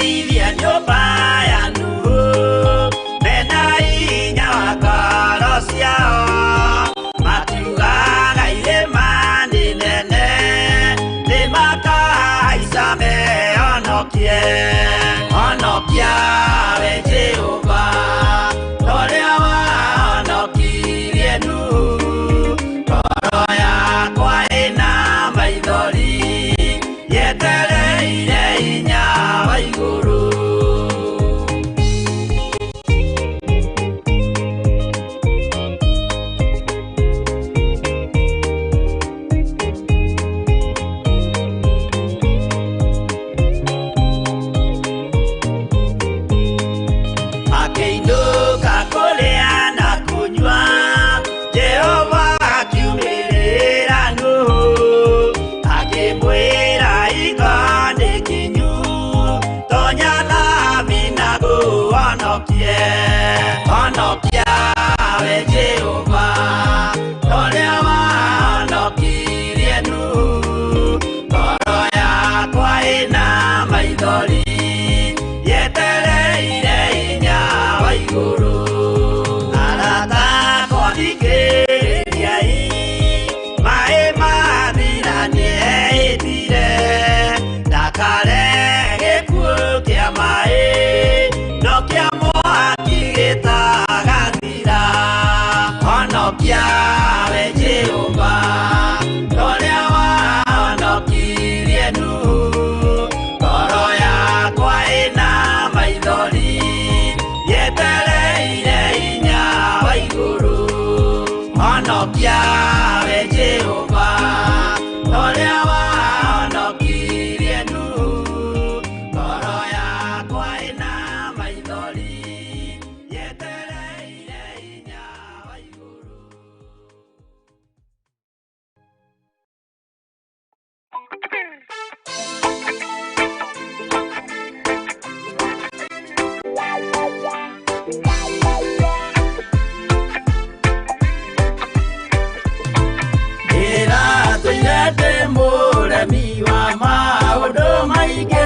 Mateithia nyũmba ya Nuhu mena hinya wa ngoro ciao matiugaga irĩma nĩ nene nĩmakahaica mehonokie. Honokia we Jehova torĩa wahonokirie Nuhu. Ngoro yakwa ĩna maithori yetereire hinya wa igũrũ. Akĩinũka kũrĩa na kũnyua, Jehova akiumĩrĩra Nuhu akĩmwĩra hingo nĩ kinyu tonya thabina ngũhonokie. Honokia we Jehova torĩa wahonokirie Nuhu. Ngoro yakwa ĩna maithori yetereire hinya wa igũrũ. Arata akwa thikĩrĩriai, maĩ mathira nĩehĩtire ndakare gĩkuũ kĩa maĩ no kĩa mwaki gĩtagathira. Honokia we Jehova torĩa wahonokirie Nuhu. Ngoro yakwa ĩna maithori yetereire hinya wa igũrũ. Honokia we Jehova torĩa wahonokirie Nuhu. Ngoro yakwa ĩna maithori yetereire hinya wa igũrũ. Ndĩratũire ndĩ mũremi wa maũndũ maingĩ,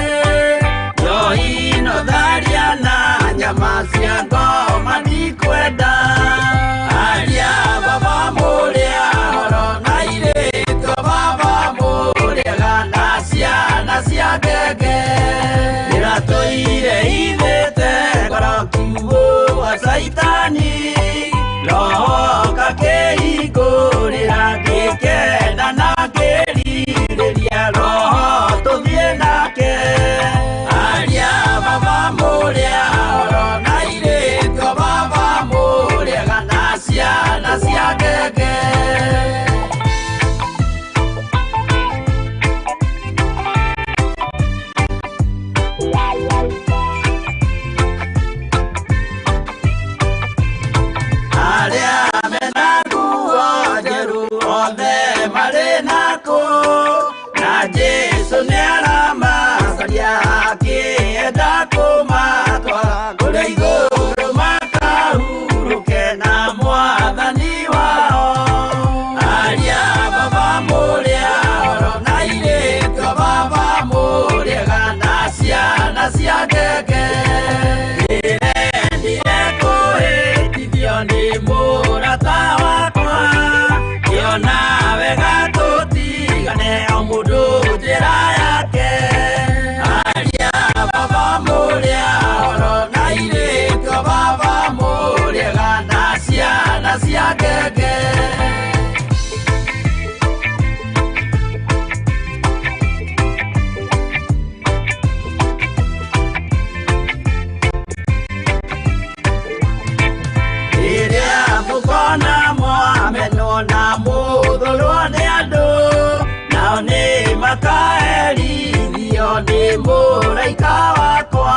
njohi no tharia na nyama cia ngoma ndikwenda. Aria baba mũrĩa horo na airĩtu a baba mũrĩega na ciana cia ngenge. Ndĩratũire hithĩte ngoro kiugũ gwa Caitani, roho ngakĩhingũrĩra ngĩkena na ngĩrirĩria roho tũthiĩ nake. Aria baba mũrĩa horo na airĩtu a baba mũrĩega na ciana cia ngenge. Arĩa mena nguo njerũ othe marĩ nakũ, na Jesũ nĩaramacaria akĩenda kũmatwara kũrĩa igũrũ makahurũke na Mwathani wao. Aria baba mũrĩa horo na airĩtu a baba mũrĩega na ciana cia ngenge. Ndĩrendire kũhĩtithio nĩ mũrata wakwa, ngĩona wega tũtigane o mũndũ njĩra yake. Aria baba mũrĩa horo na airĩtu a baba mũrĩega na ciana cia ngenge. Rĩrĩa mũkona mwamenwo na mũthũrwo nĩ andũ, nao nĩ makaherithio nĩ mũraika wakwa.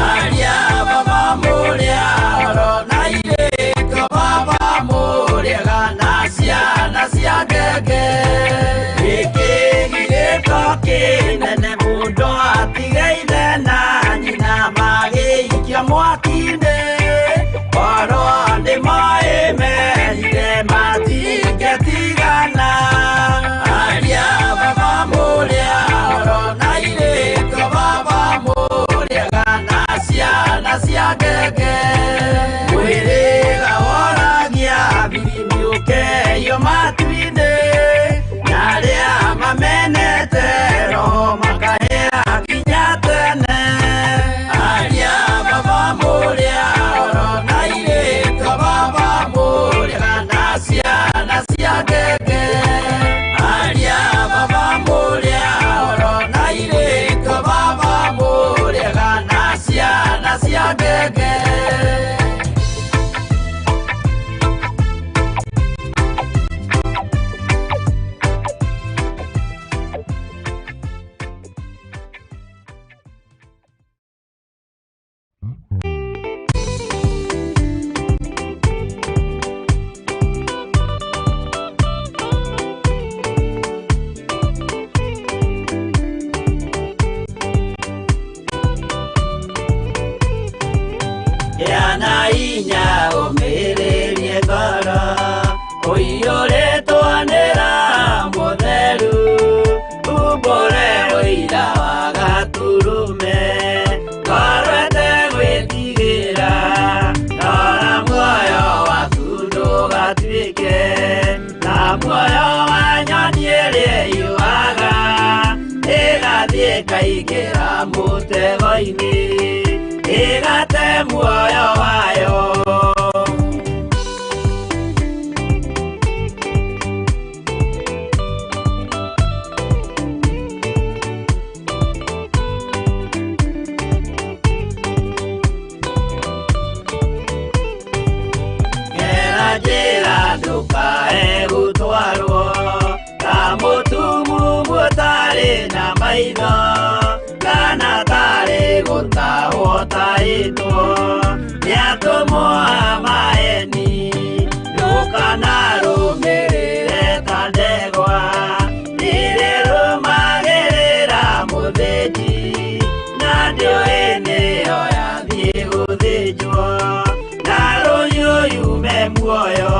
Aria baba mũrĩa horo na airĩtu a baba mũrĩega Gĩa na hinya ũmĩrĩrie ngoro ũiyũrĩtwo nĩ Roho Mũtheru umbũre ũira wa Gatũrũme ngoro ĩtegwĩtigĩra rora muoyo waku ndũgatuĩke ta muoyo wa nyoni ĩrĩa ĩũaga ĩgathiĩ ĩkaingĩra mũtego-inĩ ĩgate muoyo wayo. Gera njĩra ndũkae gũtwarwo ta mũtumumu ũtarĩ na maitho kana tarĩ gũtahwo tahĩtwo nĩ atũmwo a maeni ndũkanarũmĩrĩre ta ndegwa rĩrĩrũmagĩrĩra mũthĩnji na ndĩũĩ nĩyo yathiĩ gũthĩnjwo na rũhiũ yume muoyo.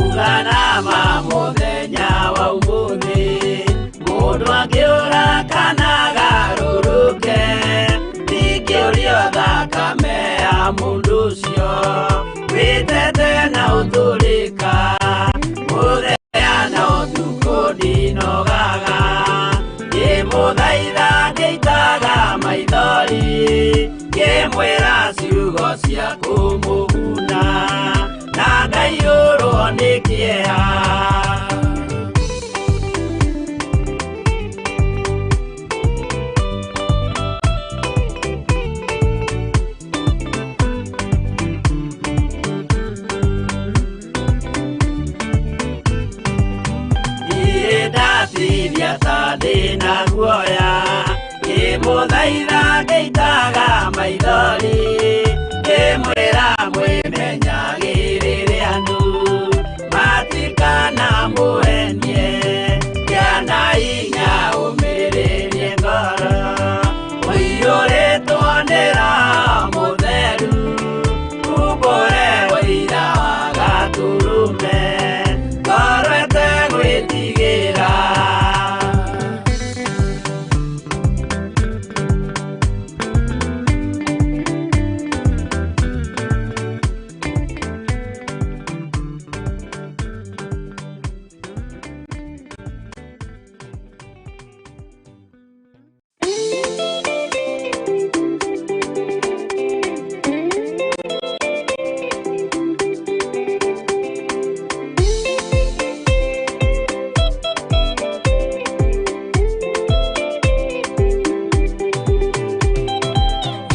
Uga nama mũthenya wa ũmũthĩ mũndũ angĩũra kana agarũrũke ndingĩũrio thakame ya mũndũ ũcio wĩtete na ũtũrĩka mũthenya na ũtukũ ndinogaga ngĩmũthaitha ngĩitaga maithori ngĩmwĩra ciugo cia kũmũguna na ngaiyũrwo nĩ kĩeha. Niĩ ndatithia ta ndĩna guoya ngĩmũthaitha ngĩitaga maithori ngĩmwĩra mwĩmenyagĩrĩre andũ matikanamũhenie gĩa na hinya ũmĩrĩrie ngoro ũiyũrĩtwo nĩ Roho Mũtheru umbũre ũira wa Gatũrũme ngoro ĩtegwĩtigĩra.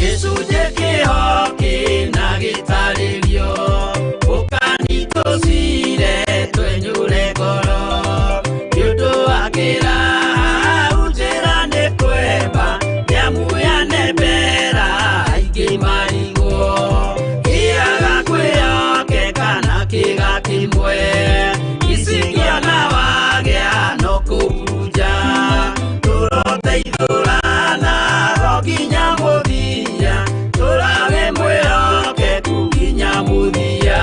Gĩcunjĩ kĩho kĩna gĩtarĩrio ũkanitũcire twenyũre ngoro nĩ ũndũ wa kĩraha njĩra nĩ kwemba nĩamu yanembera aingĩ marigwo kĩaga kwĩyokeka na kĩga kĩmwe icingĩona wagĩa no kũhurunja tũroteithũrana ho nginya mũthia tũrage mwĩhokeku nginya mũthia.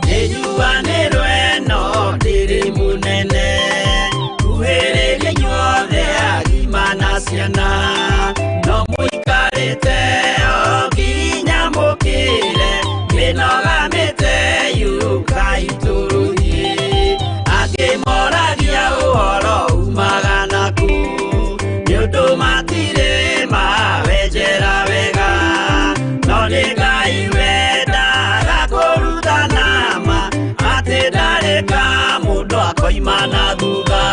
Nĩnjuanĩrwo ĩno ndĩrĩ mũnene kuhĩrĩria inyuothe agima na ciana no mũikarĩte o nginya mũkĩre mĩnoga mĩte yũkai tũthiĩ angĩ moragia ũhoro umaga nakũ nĩ ũndũ matirĩ mawenjera wega no nĩ Ngai wendaga kũrutana ma atĩ ndarĩ ka mũndũ akoima na thutha.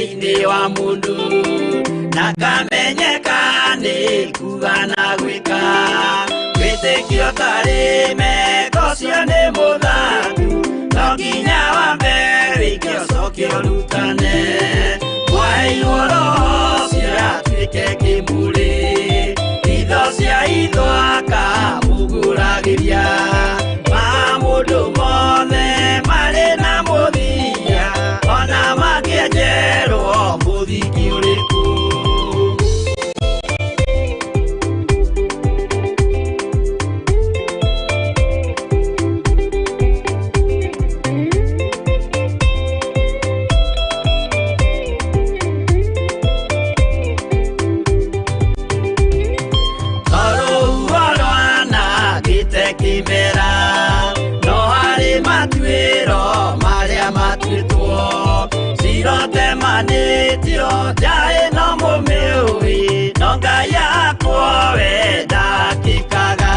Thĩinĩ wa mũndũ na kamenyeka nĩ kuga na gwĩka wĩtĩkio tarĩ meko cio nĩ mũthangu no nginya wambe wĩke ũcoke ũrutane mwaheirwo roho ũcio atuĩke kĩmũrĩ itho cia itho akamũgũragĩria ma mũndũ mothe marĩ na mũthia ona mangĩenjerwo mũthingi ũrĩkũ. Kimera no harĩ matuĩro marĩa matuĩtwo cirotemanĩtio njaĩ no mũmĩũĩ no Ngai yakwa we ndakĩkaga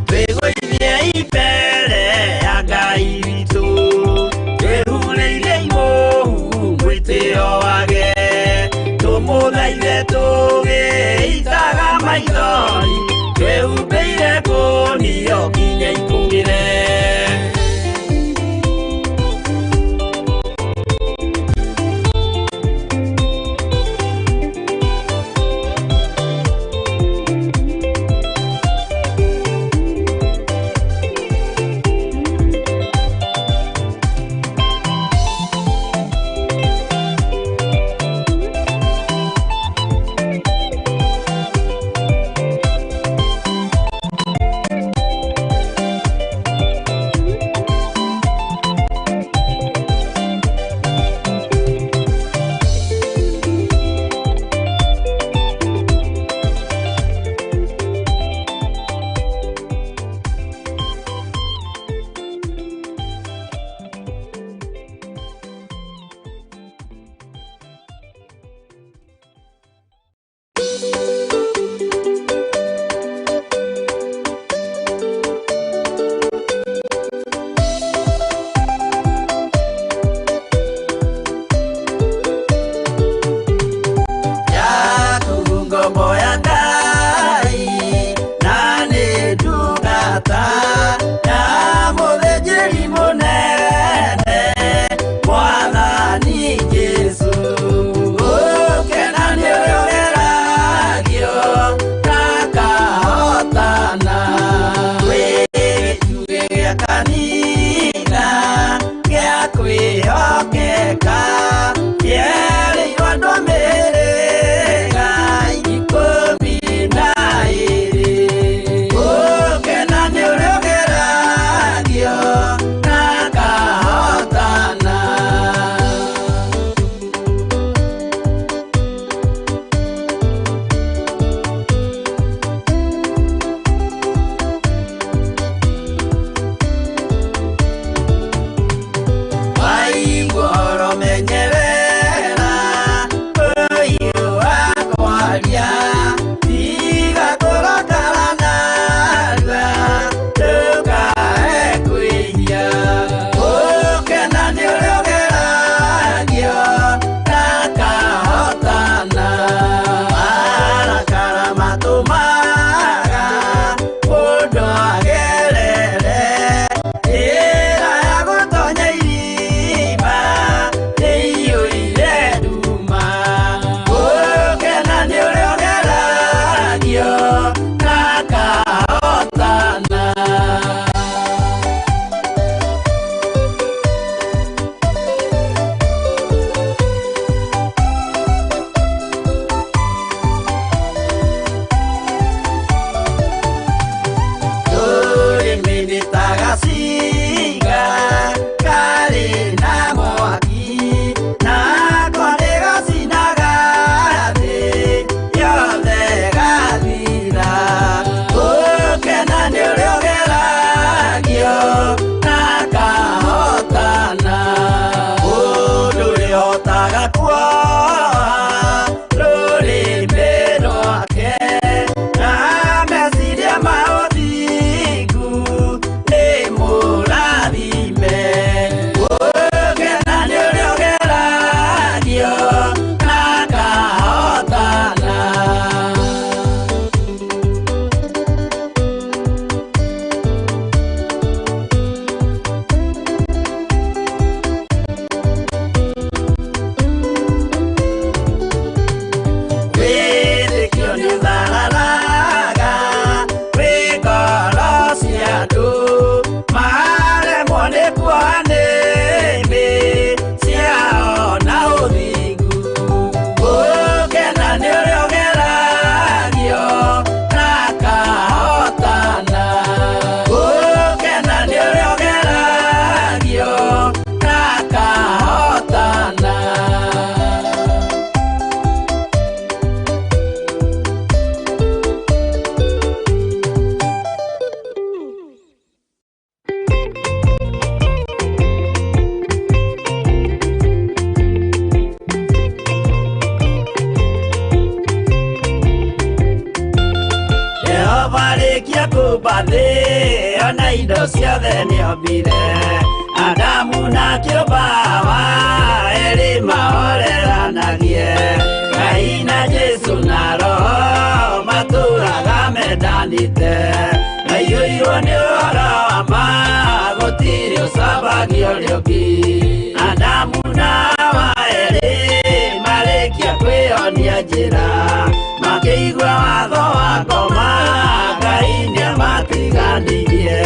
twĩgũithie imbere ya Ngai witũ twĩhurĩire imũhu mwĩtĩo wage tũmũthaithe tũgĩitaga maithori twĩhumbĩire ngũnio nginya ikũmĩre. kũmba thĩ ona indo ciothe nĩombire Adamu na kĩũmba Hawa erĩ mahoreranagie Ngai na Jesũ na Roho matũraga mendanĩte maiyũirwo nĩ ũhoro wa ma gũtirĩ ũcambagia ũrĩa ũngĩ Adamu na Hawa erĩ marĩkia kwĩyonia njĩra makĩigua watho wa ngoma Ngai nĩamatiganirie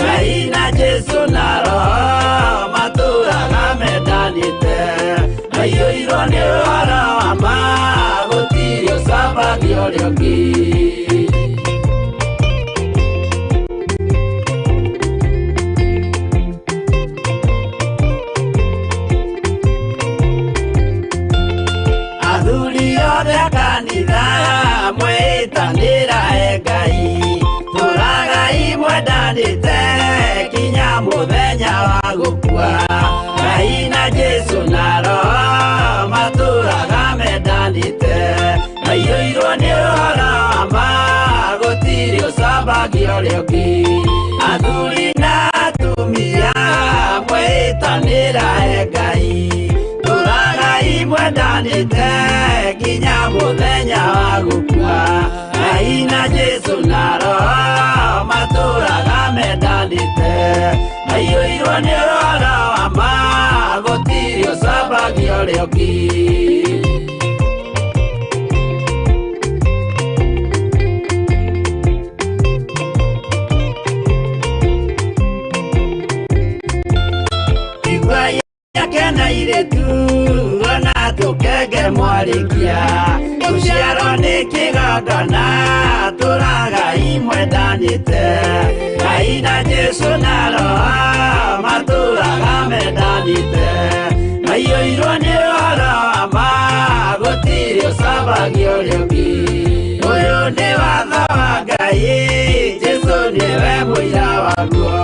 Ngai na Jesũ na Roho matũraga mendanĩte maiyũirwo nĩ ũhoro wa ma gũtirĩ ũcambagia ũrĩa ũngĩ Athuri othe a kanitha mwĩtanĩra e Ngai tũragai mwendanĩte kinya mũthenya wa gũkua Ngai na Jesũ na Roho matũraga mendanĩte maiyũirwo nĩ ũhoro wa ma gũtirĩ ũcambagia ũrĩa ũngĩ Athuri na atumia mwĩtanĩra e Ngai tũragai mwendanĩte kinya mũthenya wa gũkua Ngai na Jesũ na Roho matũraga mendanĩte maiyũirwo nĩ ũhoro wa ma gũtirĩ ũcambagia ũrĩa ũngĩ Igua yakena irĩtu ona tũkenge mwarĩkia gũciarwo nĩ kĩgongona tũragai mwendanĩte Ngai na Jesũ na Roho matũraga mendanĩte maiyũirwo nĩ ũhoro wa ma gũtirĩ ũcambagia ũrĩa ũngĩ Ũyũ nĩ watho wa Ngai Jesũ nĩwe mũira waguo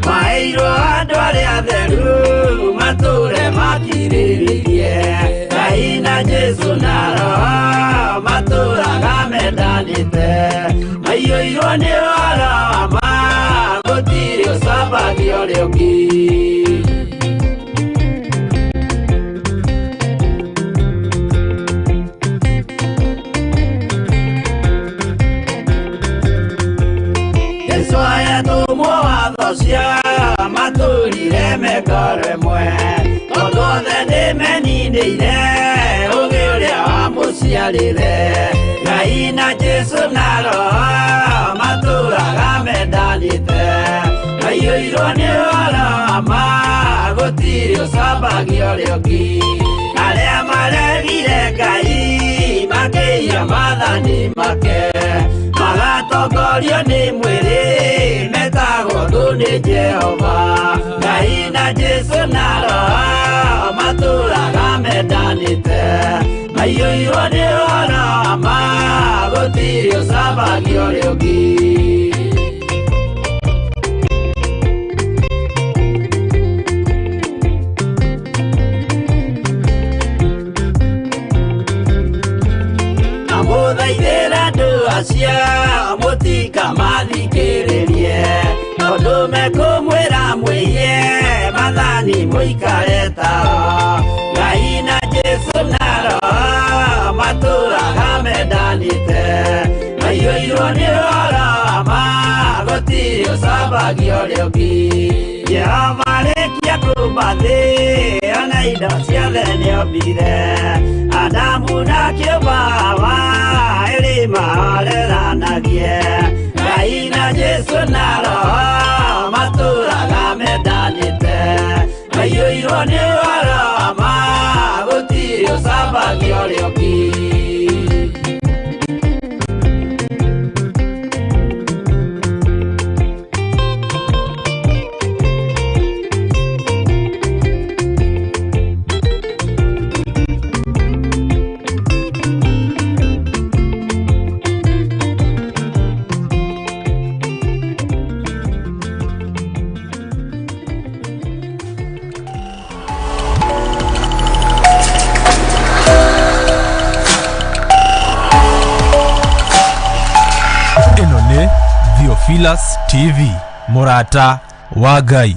maheirwo andũ arĩa atheru matũre makirĩrĩirie Ngai na Jesũ na Roho matũraga mendanĩte maiyũirwo nĩ ũhoro wa ma gũtirĩ ũcambagia ũrĩa ũngĩ Jesũ ayatũmwo watho cia matũrire mekoro ĩmwe tondũ othe nĩmeninĩire ũgĩ ũrĩa wamũciarire Ngai na Jesũ na Roho matũraga mendanĩte maiyũirwo nĩ ũhoro wa ma gũtirĩ ũcambagia ũrĩa ũngĩ Arĩa maregire Ngai makĩiya maathani make magatongorio nĩ mwĩrĩ metagwo thũ nĩ Jehova Ngai na Jesũ na Roho matũraga mendanĩte maiyũirwo nĩ ũhoro wa ma gũtirĩ ũcambagia ũrĩa ũngĩ Amũthaithĩra andũ acio mũtikamathikĩrĩrie tondũ mekũmwĩra mwĩiye maathani mũikare tao Ngai na Jesũ na Roho matũraga mendanĩte maiyũirwo nĩ ũhoro wa ma gũtirĩ ũcambagia ũrĩa ũngĩ Jehova arĩkia kũmba thĩ ona indo ciothe nĩombire Adamu na kĩũmba Hawa erĩ mahoreranagie Ngai na Jesũ na Roho matũraga mendanĩte maiyũirwo nĩ ũhoro wa ma gũtirĩ ũcambagia ũrĩa ũngĩ Theophilus TV, mũrata wa Ngai.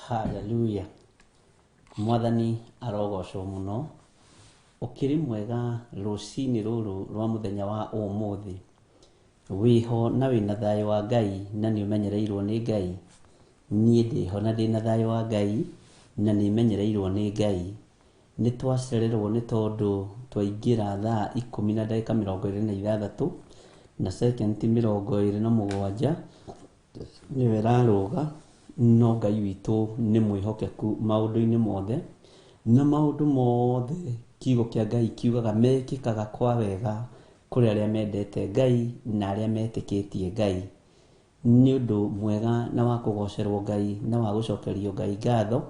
Haleluya. Mwathani arogocwo mũno. Ũkĩrĩ mwega rũcinĩ rũrũ rwa mũthenya wa ũmũthĩ. Wĩho na wĩna thayũ wa Ngai na nĩ ũmenyereirwo nĩ Ngai. Niĩ ndĩho na ndĩna thayũ wa Ngai na nĩ menyereirwo nĩ Ngai. Nĩ twacererwo nĩ tondũ twaingĩra thaa ikũmi na ndagĩka mĩrongo ĩrĩ na ithathatũ na sekendi mĩrongo ĩrĩ na mũgwanja nĩyo ĩrarũga, no Ngai witũ nĩ mwĩhokeku maũndũ-inĩ mothe, na maũndũ mothe kiugo kĩa Ngai kiugaga mekĩkaga kwa wega kũrĩ arĩa mendete Ngai na arĩa metĩkĩtie Ngai. Nĩ ũndũ mwega na wa kũgocerwo Ngai na wa gũcokerio Ngai ngatho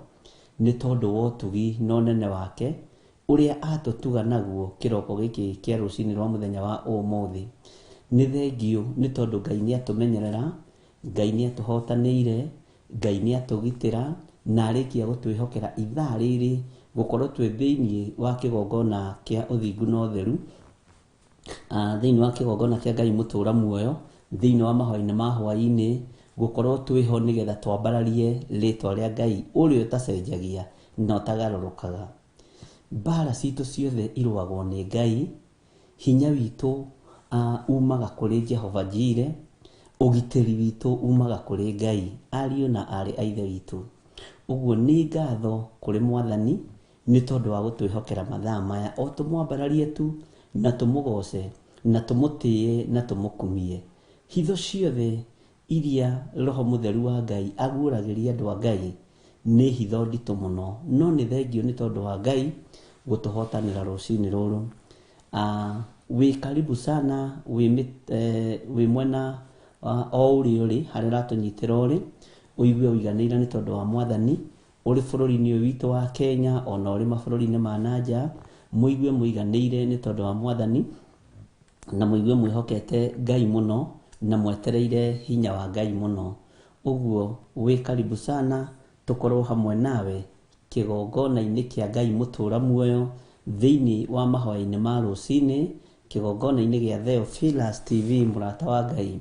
nĩ tondũ wa ũtugi na ũnene wake ũrĩa atũtuga naguo kĩroko gĩkĩ kĩa rũcinĩ rwa mũthenya wa ũmũthĩ. Nĩ thengiũ nĩ tondũ Ngai nĩ atũmenyerera, Ngai nĩ atũhotanĩire, Ngai nĩ atũgitĩra na arĩkia gũtwĩhokera ithaa rĩrĩ gũkorwo twĩ thĩinĩ wa kĩgongona kĩa ũthingu na ũtheru, thĩinĩ wa kĩgongona kĩa Ngai mũtũra muoyo, thĩinĩ wa mahoya-inĩ ma hwaĩ-inĩ, gũkorwo twĩho nĩgetha twambararie rĩtwa rĩa Ngai ũrĩa ũtacenjagia na ũtagarũrũkaga. Mbara citũ ciothe irũagwo nĩ Ngai, hinya witũ umaga kũrĩ Jehova Jire, ũgitĩri witũ umaga kũrĩ Ngai, ariũ na aarĩ a Ithe witũ. Ũguo nĩ ngatho kũrĩ Mwathani nĩ tondũ wa gũtwĩhokera mathaa maya o tũmwambararie tu na tũmũgoce na tũmũtĩe na tũmũkumie. Hitho ciothe iria Roho Mũtheru wa Ngai aguũragĩria andũ a Ngai nĩ hitho nditũ mũno, no nĩ thengiũ nĩ tondũ wa Ngai gũtũhotanĩra rũcinĩ rũrũ. Wĩ karibu sana wĩ mwena o ũrĩa ũrĩ harĩa ũratũnyitĩra ũrĩ, ũigue ũiganĩire nĩ tondũ wa Mwathani, ũrĩ bũrũri-inĩ ũyũ witũ wa Kenya ona ũrĩ mabũrũri-inĩ ma na nja, mũigue mũiganĩire nĩ tondũ wa Mwathani, na mũigue mwĩhokete Ngai mũno na mwetereire hinya wa Ngai mũno. Ũguo wĩ karibu sana tũkorwo hamwe nawe kĩgongona-inĩ kĩa Ngai mũtũra muoyo thĩinĩ wa mahoya-inĩ ma rũcinĩ, kĩgongona-inĩ gĩa Theophilus TV mũrata wa Ngai.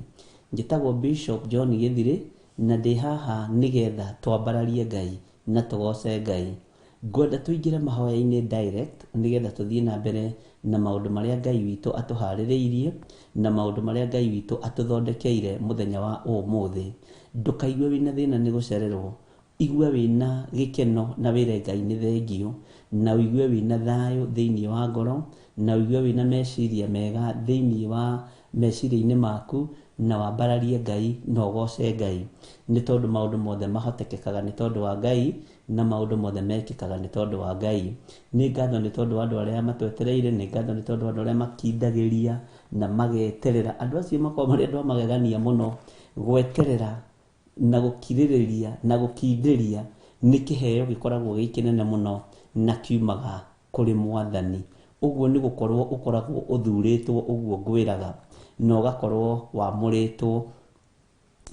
Njĩtagwo Bishop John Gĩthirĩ na ndĩ haha nĩgetha twambararie Ngai na tũgoce Ngai. Ngwenda tũingĩre mahoya-inĩ direct nĩgetha tũthiĩ na mbere na maũndũ marĩa Ngai witũ atũharĩrĩirie na maũndũ marĩa Ngai witũ atũthondekeire mũthenya wa ũmũthĩ. Ndũkaigue wĩna thĩna nĩ gũcererwo, igua wĩna gĩkeno na wĩre Ngai nĩ thengiũ, na ũigue wĩna thayũ thĩinĩ wa ngoro, na ũigue wĩna meciria mega thĩinĩ wa meciria-inĩ maku, na wambararie Ngai na ũgoce Ngai, nĩ tondũ maũndũ mothe mahotekekaga nĩ tondũ wa Ngai, na maũndũ mothe mekĩkaga nĩ tondũ wa Ngai. Nĩ ngatho nĩ tondũ wa andũ arĩa matwetereire, nĩ ngatho nĩ tondũ wa andũ arĩa makindagĩria na mageterera. Andũ acio makoragwo marĩ andũ a magegania mũno, gweterera na gũkirĩrĩria na gũkindĩria nĩ kĩheo gĩkoragwo gĩ kĩnene mũno na kiumaga kũrĩ Mwathani. Ũguo nĩ gũkorwo ũkoragwo ũthurĩtwo ũguo ngwĩraga, na ũgakorwo wamũrĩtwo,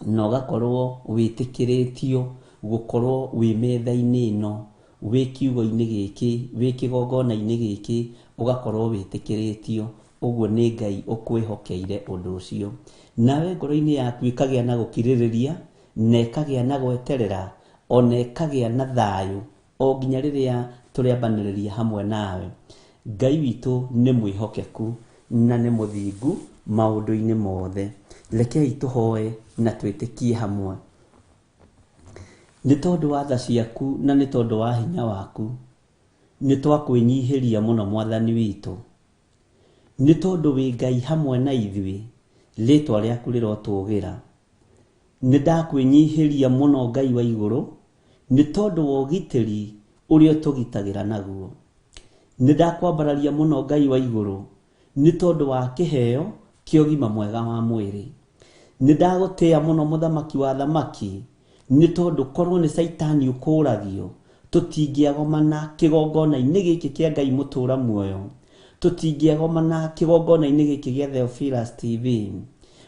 na ũgakorwo wĩtĩkĩrĩtio gũkorwo wĩ metha-inĩ ĩno, wĩ kiugo-inĩ gĩkĩ, wĩ kĩgongona-inĩ gĩkĩ, ũgakorwo wĩtĩkĩrĩtio. Ũguo nĩ Ngai ũkwĩhokeire ũndũ ũcio. Nawe ngoro-inĩ yaku ĩkagĩa na gũkirĩrĩria, na ĩkagĩa na gweterera, ona ĩkagĩa na thayũ, o nginya rĩrĩa tũrĩambanĩrĩria hamwe nawe. Ngai witũ nĩ mwĩhokeku na nĩ mũthingu maũndũ-inĩ mothe. Rekei tũhoe na twĩtĩkie hamwe. Nĩ tondũ wa tha ciaku na nĩ tondũ wa hinya waku, nĩ twakwĩnyihĩria mũno Mwathani witũ. Nĩ tondũ wĩ Ngai hamwe na ithuĩ, rĩtwa rĩaku rĩrotũgĩra. Nĩ ndakwĩnyihĩria mũno Ngai wa igũrũ, nĩ tondũ wa ũgitĩri ũrĩa ũtũgitagĩra naguo. Nĩ ndakwambararia mũno Ngai wa igũrũ, nĩ tondũ wa kĩheo kĩa ũgima mwega wa mwĩrĩ. Nĩ ndagũtĩĩa mũno mũthamaki wa thamaki, nĩ tondũ korwo nĩ Caitani ũkũragio, tũtingĩagomana kĩgongona-inĩ gĩkĩ kĩa Ngai mũtũra muoyo, tũtingĩagomana kĩgongona-inĩ gĩkĩ gĩa Theophilus TV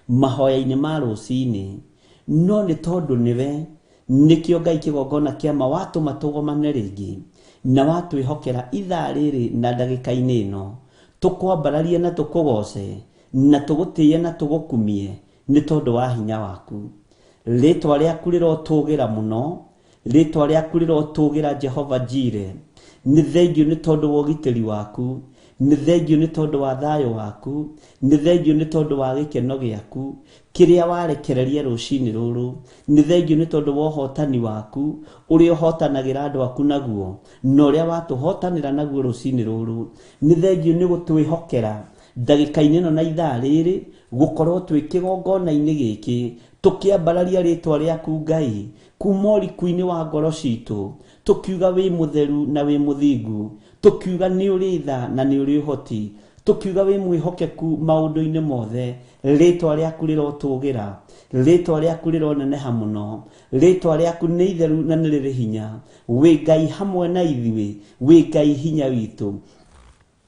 mahoya-inĩ ma rũcinĩ, no nĩ tondũ nĩwe nĩkĩo Ngai kĩgongona kĩa ma watũma tũgomane rĩngĩ na watwĩhokera ithaa rĩrĩ na ndagĩka-inĩ ĩno, tũkwambararie na tũkũgoce. Na tũgũtĩĩe na tũgũkumie nĩ tondũ wa hinya waku. Rĩtwa rĩaku rĩrotũgĩra mũno, rĩtwa rĩaku rĩrotũgĩra Jehova Jire. Nĩ thengio nĩ tondũ wa ũgitĩri waku, nĩ thengio nĩ tondũ wa thayũ waku, nĩ thengio nĩ tondũ wa gĩkeno gĩaku kĩrĩa warekereria rũcinĩ rũrũ, nĩ thengio nĩ tondũ wa ũhotani waku ũrĩa ũhotanagĩra andũ aku naguo na ũrĩa watũhotanĩra naguo rũcinĩ rũrũ. Nĩ thengio nĩ gũtwĩhokera ndagĩka-inĩ ĩno na ithaa rĩrĩ gũkorwo twĩ kĩgongona-inĩ gĩkĩ tũkĩambararia rĩtwa rĩaku Ngai kuma ũriku-inĩ wa ngoro citũ, tũkiuga wĩ mũtheru na wĩ mũthingu, tũkiuga nĩ ũrĩ tha na nĩ ũrĩ ũhoti, tũkiuga wĩ mwĩhokeku maũndũ-inĩ mothe. Rĩtwa rĩaku rĩrotũgĩra, rĩtwa rĩaku rĩroneneha mũno, rĩtwa rĩaku nĩ itheru na nĩ rĩrĩ hinya. Wĩ Ngai hamwe na ithuĩ, wĩ Ngai hinya witũ.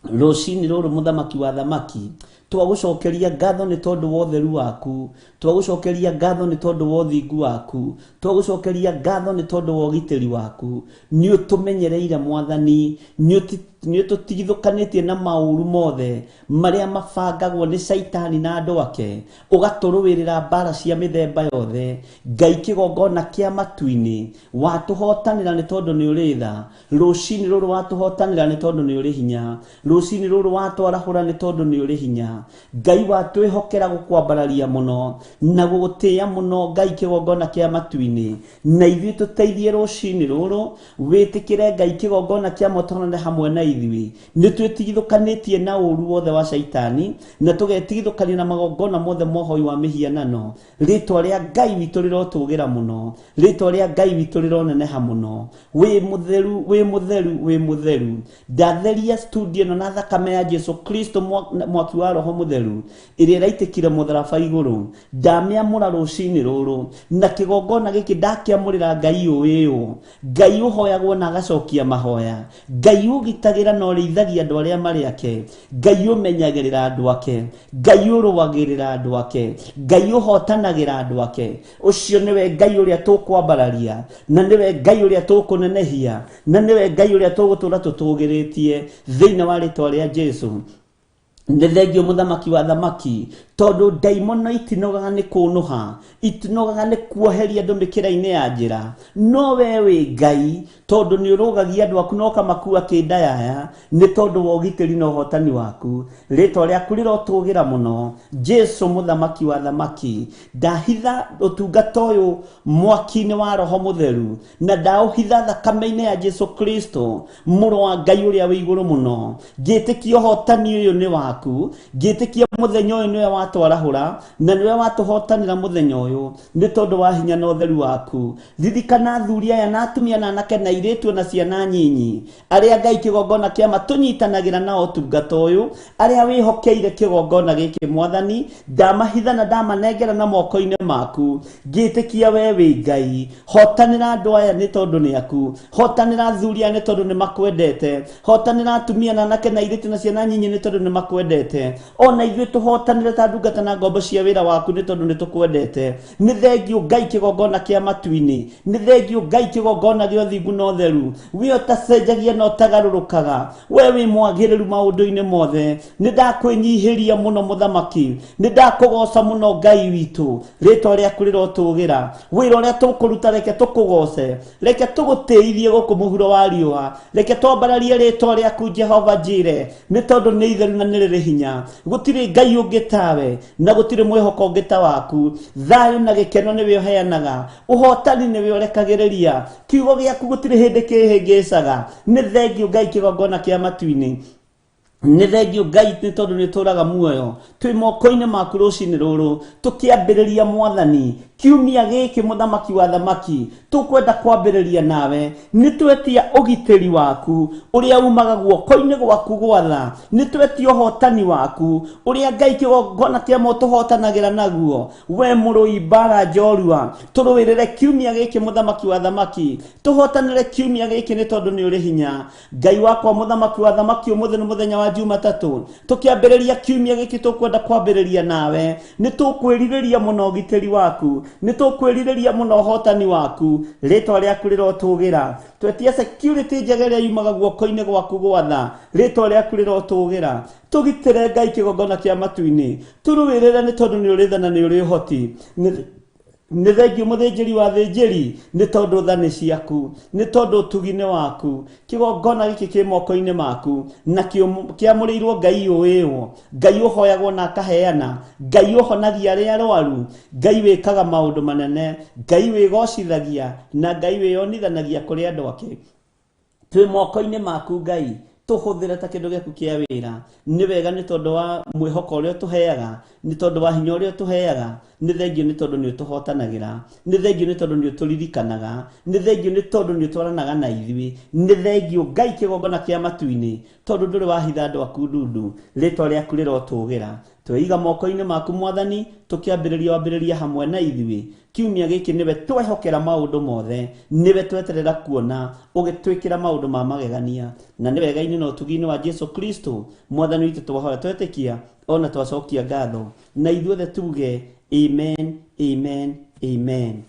Rũcinĩ rũrũ mũthamaki wa thamaki, twagũcokeria ngatho nĩ tondũ wa ũtheru waku, twagũcokeria ngatho nĩ tondũ wa ũthingu waku, twagũcokeria ngatho nĩ tondũ wa ũgitĩri waku. Nĩ ũtũmenyereire Mwathani, nĩ ũtũtigithũkanĩtie na maũru mothe marĩa mabangagwo nĩ Caitani na andũ ake, ũgatũrũĩrĩra mbara cia mĩthemba yothe. Ngai kĩgongona kĩa matu-inĩ, watũhotanĩra nĩ tondũ nĩ ũrĩ tha. Rũcinĩ rũrũ watũhotanĩra nĩ tondũ nĩ ũrĩ hinya. Rũcinĩ rũrũ watwarahũra nĩ tondũ nĩ ũrĩ hinya. Ngai watwĩhokera gũkwambararia mũno na gũgũtĩĩa mũno Ngai kĩgongona kĩa matu-inĩ, na ithuĩ tũteithie rũcinĩ rũrũ wĩtĩkĩre Ngai kĩgongona kĩa motonane hamwe na ithuĩ. Nĩ twĩtigithũkanĩtie na ũru wothe wa Caitani na tũgetigithũkania na magongona mothe mohoi wa mĩhianano. Rĩtwa rĩa Ngai witũ rĩrotũgĩra mũno, rĩtwa rĩa Ngai witũ rĩroneneha mũno. Wĩ mũtheru, wĩ mũtheru, wĩ mũtheru. Ndatheria studio ĩno na thakame ya Jesu Kristo, mwaki wa Roho Mũtheru ĩrĩa ĩraitĩkire mũtharaba igũrũ. Ndamĩamũra rũcinĩ rũrũ na kĩgongona gĩkĩ ndakĩamũrĩra Ngai ũyũ, Ngai ũhoyagwo na agacokia mahoya, Ngai ũgitagĩra na ũrĩithagia andũ arĩa marĩ ake, Ngai ũmenyagĩrĩra andũ ake, Ngai ũrũagĩrĩra andũ ake, Ngai ũhotanagĩra andũ ake. Ũcio nĩwe Ngai ũrĩa tũkwambararia, na nĩwe Ngai ũrĩa tũkũnenehia, na nĩwe Ngai ũrĩa tũgũtũra tũtũgĩrĩtie thĩinĩ wa rĩtwa rĩa Jesu. Nĩ thengio mũthamaki wa thamaki, tondũ ndaimono itinogaga nĩ kũnũha, itinogaga nĩ kuoheria andũ mĩkĩra-inĩ ya njĩra, no we wĩ Ngai tondũ nĩ ũrũgagia andũ aku na ũkamakua kĩndayaya nĩ tondũ wa ũgitĩri na ũhotani waku. Rĩtwa rĩaku rĩrotũgĩra mũno, Jesu mũthamaki wa thamaki. Ndahitha ũtungata ũyũ mwaki-inĩ wa Roho Mũtheru na ndaũhitha thakame-inĩ ya Jesu Kristo mũrũ wa Ngai ũrĩa wĩ igũrũ mũno. Ngĩtĩkia ũhotani ũyũ nĩ waku, ngĩtĩkia mũthenya ũyũ nĩwe watwarahũra na nĩwe watũhotanĩra mũthenya ũyũ nĩ tondũ wa hinya na ũtheru waku. Ririkana athuri aya na atumia na anake na airĩtu na ciana nyinyi arĩa Ngai kĩgongona kĩa matũnyitanagĩra nao ũtungata ũyũ, arĩa wĩhokeire kĩgongona gĩkĩ Mwathani, ndamahitha na ndamanengera na moko-inĩ maku. Ngĩtĩkia we wĩ Ngai, hotanĩra andũ aya nĩ tondũ nĩ aku, hotanĩra athuri aya nĩ tondũ nĩ makwendete, hotanĩra atumia na anake na airĩtu na ciana nyinyi nĩ tondũ nĩ makwendete. Ona ithuĩ tũhotanĩre ta ndungata na ngombo cia wĩra waku nĩ tondũ nĩ tũkwendete. Nĩ thengio Ngai kĩgongona kĩa matu-inĩ, nĩ thengio Ngai kĩgongona gĩa ũthingu na ũtheru. We ũtacenjagia na ũtagarũrũkaga, we wĩ mwagĩrĩru maũndũ-inĩ mothe. Nĩ ndakwĩnyihĩria mũno mũthamaki, nĩ ndakũgoca mũno Ngai witũ. Rĩtwa rĩaku rĩrotũgĩra. Wĩra ũrĩa tũkũruta reke tũkũgoce, reke tũgũtĩithie gũkũ mũhuro wa riũa, reke twambararie rĩtwa rĩaku Jehova Jire, nĩ tondũ nĩ itheru na nĩ rĩrĩ hinya. Gũtirĩ Ngai ũngĩ tawe na gũtirĩ mwĩhoko ũngĩ ta waku. Thayũ na gĩkeno nĩwe ũheanaga, ũhotani nĩwe ũrekagĩrĩria. Kiugo gĩaku gũtirĩ hĩndĩ kĩhĩngĩcaga. Nĩ thengio Ngai kĩgongona kĩa matu-inĩ, nĩ thengio Ngai nĩ tondũ nĩ tũraga muoyo. Twĩ moko-inĩ maku rũcinĩ rũrũ tũkĩambĩrĩria Mwathani kiumia gĩkĩ, mũthamaki wa thamaki, tũkwenda kwambĩrĩria nawe. Nĩ twetia ũgitĩri waku ũrĩa umaga guoko-inĩ gwaku gwatha, nĩ twetia ũhotani waku ũrĩa Ngai kĩgongona kĩa tũhotanagĩra naguo. We mũrũi mbara njorua, tũrũĩrĩre kiumia gĩkĩ mũthamaki wa thamaki, tũhotanĩre kiumia gĩkĩ nĩ tondũ nĩ ũrĩ hinya. Ngai wakwa mũthamaki wa thamaki, ũmũthĩ nĩ mũthenya wa Jumatatũ tũkĩambĩrĩria kiumia gĩkĩ tũkwenda kwambĩrĩria nawe nĩ tũkwĩrirĩria mũno ũgitĩri waku nĩ tũkwĩrirĩria mũno ũhotani waku rĩtwa rĩaku rĩrotũgĩra twetia security njega ĩrĩa yumaga guoko-inĩ gwaku gwatha rĩtwa rĩaku rĩrotũgĩra tũgitĩre Ngai kĩgongona kĩa matu-inĩ tũrũĩrĩre nĩ tondũ nĩ ũrĩ tha na nĩ ũrĩ ũhoti nĩ thengio mũthĩnjĩri wa thĩnjĩri nĩ tondũ tha nĩ ciaku nĩ tondũ ũtugi nĩ waku kĩgongona gĩkĩ kĩ moko-inĩ maku na kĩamũrĩirwo Ngai ũĩwo Ngai ũhoyagwo na akaheana Ngai ũhonagia arĩa arwaru Ngai wĩkaga maũndũ manene Ngai wĩgocithagia na Ngai wĩyonithanagia kũrĩ andũ ake twĩ moko-inĩ maku Ngai tũhũthĩre ta kĩndũ gĩaku kĩa wĩra nĩ wega nĩ tondũ wa mwĩhoko ũrĩa ũtũheaga nĩ tondũ wa hinya ũrĩa ũtũheaga nĩ thengio nĩ tondũ nĩ ũtũhotanagĩra nĩ thengio nĩ tondũ nĩ ũtũririkanaga nĩ thengio nĩ tondũ nĩ ũtwaranaga na ithuĩ nĩ thengio Ngai kĩgongona kĩa matu-inĩ tondũ ndũrĩ wahitha andũ aku ndundu rĩtwa rĩaku rĩrotũgĩra tweiga moko-inĩ maku mwathani tũkĩambĩrĩria wambĩrĩria hamwe na ithuĩ kiumia gĩkĩ nĩwe twehokera maũndũ mothe nĩwe tweterera kuona ũgĩtwĩkĩra maũndũ ma magegania na nĩ wega-inĩ na ũtugi-inĩ wa Jesu Kristo mwathani witũ twahoya twetĩkia ona twacokia ngatho na ithuothe tuge amen amen amen.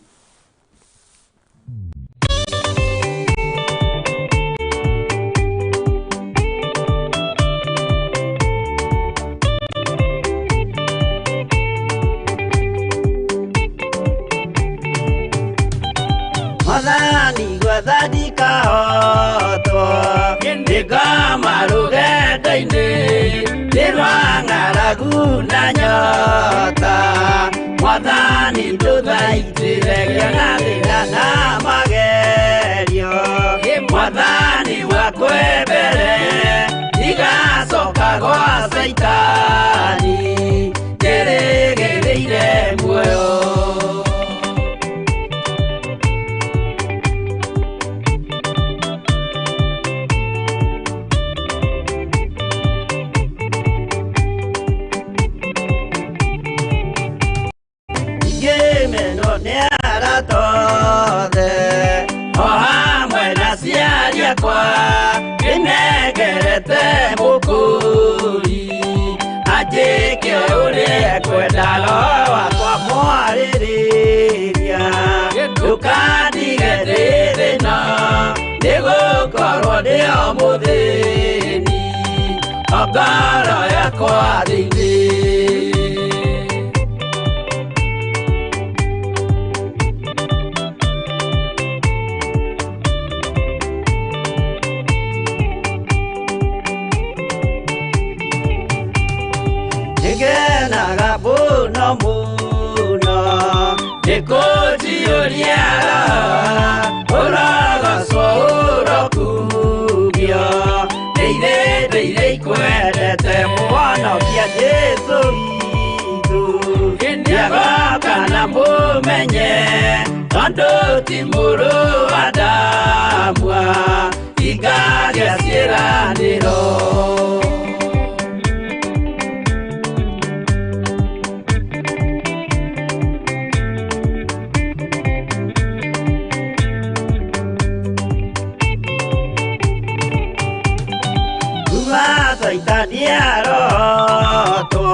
Mwathani gwathandika hotwo nĩngoma rũgendo-inĩ nĩ rwa ng'aragu na nyota Mwathani ndũthaitĩre ngĩona thĩna na magerio Mwathani wakwembere ndigacoka gwa Caitani njĩrĩgĩrĩire muoyo. Nĩnengerete mũkũri anjĩke ũrĩa ekwenda roho wakwa mwarĩrĩria ndũkandige ndĩ thĩna nĩgũkorwo ndĩ o mũthĩni o ngoro yakwa thĩinĩ. Nĩngenaga mũno mũno nĩkũnjiyũria roho ũrogocwo ũrokumio ndĩire ndĩire ikwendete mũhonokia Jesũ witũ nĩagoka na mũmenye tondũ ti mũrũ wa Adamu ingagĩa ciĩranĩro. Caitani arotwo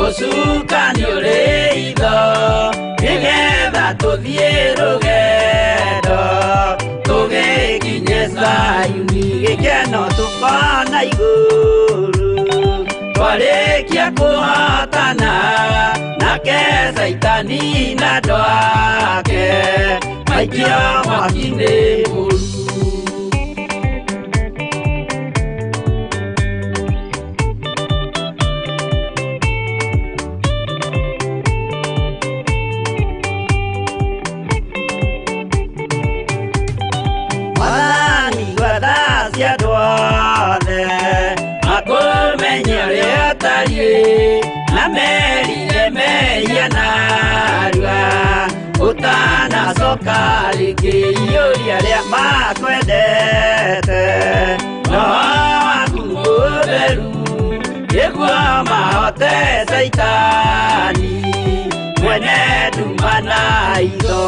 ũcukani ũrĩ itho nĩgetha tũthiĩ rũgendo tũgĩkinye Zayuni gĩkeno tũkona igũrũ twarĩkia kũhotana nake Caitani na andũ ake maikio mwaki-inĩ mũru. Makũmenye ũrĩa ũtariĩ na merire mehia narua ũtanacoka rĩngĩ iyũria arĩa makwendete roho waku mũtheru nĩguo mahote Caitani mwene nduma na itho.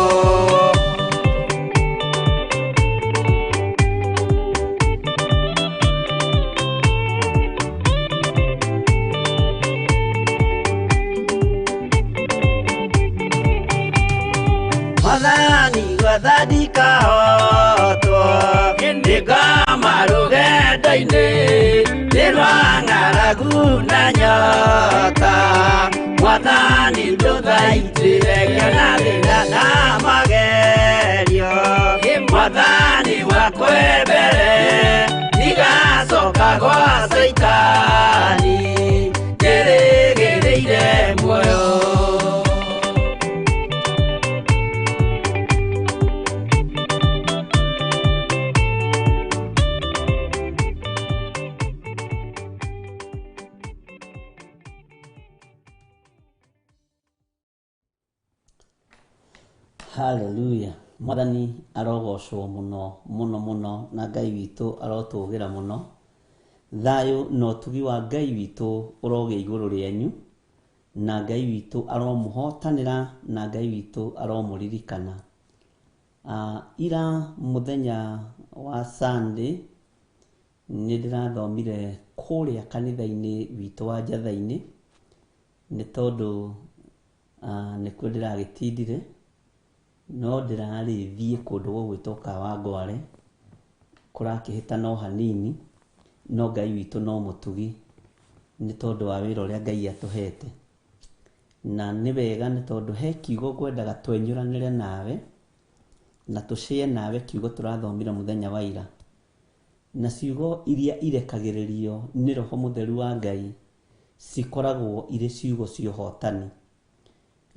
Kũigua tha ndikahotwo nĩngoma rũgendo-inĩ nĩ rwa ng'aragu na nyota Mwathani ndũthaitĩre ngĩona thĩna na magerio Mwathani wakwe mbere ndigacoka gwa Caitani njĩrĩgĩrĩire muoyo. Hallelujah. Mwathani arogocwo muno muno muno na Ngai witũ arotũgĩra mũno. Thayũ na ũtugi wa Ngai witũ ũrogĩa igũrũ rĩanyu, na Ngai witũ aromũhotanĩra, na Ngai witũ aromũririkana. Ira mũthenya wa Sunday nĩ ndĩrathomire kũrĩa kanitha-inĩ witũ wa Njatha-inĩ, nĩ tondũ nĩkuo ndĩragĩtindire, no ndĩrarĩthiĩ kũndũ gũgwĩtwo Kawangware, kũrakĩhĩtana o hanini, no Ngai witũ no mũtugi nĩ tondũ wa wĩra ũrĩa Ngai atũhete. Na nĩ wega nĩ tondũ he kiugo ngwendaga twenyũranĩre nawe na tũcĩe nawe kiugo tũrathomire mũthenya wa ira, na ciugo iria irekagĩrĩrio nĩ Roho Mũtheru wa Ngai cikoragwo irĩ ciugo cia ũhotani.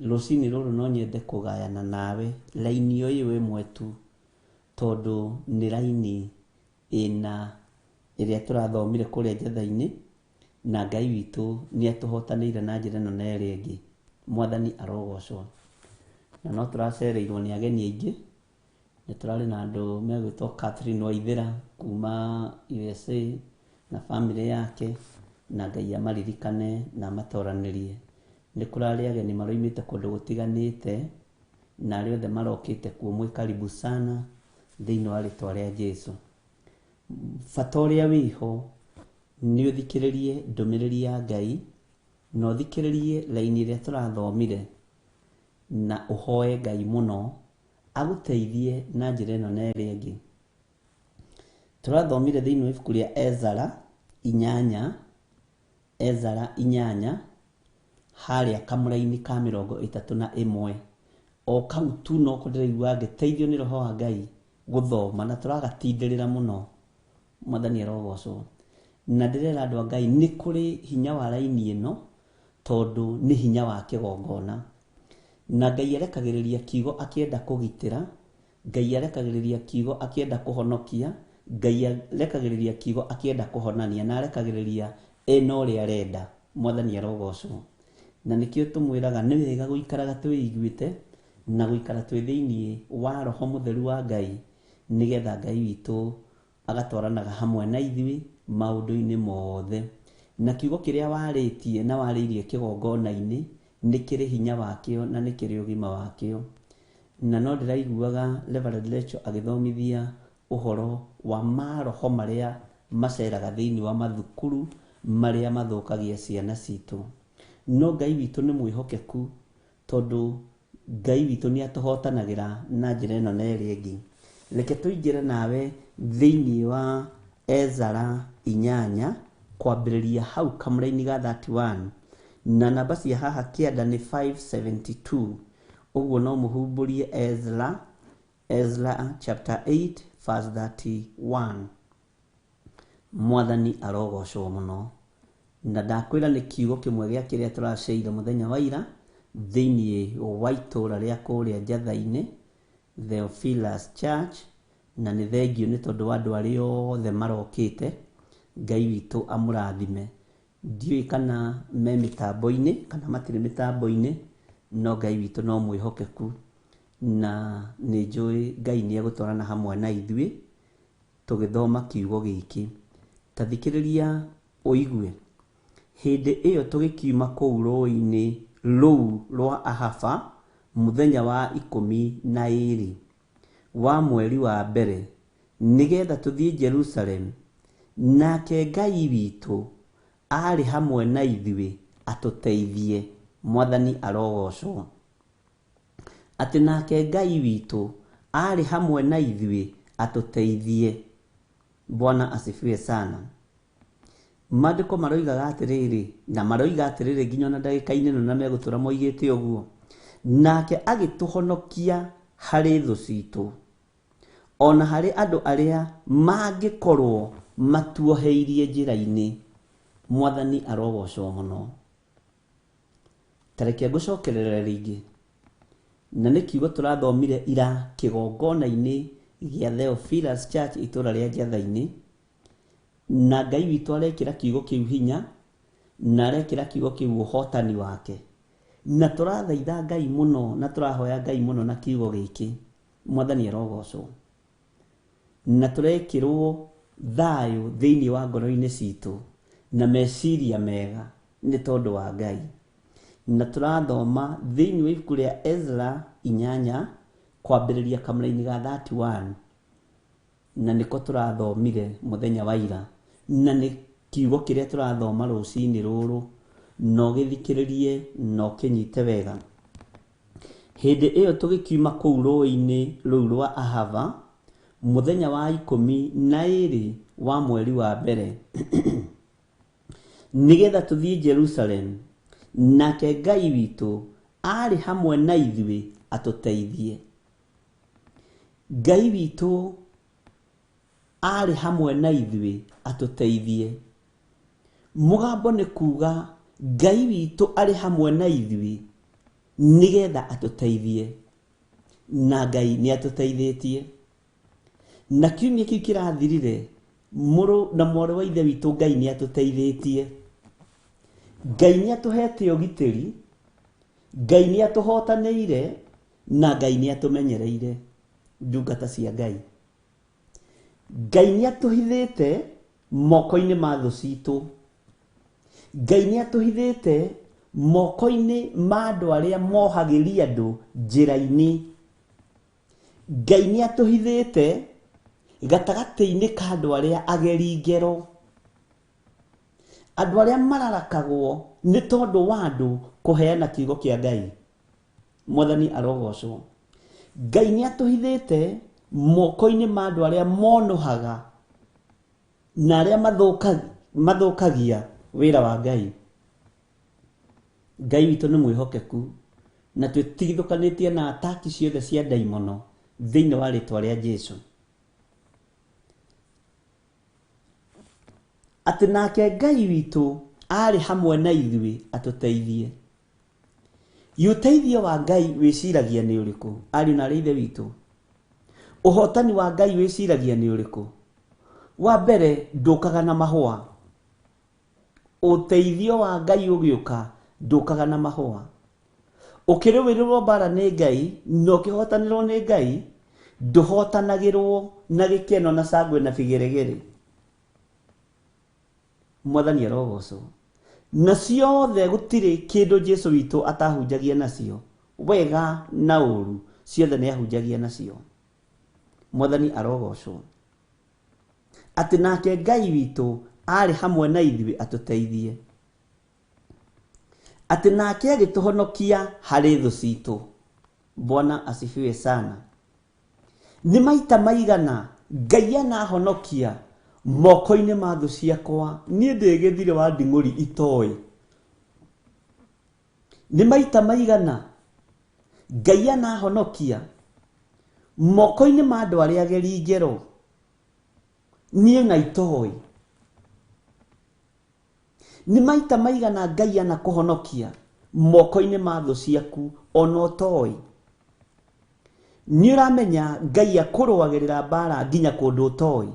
Rũcinĩ rũrũ no nyende kũgayana nawe raini o ĩyo ĩmwe tu, tondũ nĩ raini ĩna ĩrĩa tũrathomire kũrĩa Njatha-inĩ, na Ngai witũ nĩ atũhotanĩire na njĩra ĩno na ĩrĩa ĩngĩ. Mwathani arogocwo. Na no tũracereirwo nĩ ageni aingĩ, nĩ tũrarĩ na andũ megwĩtwo Catherine Waithĩra kuma USA na bamĩrĩ yake, na Ngai amaririkane na amatoranĩrie. Nĩ kũrarĩ ageni maroimĩte kũndũ gũtiganĩte, na arĩa othe marokĩte kuo mwĩ karibu sana thĩinĩ wa rĩtwa rĩa Jesũ. Bata ũrĩa wĩho nĩ ũthikĩrĩrie ndũmĩrĩri ya Ngai, na ũthikĩrĩrie raini ĩrĩa tũrathomire, na ũhoe Ngai mũno agũteithie na njĩra ĩno na ĩrĩa ĩngĩ. Tũrathomire thĩinĩ wa ibuku rĩa Ezara inyanya, Ezara inyanya, harĩa kamũraini ka 31. O kau tu no ko ndĩraigua ngĩteithio nĩ Roho wa Ngai gũthoma, na tũragatindĩrĩra mũno. Mwathani arogocwo. Na ndĩrera andũ a Ngai nĩ kũrĩ hinya wa raini ĩno, tondũ nĩ hinya wa kĩgongona. Na Ngai arekagĩrĩria kiugo akĩenda kũgitĩra, Ngai arekagĩrĩria kiugo akĩenda kũhonokia, Ngai arekagĩrĩria kiugo akĩenda kũhonania, na arekagĩrĩria ena ũrĩa arenda. Mwathani arogocwo. Na nĩkĩo tũmwĩraga nĩ wega gũikaraga twĩiguĩte na gũikara twĩ thĩinĩ wa Roho Mũtheru wa Ngai, nĩgetha Ngai witũ agatwaranaga hamwe na ithuĩ maũndũ-inĩ mothe. Na kiugo kĩrĩa warĩtie na warĩirie kĩgongona-inĩ nĩ kĩrĩ hinya wakĩo na nĩ kĩrĩ ũgima wakĩo. Na no ndĩraiguaga Reverend Rachel agĩthomithia ũhoro wa maroho marĩa maceraga thĩinĩ wa mathukuru marĩa mathũkagia ciana citũ. No Ngai witũ nĩ mwĩhokeku, tondũ Ngai witũ nĩ atũhotanagĩra na njĩra ĩno na ĩrĩa ĩngĩ. Reke tũingĩre nawe thĩinĩ wa Ezara inyanya kwambĩrĩria hau kamũraini ga 31, na namba cia haha kĩanda nĩ 572. Ũguo no mũhumbũrie Ezra, Ezra chapter 8 verse 31. Mwathani arogocwo mũno. Na ndakwĩra nĩ kiugo kĩmwe gĩa kĩrĩa tũraceire mũthenya wa ira thĩinĩ wa itũũra rĩa kũrĩa Njatha-inĩ, Theophilus Church, na nĩ thengio nĩ tondũ wa andũ arĩa othe marokĩte. Ngai witũ amũrathime. Ndiũĩ kana me mĩtambo-inĩ kana matirĩ mĩtambo-inĩ, no Ngai witũ no mwĩhokeku, na nĩ njũĩ Ngai nĩ egũtwarana hamwe na ithuĩ tũgĩthoma kiugo gĩkĩ. Ta thikĩrĩria ũigue. Hĩndĩ ĩyo tũgĩkiuma kũu rũũĩ-inĩ rũu rwa Ahava mũthenya wa 12 wa mweri wa mbere, nĩgetha tũthiĩ Jerusalem, nake Ngai witũ arĩ hamwe na ithuĩ atũteithie. Mwathani arogocwo. Atĩ nake Ngai witũ Arĩ hamwe na ithuĩ atũteithie. Bwana asifiwe sana. Maandĩko maroigaga atĩrĩrĩ, na maroiga atĩrĩrĩ nginya ona ndagĩka-inĩ ĩno na megũtũra moigĩte ũguo. Nake agĩtũhonokia harĩ thũ citũ, ona harĩ andũ arĩa mangĩkorwo matuoheirie njĩra-inĩ. Mwathani arogocwo mũno. Ta reke ngũcokerere rĩngĩ, na nĩ kiugo tũrathomire ira kĩgongona-inĩ gĩa Theophilus Church itũra rĩa Njathai-inĩ, na Ngai witũ arekĩra kiugo kĩu hinya, na arekĩra kiugo kĩu ũhotani wake. Na tũrathaitha Ngai mũno, na tũrahoya Ngai mũno na kiugo gĩkĩ. Mwathani arogocwo. Na tũrekĩrwo thayũ thĩinĩ wa ngoro-inĩ citũ na meciria mega nĩ tondũ wa Ngai. Na tũrathoma thĩinĩ wa ibuku rĩa Ezra 8 kwambĩrĩria kamũra-inĩ ga 31, na nĩko tũrathomire mũthenya wa ira, na nĩ kiugo kĩrĩa tũrathoma rũcinĩ rũrũ, na ũgĩthikĩrĩrie na ũkĩnyite wega. Hĩndĩ ĩyo tũgĩkiuma kũu rũĩ-inĩ rũu rwa Ahava mũthenya wa 12 wa mweri wa mbere, nĩgetha tũthiĩ Jerusalem, nake Ngai witũ arĩ hamwe na ithuĩ atũteithie. Ngai witũ arĩ hamwe na ithuĩ atũteithie. Mũgambo nĩ kuga Ngai witũ arĩ hamwe na ithuĩ nĩgetha atũteithie, na Ngai nĩ atũteithĩtie. Na kiumia kĩu kĩrathirire, mũrũ na mwarĩ wa ithe witũ Ngai nĩ atũteithĩtie. Ngai nĩ atũhete ũgitĩri, Ngai nĩ atũhotanĩire, na Ngai nĩ atũmenyereire. Ndungata cia Ngai, Ngai nĩ atũhithĩte moko-inĩ ma thũ citũ. Ngai nĩ atũhithĩte moko-inĩ ma andũ arĩa mohagĩria andũ njĩra-inĩ. Ngai nĩ atũhithĩte gatagatĩ-inĩ ka andũ arĩa ageri ngero, andũ arĩa mararakagwo nĩ tondũ wa andũ kũheana kiugo kĩa Ngai. Mwathani arogocwo. Ngai nĩ atũhithĩte moko-inĩ ma andũ arĩa monohaga na arĩa mathũkagia wĩra wa Ngai. Ngai witũ nĩ mwĩhokeku, na twĩtigithũkanĩtie na ataki ciothe cia ndaimono thĩinĩ wa rĩtwa rĩa Jesu. Atĩ nake Ngai witũ arĩ hamwe na ithuĩ atũteithie. Ũteithio wa Ngai wĩciragia nĩ ũrĩkũ? Ariũ na aarĩ ithe witũ, ũhotani wa Ngai wĩciragia nĩ ũrĩkũ? Wa mbere, ndũkaga na mahũa. Ũteithio wa Ngai ũgĩũka ndũkaga na mahũa. Ũkĩrũĩrĩrwo mbara nĩ Ngai na ũkĩhotanĩrwo nĩ Ngai, ndũhotanagĩrwo na gĩkeno na cangwe na bigeregere. Mwathani arogocwo. Na ciothe gũtirĩ kĩndũ Jesu witũ atahunjagia nacio, wega na ũru ciothe nĩ ahunjagia nacio. Mwathani arogocwo. Atĩ nake Ngai witũ arĩ hamwe na ithuĩ atũteithie. Atĩ nake agĩtũhonokia harĩ thũ citũ. Bwana asifiwe sana. Nĩ maita maigana Ngai anahonokia moko-inĩ ma thũ ciakwa, niĩ ndĩ gĩthirĩ wa nding'ũri itoĩ. Nĩ maita maigana Ngai anahonokia moko-inĩ ma andũ arĩa ageri ngero, niĩ na itoĩ. Nĩ maita maigana Ngai anakũhonokia moko-inĩ ma thũ ciaku ona ũtoĩ. Nĩ ũramenya Ngai akũrũagĩrĩra mbara nginya kũndũ ũtoĩ.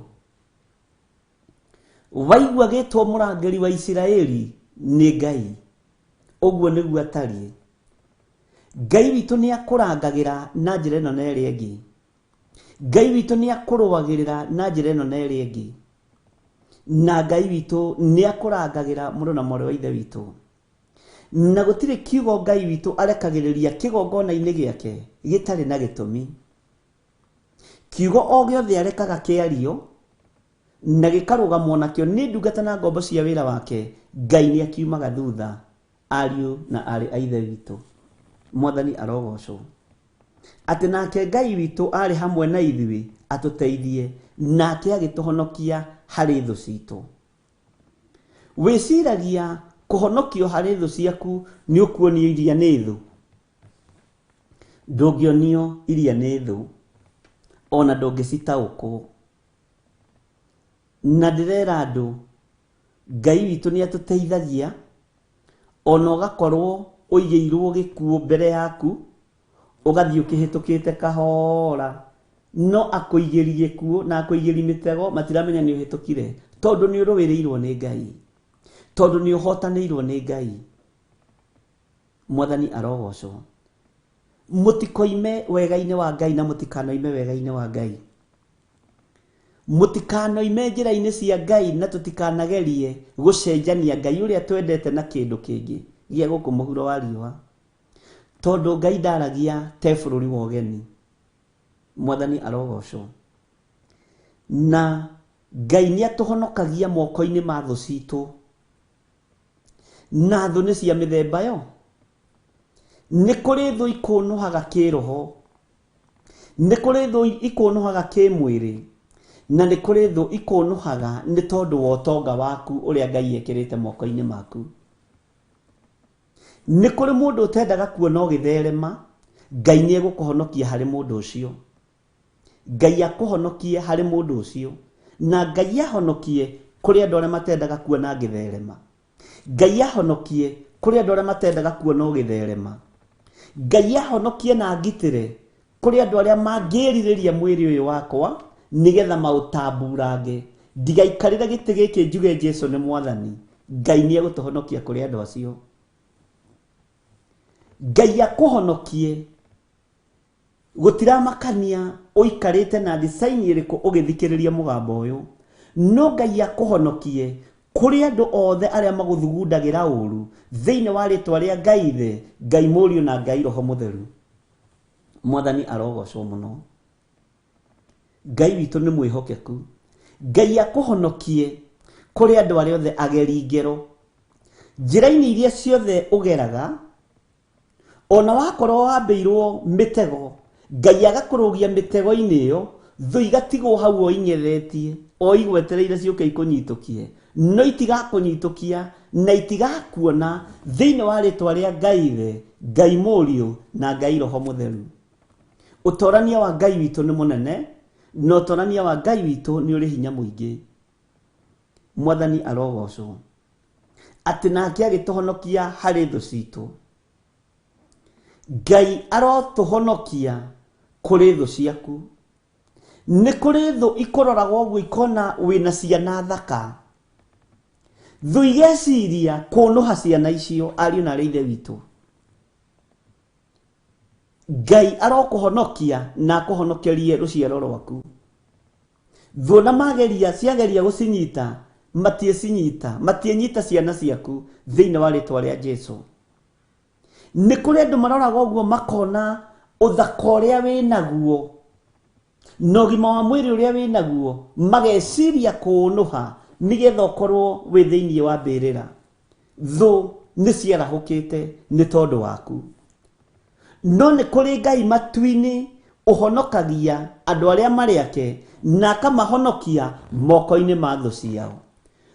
Waigua gĩtwo mũrangĩri wa Isiraeli nĩ Ngai, ũguo nĩguo atariĩ. Ngai witũ nĩ akũrangagĩra na njĩra ĩno na ĩrĩa ĩngĩ. Ngai witũ nĩ akũrũagĩrĩra na njĩra ĩno na ĩrĩa ĩngĩ. Na Ngai witũ nĩ akũrangagĩra mũrũ na mwarĩ wa ithe witũ. Na gũtirĩ kiugo Ngai witũ arekagĩrĩria kĩgongona-inĩ gĩake gĩtarĩ na gĩtũmi. Kiugo o gĩothe arekaga kĩario na gĩkarũgamwo nakĩo nĩ ndungata na ngombo cia wĩra wake, Ngai nĩ akiumaga thutha, ariũ na aarĩ a ithe witũ. Mwathani arogocwo. Atĩ nake Ngai witũ arĩ hamwe na ithuĩ atũteithie, nake agĩtũhonokia harĩ thũ citũ. Wĩciragia kũhonokio harĩ thũ ciaku nĩ ũkuonio iria nĩ thũ? Ndũngĩonio iria nĩ thũ, ona ndũngĩcitaũkwo. Na ndĩrera andũ, Ngai witũ nĩ atũteithagia, ona ũgakorwo ũigĩirwo gĩkuũ mbere yaku, ũgathiĩ ũkĩhĩtũkĩte kahora, no akũigĩri gĩkuũ na akũigĩri mĩtego, matiramenya nĩ ũhĩtũkire, tondũ nĩ ũrũĩrĩirwo nĩ Ngai, tondũ nĩ ũhotanĩirwo nĩ Ngai. Mwathani arogocwo. Mũtikoime wega-inĩ wa Ngai na mũtikanoime wega-inĩ wa Ngai. Mũtikanoime njĩra-inĩ cia Ngai na tũtikanagerie gũcenjania Ngai ũrĩa twendete na kĩndũ kĩngĩ gĩa gũkũ mũhuro wa riũa, tondũ Ngai ndaragia te bũrũri wa ũgeni. Mwathani arogocwo. Na Ngai nĩ atũhonokagia moko-inĩ ma thũ citũ, na thũ nĩ cia mĩthemba yo. Nĩ kũrĩ thũ ikũnũhaga kĩroho, nĩ kũrĩ thũ ikũnũhaga kĩmwĩrĩ, na nĩ kũrĩ thũ ikũnũhaga nĩ tondũ wa ũtonga waku ũrĩa Ngai ekĩrĩte moko-inĩ maku. Nĩ kũrĩ mũndũ ũtendaga kuona ũgĩtherema, Ngai nĩ egũkũhonokia harĩ mũndũ ũcio. Ngai akũhonokie harĩ mũndũ ũcio, na Ngai ahonokie kũrĩ andũ arĩa matendaga kuona ngĩtherema. Ngai ahonokie kũrĩ andũ arĩa matendaga kuona ũgĩtherema. Ngai ahonokie na ngitĩre kũrĩ andũ arĩa mangĩrirĩria mwĩrĩ ũyũ wakwa nĩgetha maũtamburange. Ndigaikarĩre gĩtĩ gĩkĩ njuge Jesũ nĩ Mwathani. Ngai nĩ egũtũhonokia kũrĩ andũ acio. Ngai akũhonokie gũtiramakania ũikarĩte na design ĩrĩkũ ũgĩthikĩrĩria mũgambo ũyũ, no Ngai akũhonokie kũrĩ andũ othe arĩa magũthugundagĩra ũru thĩinĩ wa rĩtwa rĩa Ngai Ithe, Ngai Mũriũ na Ngai Roho Mũtheru. Mwathani arogocwo mũno. Ngai witũ nĩ mwĩhokeku. Ngai akũhonokie kũrĩ andũ arĩa othe ageri ngero. Njĩra-inĩ iria ciothe ũgeraga, ona wakorwo wambĩirwo mĩtego, Ngai agakũrũgia mĩtego-inĩ ĩyo, thũ igatigwo hau o ing'ethetie, o igwetereire ciũke ikũnyitũkie, no itigakũnyitũkia na itigakuona thĩinĩ wa rĩtwa rĩa Ngai Ithe, Ngai Mũriũ na Ngai Roho Mũtheru. Ũtorania wa Ngai witũ nĩ mũnene, na ũtorania wa Ngai witũ nĩ ũrĩ hinya mũingĩ. Mwathani arogocwo. Atĩ nake agĩtũhonokia harĩ thũ citũ. Ngai arotũhonokia kũrĩ thũ ciaku. Nĩ kũrĩ thũ ikũroraga ũguo ikona wĩna ciana thaka. Thũ igeciria kũnũha ciana icio, ariũ na arĩ ithe witũ. Ngai arokũhonokia na akũhonokerie rũciaro rwaku. Thũ na mageria ciageria gũcinyita, matiĩcinyita, matiĩnyita ciana ciaku thĩinĩ wa rĩtwa rĩa Jesũ. Nĩ kũrĩ andũ maroraga ũguo makona ũthaka ũrĩa wĩnaguo na ũgima wa mwĩrĩ ũrĩa wĩnaguo, mageciria kũũnũha nĩgetha ũkorwo wĩ thĩinĩ wa mbĩrĩra. Thũ nĩ ciarahũkĩte nĩ tondũ waku. No nĩ kũrĩ Ngai matu-inĩ ũhonokagia andũ arĩa marĩ ake na akamahonokia moko-inĩ ma thũ ciao.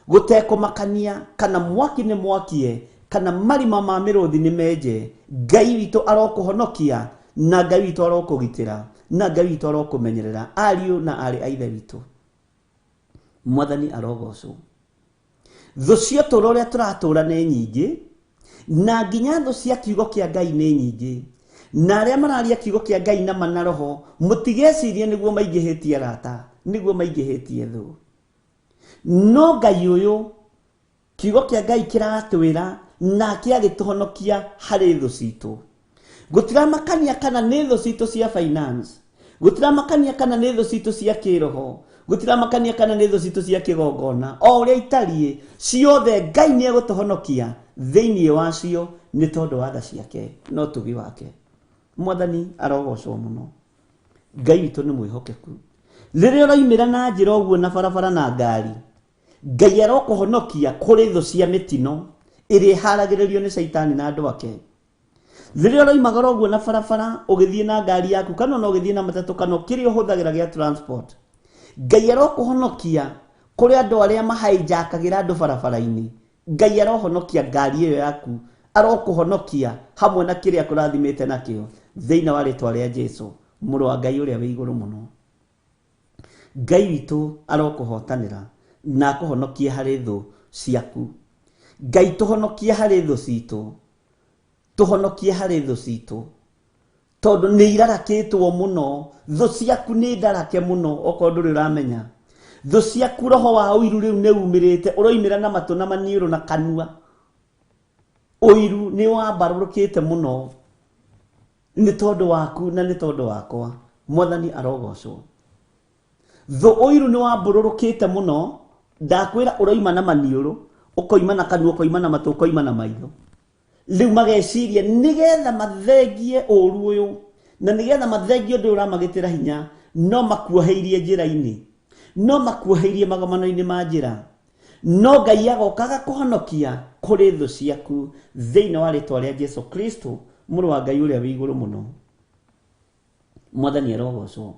Gũtekũmakania kana mwaki nĩ mwakie kana marima ma mĩrũthi nĩ menje, Ngai witũ arokũhonokia na Ngai witũ arokũgitĩra na Ngai witũ arokũmenyerera, ariũ na aarĩ a Ithe witũ. Mwathani arogocwo. Thũ cia ũtũũro ũrĩa tũratũũra nĩ nyingĩ, na nginya thũ cia kiugo kĩa Ngai nĩ nyingĩ. Na arĩa mararia kiugo kĩa Ngai na mana roho, mũtigecirie nĩguo maingĩhĩtie arata, nĩguo maingĩhĩtie thũ. No Ngai ũyũ, kiugo kĩa Ngai kĩratwĩra nake agĩtũhonokia harĩ thũ citũ. Gũtiramakania kana nĩ thũ citũ cia finance, gũtiramakania kana nĩ thũ citũ cia kĩroho, gũtiramakania kana nĩ thũ citũ cia kĩgongona, o ũrĩa itariĩ ciothe Ngai nĩ egũtũhonokia thĩinĩ wacio nĩ tondũ wa tha ciake na ũtugi wake. Mwathani arogocwo mũno. Ngai witũ nĩ mwĩhokeku. Rĩrĩa ũraimĩra na njĩra ũguo na barabara na ngari, Ngai arokũhonokia kũrĩ thũ cia mĩtino ĩrĩa ĩharagĩrĩrio nĩ caitani na andũ ake. Rĩrĩa ũroimagara ũguo na barabara ũgĩthiĩ na ngari yaku kana ona ũgĩthiĩ na matatũ kana kĩrĩa ũhũthagĩra gĩa transport, Ngai arokũhonokia kũrĩ andũ arĩa mahaijakagĩra andũ barabara-inĩ. Ngai arohonokia ngari ĩyo yaku, arokũhonokia hamwe na kĩrĩa kũrathimĩte nakĩo thĩinĩ wa rĩtwa rĩa Jesu, mũrũ wa Ngai ũrĩa wĩ igũrũ mũno. Ngai witũ arokũhotanĩra na akũhonokie harĩ thũ ciaku. Ngai tũhonokie harĩ thũ citũ, tũhonokie harĩ thũ citũ, tondũ nĩ irarakĩtwo mũno. Thũ ciaku nĩ ndarake mũno, okorwo ndũrĩ ũramenya. Thũ ciaku roho wa ũiru rĩu nĩ umĩrĩte, ũroimĩra na matũ na maniũrũ na kanua. Ũiru nĩ wambarũrũkĩte mũno nĩ tondũ waku na nĩ tondũ wakwa. Mwathani arogocwo. Thũ ũiru nĩ wambũrũrũkĩte mũno, ndakwĩra ũroima na maniũrũ, ũkoima na kanua, ũkoima na matũ, ũkoima na maitho. Rĩu mageciria nĩgetha mathengie ũru ũyũ na nĩgetha mathengie ũndũ ũramagĩtĩra hinya, no makuoheirie njĩra-inĩ, no makuoheirie magomano-inĩ ma njĩra. No Ngai agoka agakũhonokia kũrĩ thũ ciaku thĩinĩ wa rĩtwa rĩa Jesu Kristo, mũrũ wa Ngai ũrĩa wĩ igũrũ mũno. Mwathani arogocwo.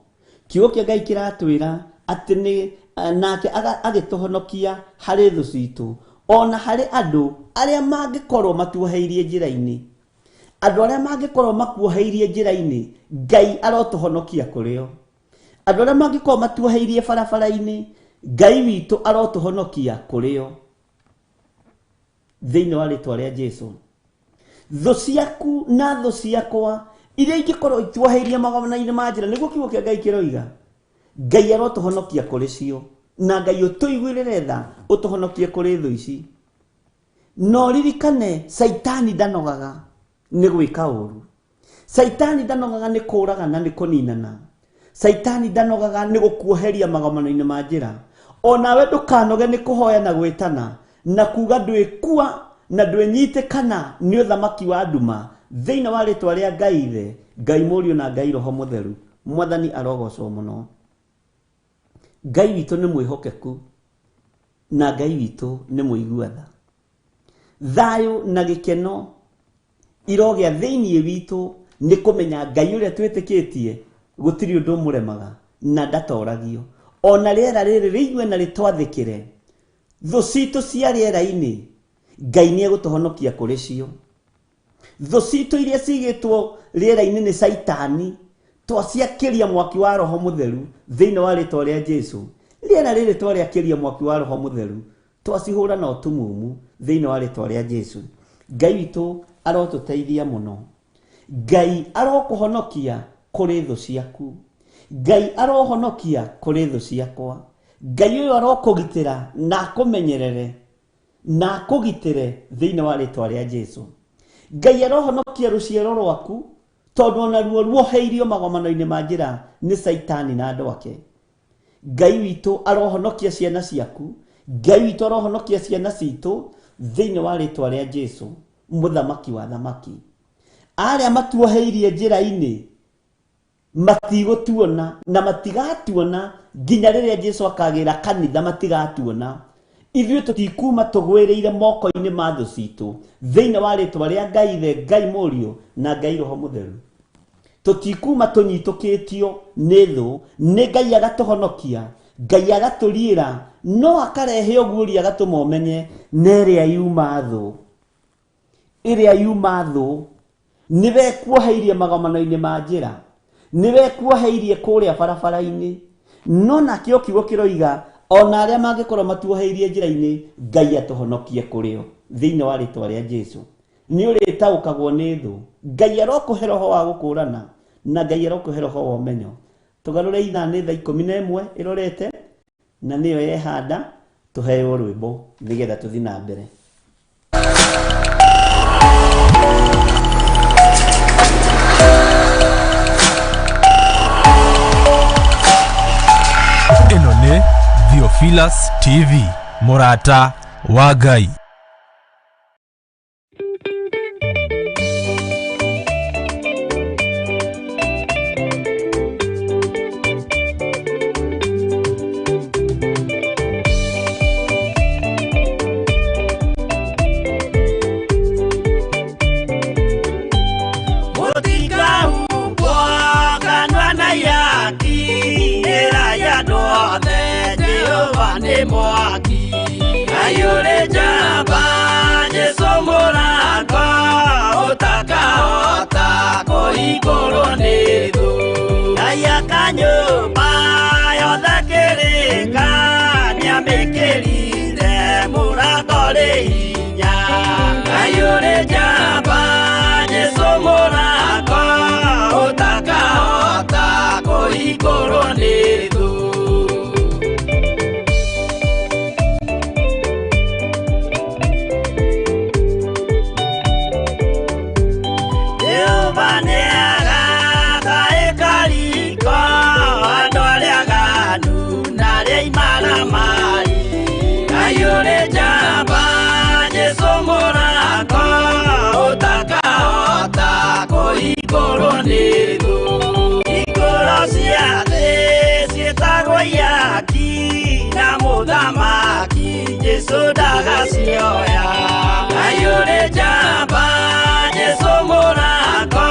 Kiugo kĩa Ngai kĩratwĩra atĩ nĩ nake agĩtũhonokia harĩ thũ citũ, ona harĩ andũ arĩa mangĩkorwo matuoheirie njĩra-inĩ. Andũ arĩa mangĩkorwo makuoheirie njĩra-inĩ, Ngai arotũhonokia kũrĩ o. Andũ arĩa mangĩkorwo matuoheirie barabara-inĩ, Ngai witũ arotũhonokia kũrĩ o thĩinĩ wa rĩtwa rĩa Jesu. Thũ ciaku na thũ ciakwa iria ingĩkorwo ituoheirie magomano-inĩ ma njĩra, nĩguo kiugo kĩa Ngai kĩroiga, Ngai arotũhonokia kũrĩ cio, na Ngai ũtũiguĩrĩre tha ũtũhonokie kũrĩ thũ ici. No ririkane Caitani ndanogaga nĩ gwĩka ũru, Caitani ndanogaga nĩ kũragana, nĩ kũninana, Caitani ndanogaga nĩ gũkuoheria magomano-inĩ ma njĩra. Onawe ndũkanoge nĩ kũhoya na gwĩtana na kuga ndwĩkua na ndwĩnyitĩkana nĩ ũthamaki wa nduma thĩinĩ wa rĩtwa rĩa Ngai Ithe, Ngai Mũriũ na Ngai Roho Mũtheru. Mwathani arogocwo mũno. Ngai witũ nĩ mwĩhokeku na Ngai witũ nĩ mũigua tha. Thayũ na gĩkeno irogĩa thĩinĩ witũ nĩ kũmenya Ngai ũrĩa twĩtĩkĩtie gũtirĩ ũndũ ũmũremaga na ndatoragio. Ona rĩera rĩrĩ rĩigue na rĩtwathĩkĩre, thũ citũ cia rĩera-inĩ Ngai nĩ egũtũhonokia kũrĩ cio. Thũ citũ iria cigĩtwo rĩera-inĩ nĩ Caitani, twaciakĩria mwaki wa Roho Mũtheru thĩinĩ wa rĩtwa rĩa Jesu. Rĩera rĩrĩ twarĩakĩria mwaki wa Roho Mũtheru, twacihũra na ũtumumu thĩinĩ wa rĩtwa rĩa Jesu. Ngai witũ arotũteithia mũno. Ngai arokũhonokia kũrĩ thũ ciaku. Ngai arohonokia kũrĩ thũ ciakwa. Ngai ũyũ arokũgitĩra na akũmenyerere na akũgitĩre thĩinĩ wa rĩtwa rĩa Jesu. Ngai arohonokia rũciaro rwaku, tondũ ona ruo ruoheirio magomano-inĩ ma njĩra nĩ Caitani na andũ ake. Ngai witũ arohonokia ciana ciaku, Ngai witũ arohonokia ciana citũ thĩinĩ wa rĩtwa rĩa Jesu, mũthamaki wa thamaki. Arĩa matuoheirie njĩra-inĩ matigũtuona na matigatuona nginya rĩrĩa Jesu akagĩra kanitha, matigatuona. Ithuĩ tũtikuma tũgwĩrĩire moko-inĩ ma thũ citũ thĩinĩ wa rĩtwa rĩa Ngai Ithe, Ngai Mũriũ na Ngai Roho Mũtheru. Tũtikuma tũnyitũkĩtio nĩ thũ, nĩ Ngai agatũhonokia, Ngai agatũriĩra, no akarehe ũguũrio agatũma ũmenye nĩ ĩrĩa yuma thũ, ĩrĩa yuma thũ nĩwe kuoheirie magomano-inĩ ma njĩra, nĩwe kuoheirie kũrĩa barabara-inĩ. No nakĩo kiugo kĩroiga ona arĩa mangĩkorwo matuoheirie njĩra-inĩ, Ngai atũhonokie kũrĩ o thĩinĩ wa rĩtwa rĩa Jesu. Nĩ ũrĩtaũkagwo nĩ thũ. Ngai arokũhe roho wa gũkũrana na Ngai arokũhe roho wa ũmenyo. Tũgarũre ithaa nĩ thaa 11 ĩrorete na nĩyo yehanda, tũheo rwĩmbo nĩgetha tũthiĩ na mbere. Ĩno nĩ Theophilus TV, mũrata wa Ngai. Mwaki Ngai ũrĩ njamba Jesũ mũrango ũtakahota kũhingũrwo nĩ thũ Ngai akanyũmba yothe kĩrĩka nĩamĩkĩrire mũrango rĩ hinya Ngai ũrĩ njamba Jesũ mũrango ũtakahota kũhingũrwo nĩ thũ Jehova nĩagaka ĩkariko andũ arĩa aganu na arĩa imaramari Ngai ũrĩ njamba Jesũ mũrango ũtakahota kũhingũrwo nĩ thũ Hingũro cia thĩ ciĩtagwo ihaki na mũthamaki Jesũ ndagacioya Ngai ũrĩ njamba Jesũ mũrango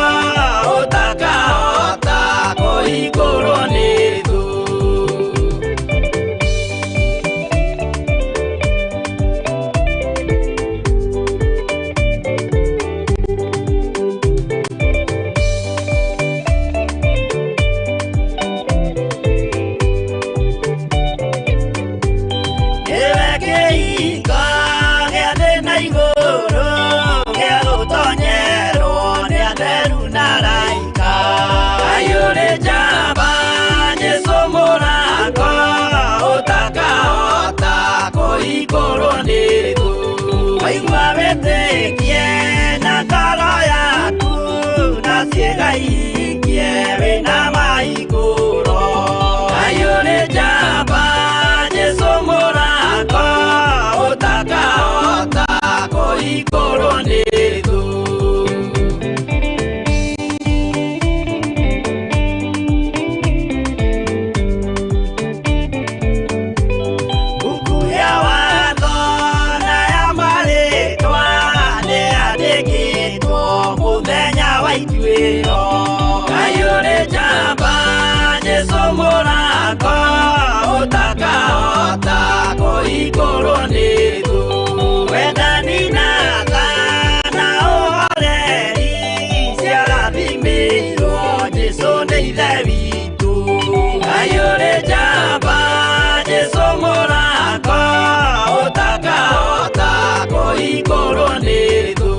ũtakahota kũhingũrwo nĩ thũ Nĩwe kĩhingo gĩa thĩ na igũrũ gĩa gũtonyerwo nĩ atheru na araika Ngai ũrĩ njamba Jesũ mũrango ũtakahota kũhingũrwo nĩ thũ Waigua wĩtĩkie na ngoro yaku na ciĩga ihingie wĩna mahingũro Ngai ũrĩ njamba Jesũ mũrango ũtakahota kũhingũrwo nĩ thũ Buku ya watho na ya marĩtwa nĩyandĩkĩtwo mũthenya wa ituĩro Ngai ũrĩ njamba Jesũ mũrango ũtakahota kũhingũrwo nĩ thũ Wendani na tha na ũhoreri ciarathimĩirwo Jesũ nĩ ithe witũ Ngai ũrĩ njamba Jesũ mũrango ũtakahota kũhingũrwo nĩ thũ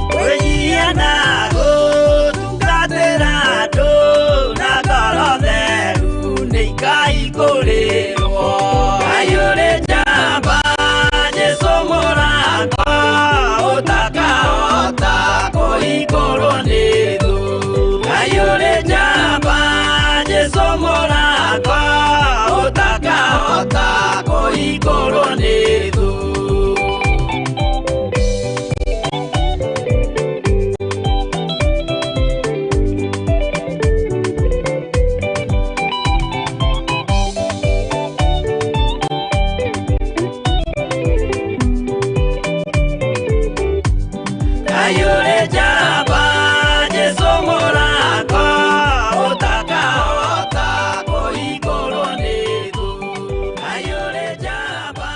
Kwĩnyihia na gũtungatĩra andũ na ngoro theru nĩ ikahingũrĩrwo Ngai ũrĩ njamba Jesũ mũrango ũtakahota kũhingũrwo nĩ thũ Ngai ũrĩ njamba Jesũ mũrango ũtakahota kũhingũrwo nĩ thũ Ngai ũrĩ njamba Jesũ mũrango ũtakahota kũhingũrwo nĩ thũ Ngai ũrĩ njamba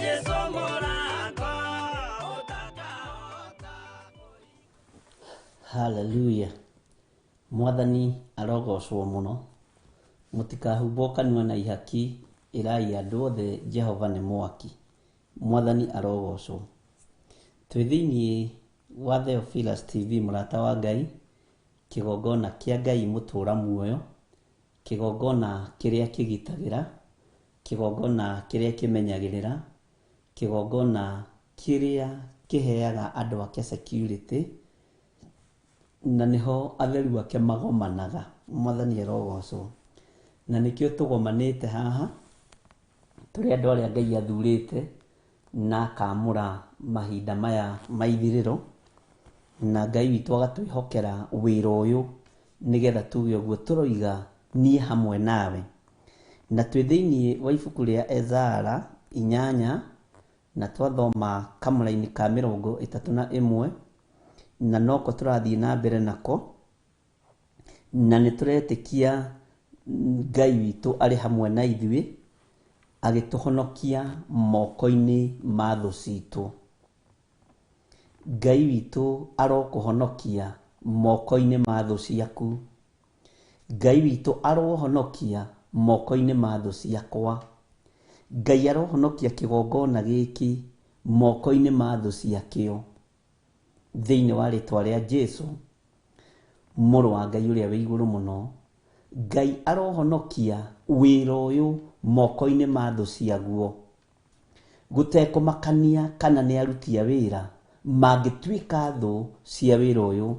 Jesũ mũrango ũtakahota Haleluya. Mwathani arogocwo mũno. Mũtikahumbwo kanua na ihaki, ĩrai andũ othe Jehova nĩ mwaki. Mwathani arogocwo. Twĩ thĩiniĩ wa Theophilus TV mũrata wa Ngai, kĩgongona kĩa Ngai mũtũra muoyo, kĩgongona kĩrĩa kĩgitagĩra, kĩgongona kĩrĩa kĩmenyagĩrĩra, kĩgongona kĩrĩa kĩheaga andũ ake security, na nĩho atheru ake magomanaga. Mwathani arogocwo. Na nĩkĩo tũgomanĩte haha tũrĩ andũ arĩa Ngai athurĩte na akamũra mahinda maya ma ithirĩro, na Ngai witũ agatwĩhokera wĩra ũyũ nĩgetha tuge ũguo tũroiga niĩ hamwe nawe. Na twĩ thĩinĩ wa ibuku rĩa Ezara 8 na twathoma kamũraini ka 31 na noko tũrathiĩ na mbere nako, na nĩ tũretĩkia Ngai witũ arĩ hamwe na ithuĩ agĩtũhonokia moko-inĩ ma thũ citũ. Ngai witũ arokũhonokia moko-inĩ ma thũ ciaku. Ngai witũ arohonokia moko-inĩ ma thũ ciakwa. Ngai arohonokia kĩgongona gĩkĩ moko-inĩ ma thũ ciakĩo. Thĩinĩ wa rĩtwa rĩa Jesu, mũrũ wa Ngai ũrĩa wĩ igũrũ mũno, Ngai arohonokia wĩra ũyũ moko-inĩ ma thũ ciaguo. Gũtekũmakania kana nĩ aruti a wĩra mangĩtuĩka thũ cia wĩra ũyũ.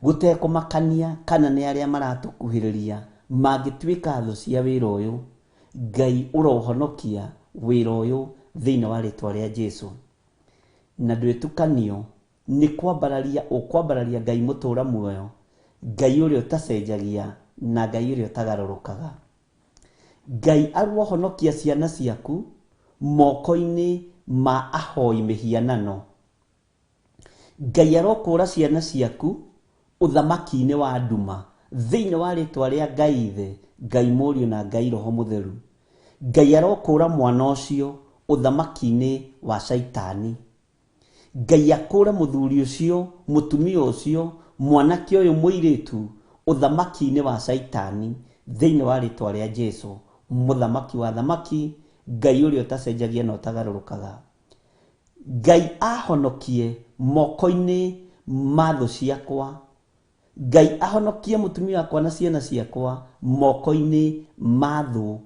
Gũtekũmakania kana nĩ arĩa maratũkuhĩrĩria mangĩtuĩka thũ cia wĩra ũyũ. Ngai ũrohonokia wĩra ũyũ thĩinĩ wa rĩtwa rĩa Jesu. Na ndwĩtukanio nĩ kwambararia ũkwambararia Ngai mũtũra muoyo, Ngai ũrĩa ũtacenjagia na Ngai ũrĩa ũtagarũrũkaga. Ngai arohonokia ciana ciaku moko-inĩ ma ahoi mĩhianano. Ngai arokũra ciana ciaku ũthamaki-inĩ wa nduma thĩinĩ wa rĩtwa rĩa Ngai Ithe, Ngai Mũriũ na Ngai Roho Mũtheru. Ngai arokũra mwana ũcio ũthamaki-inĩ wa Shaitani. Ngai akũre mũthuri ũcio, mũtumia ũcio, mwanake ũyũ mũirĩtu ũthamaki-inĩ wa Shaitani thĩinĩ wa rĩtwa rĩa Jesu, mũthamaki wa thamaki, Ngai ũrĩa ũtacenjagia na ũtagarũrũkaga. Ngai ahonokie moko-inĩ ma thũ ciakwa. Ngai ahonokie mũtumia wakwa na ciana ciakwa moko-inĩ ma thũ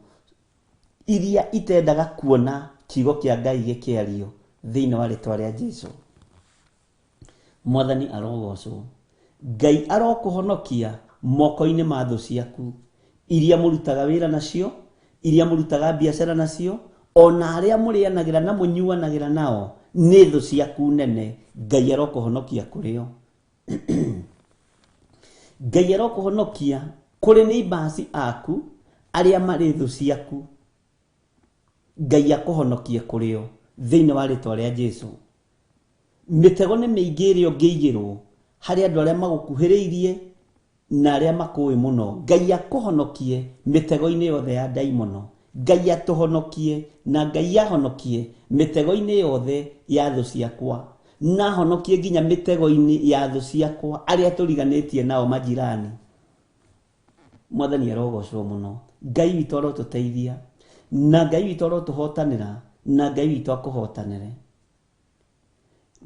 iria itendaga kuona kiugo kĩa Ngai gĩkĩario thĩinĩ wa rĩtwa rĩa Jesu. Mwathani arogocwo. Ngai arokũhonokia moko-inĩ ma thũ ciaku iria mũrutaga wĩra nacio, iria mũrutaga biacara nacio, ona arĩa mũrĩanagĩra na mũnyuanagĩra nao nĩ thũ ciaku nene. Ngai arokũhonokia kũrĩ o. Ngai arokũhonokia kũrĩ neighbors aku arĩa marĩ thũ ciaku. Ngai akũhonokie kũrĩ o thĩinĩ wa rĩtwa rĩa Jesu. Mĩtego nĩ mĩingĩ ĩrĩa ũngĩigĩrwo harĩ andũ arĩa magũkuhĩrĩirie na arĩa makũĩ mũno. Ngai akũhonokie mĩtego-inĩ yothe ya ndaimono. Ngai atũhonokie na Ngai ahonokie mĩtego-inĩ yothe ya thũ ciakwa. Na ahonokie nginya mĩtego-inĩ ya thũ ciakwa arĩa tũriganĩtie nao majirani. Mwathani arogocwo mũno. Ngai witũ arotũteithia na Ngai witũ arotũhotanĩra na Ngai witũ akũhotanĩre.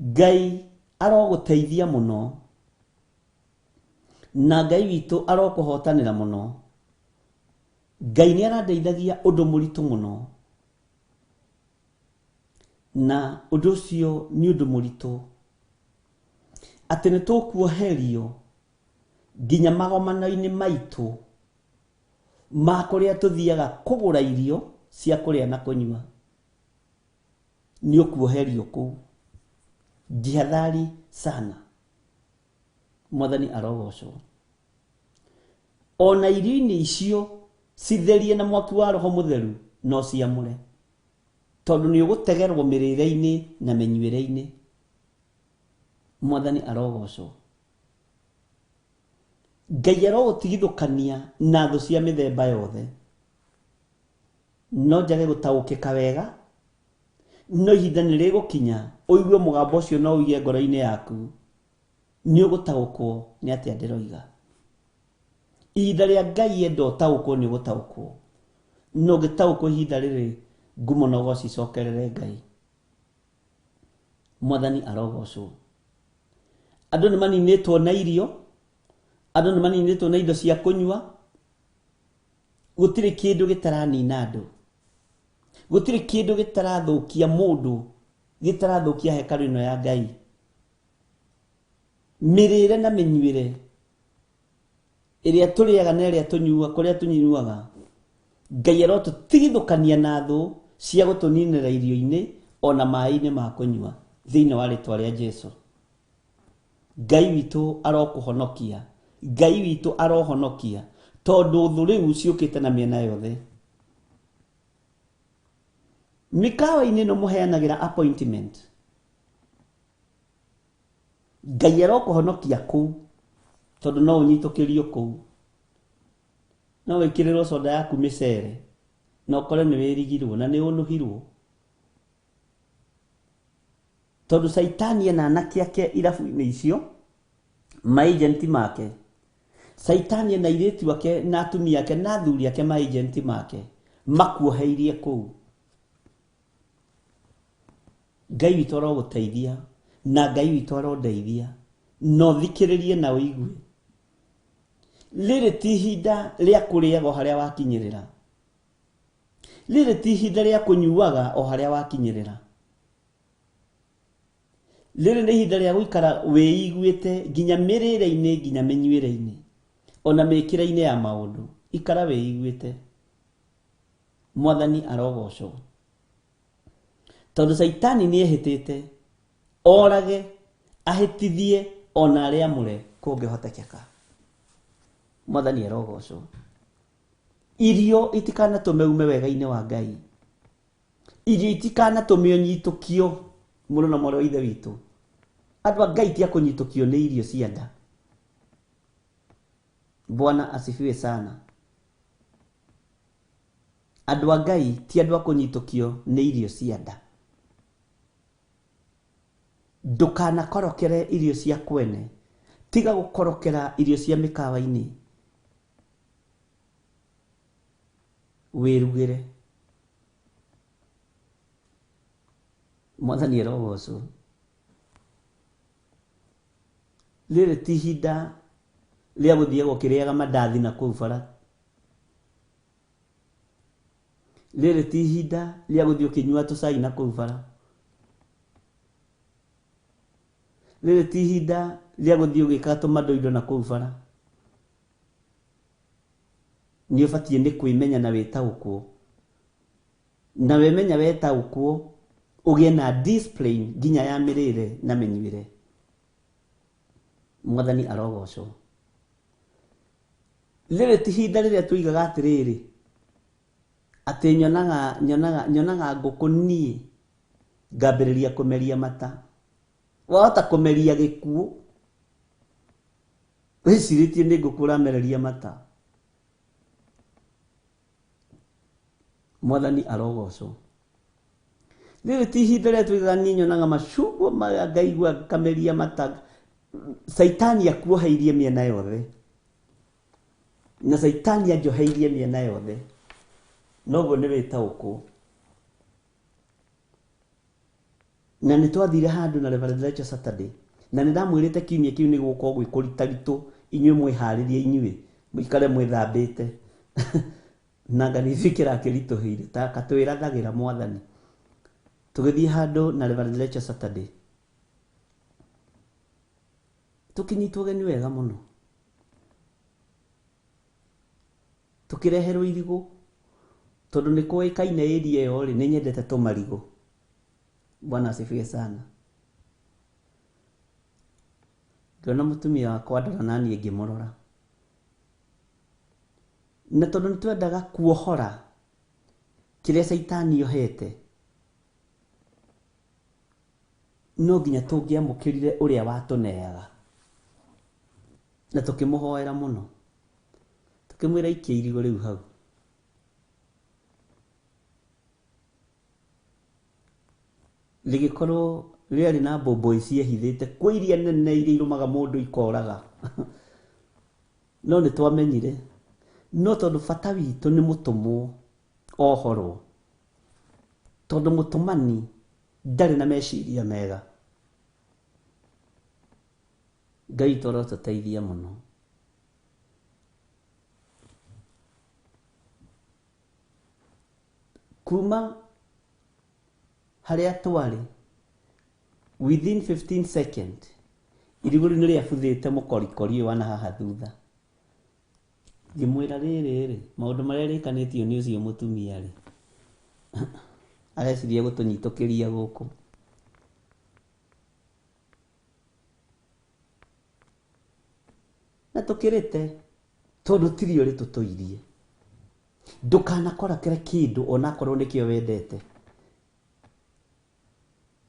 Ngai arogũteithia mũno na Ngai witũ arokũhotanĩra mũno. Ngai nĩ arandeithagia ũndũ mũritũ mũno, na ũndũ ũcio nĩ ũndũ mũritũ atĩ nĩ tũkuoherio nginya magomano-inĩ maitũ ma kũrĩa tũthiaga kũgũra irio cia kũrĩa na kũnyua. Nĩ ũkuoherio kũu. Jihadhari sana. Mwathani arogocwo. Ona irio-inĩ icio citherie na mwaki wa Roho Mũtheru no ciamũre, tondũ nĩ ũgũtegerwo mĩrĩre-inĩ na mĩnyuĩre-inĩ. Mwathani arogocwo. Ngai arogũtigithũkania na thũ cia mĩthemba yothe. No njage gũtaũkĩka wega, no ihinda nĩ rĩgũkinya ũigue mũgambo ũcio no ũige ngoro-inĩ yaku, nĩ ũgũtaũkwo nĩ atĩa ndĩroiga. Ihinda rĩa Ngai enda ũtaũkwo nĩ ũgũtaũkwo, no ũngĩtaũkwo ihinda rĩrĩ, ngumo na ũgoci icokerere Ngai. Mwathani arogocwo. Andũ nĩ maninĩtwo na irio, andũ nĩ maninĩtwo na indo cia kũnyua. Gũtirĩ kĩndũ gĩtaranina andũ, gũtirĩ kĩndũ gĩtarathũkia mũndũ, gĩtarathũkia hekarũ ĩno ya Ngai. Mĩrĩre na mĩnyuĩre ĩrĩa tũrĩaga na ĩrĩa tũnyuaga, kũrĩa tũnyuaga, Ngai arotũtigithũkania na thũ cia gũtũninĩra irio-inĩ ona maĩ-inĩ ma kũnyua thĩinĩ wa rĩtwa rĩa Jesu. Ngai witũ arokũhonokia, Ngai witũ arohonokia, tondũ thũ rĩu ciũkĩte na mĩena yothe. Mĩkawa-inĩ ĩno mũheanagĩra appointment. Ngai arokũhonokia kũu tondũ no ũnyitũkĩrio kũu. No wĩkĩrĩrwo soda yaku mĩcere na ũkore nĩ wĩrigirwo na nĩ ũnũhirwo. Tondũ caitani ena anake ake irabu-inĩ icio, maagenti make. Caitani ena airĩtu ake na atumia ake na athuri ake maagenti make makuoheirie kũu. Ngai witũ arogũteithia na Ngai witũ arondeithia na ũthikĩrĩrie na ũigue. Rĩrĩ ti ihinda rĩa kũrĩaga o harĩa wakinyĩrĩra. Rĩrĩ ti ihinda rĩa kũnyuaga o harĩa wakinyĩrĩra. Rĩrĩ nĩ ihinda rĩa gũikara wĩiguĩte nginya mĩrĩre-inĩ nginya mĩnyuĩre-inĩ ona mĩkĩre-inĩ ya maũndũ. Ikara wĩiguĩte. Mwathani arogocwo. Tondũ caitani nĩ ehĩtĩte orage ahĩtithie ona arĩa amũre kũngĩhotekeka. Mwathani arogocwo. Irio itikanatũme ume wega-inĩ wa Ngai. Irio itikanatũme ũnyitũkio mũrũ na mwarĩ wa Ithe witũ. Andũ a Ngai ti a kũnyitũkio nĩ irio cia nda. Bwana asifiwe sana. Andũ a Ngai ti andũ a kũnyitũkio nĩ irio cia nda. Ndũkanakorokere irio cia kwene. Tiga gũkorokera irio cia mĩkawa-inĩ. Wĩrugĩre. Mwathani arogocwo. Rĩrĩ ti ihinda rĩa gũthiaga ũkĩrĩaga mandathi na kũu bara. Rĩrĩ ti ihinda rĩa gũthiĩ ũkĩnyua tũcai na kũu bara. Rĩrĩ ti ihinda rĩa gũthiĩ ũgĩka tũmandoindo na kũu bara. Nĩ ũbatiĩ nĩ kwĩmenya na wĩtaũkwo. Na wemenya wetaũkwo ũgĩe na discipline nginya ya mĩrĩre na mĩnyuĩre. Mwathani arogocwo. Rĩrĩ ti ihinda rĩrĩa tũigaga atĩrĩrĩ atĩ nyonaga ngũkũ niĩ ngambĩrĩria kũmeria mata. Wahota kũmeria gĩkuũ wĩcirĩtie nĩ ngũkũ ũramereria mata. Mwathani arogocwo. Rĩrĩ ti ihinda rĩrĩa tuigaga niĩ nyonaga macungwa maya ngaigua ngameria mata. Caitani akuoheirie mĩena yothe. Na caitani anjoheirie mĩena yothe. Noguo nĩ wĩtaũkwo. Na nĩ twathire handũ na Reverend Rachel Saturday. Na nĩ ndamwĩrĩte kiumia kĩu nĩ gũgũkorwo gwĩ kũritaritũ inyuĩ mwĩharĩrie inyuĩ mũikare mwĩthambĩte. Na nga nĩ ithuĩ kĩrakĩritũhĩire ta katwĩrathagĩra Mwathani. Tũgĩthiĩ handũ na Reverend Rachel Saturday. Tũkĩnyitwo ũgeni wega mũno. Tũkĩreherwo irigũ. Tondũ nĩ kũĩkaine area ĩyo rĩ, nĩ nyendete tũmarigũ. Bwana asifiwe sana. Ngĩona mũtumia wakwa ndora na niĩ ngĩmũrora. Na tondũ nĩ twendaga kuohora kĩrĩa caitani ohete, no nginya tũngĩamũkĩrire ũrĩa watũneaga. Na tũkĩmũhoera mũno. Tũkĩmwĩra ikia irigũ rĩu hau. Rĩgĩkorwo rĩarĩ na mbũmbũĩ ciehithĩte kwĩ iria nene iria irũmaga mũndũ ikoraga. No nĩ twamenyire. No tondũ bata witũ nĩ mũtũmwo ohorwo. Tondũ mũtũmani ndarĩ na meciria mega. Ngai witũ arotũteithia mũno. Kuma harĩa twarĩ within 15 seconds irigũ rĩu nĩ rĩabuthĩte mũkorikori ũyũ wa na haha thutha. Ngĩmwĩra rĩrĩ rĩ, maũndũ marĩa rĩkanĩtio nĩ ũcio mũtumia rĩ, areciria gũtũnyitũkĩria gũkũ. Na tũkĩrĩte tondũ tirĩ ũrĩ tũtũirie. Ndũkanakorakĩre kĩndũ onakorwo nĩkĩo wendete.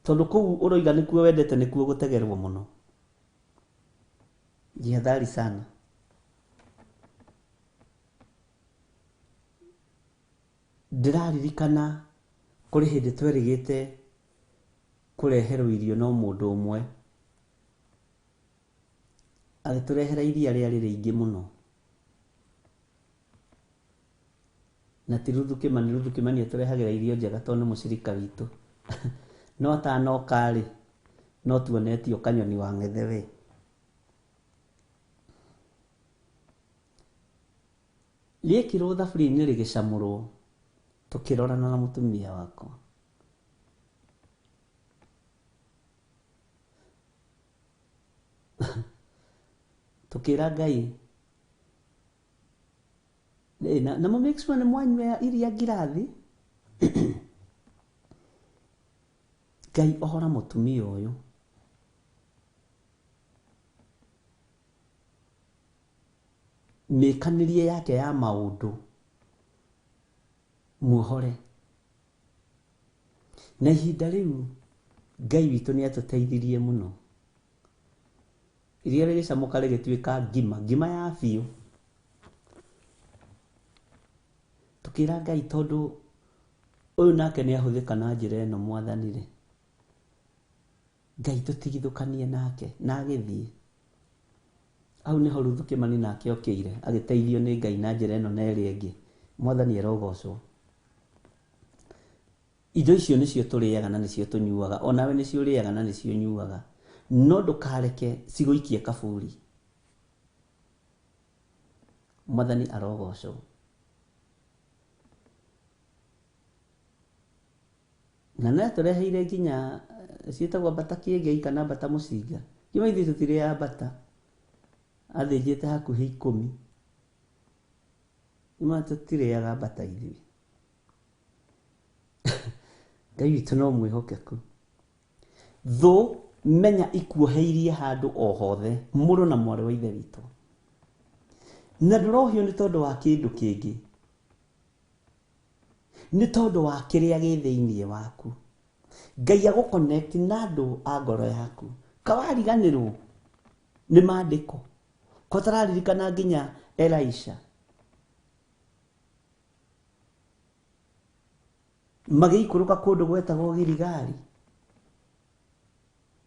Tondũ kũu ũroiga nĩkuo wendete nĩkuo gũtegerwo mũno. Jihadhari sana. Ndĩraririkana kũrĩ hĩndĩ twerĩgĩte kũreherwo irio no mũndũ ũmwe agĩtũrehera iria rĩarĩ rĩingĩ mũno. Na ti Ruthu Kĩmani, Ruthu Kĩmani atũrehagĩra irio njega tondũ nĩ mũcirika witũ. No atanoka rĩ, no tuonetio kanyoni wa ng'ethe we. Rĩekĩrwo thaburia-inĩ rĩgĩcamũrwo, tũkĩrorana na mũtumia wakwa. Tũkĩra Ngai, na mũ make sure nĩ mwanyua iria ngirathi. Ngai ohora mũtumia ũyũ. Mĩkanĩrie yake ya maũndũ muohore. Na ihinda rĩu Ngai witũ nĩ atũteithirie mũno. Iria rĩgĩcamũka rĩgĩtuĩka ngima, ngima ya biũ. Tũkĩra Ngai tondũ ũyũ nake nĩ ahũthĩka na njĩra ĩno mwathani rĩ, Ngai tũtigithũkanie nake na agĩthiĩ. Hau nĩho Ruthu Kĩmani nake okĩire agĩteithio nĩ Ngai na njĩra ĩno na ĩrĩa ĩngĩ. Mwathani arogocwo. Indo icio nĩcio tũrĩaga na nĩcio tũnyuaga, onawe nĩcio ũrĩaga na nĩcio ũnyuaga. No ndũkareke cigũikie kaburi. Mwathani arogocwo. Na no atũreheire nginya ciĩtagwo mbata kĩengei kana mbata mũcinga. Kĩma ithuĩ tũtirĩaga mbata. Athĩnjĩte hakuhĩ 10. Kĩma tũtirĩaga mbata ithuĩ. Ngai witũ no mwĩhokeku. Thũ menya ikuoheirie handũ o hothe, mũrũ na mwarĩ wa ithe witũ. Na ndũrohio nĩ tondũ wa kĩndũ kĩngĩ. Nĩ tondũ wa kĩrĩa gĩ thĩinĩ waku. Ngai agũconnect na andũ a ngoro yaku. Kawariganĩrwo nĩ maandĩko. Kotararirikana nginya Elisha. Magĩikũrũka kũndũ gwetagwo Giligali.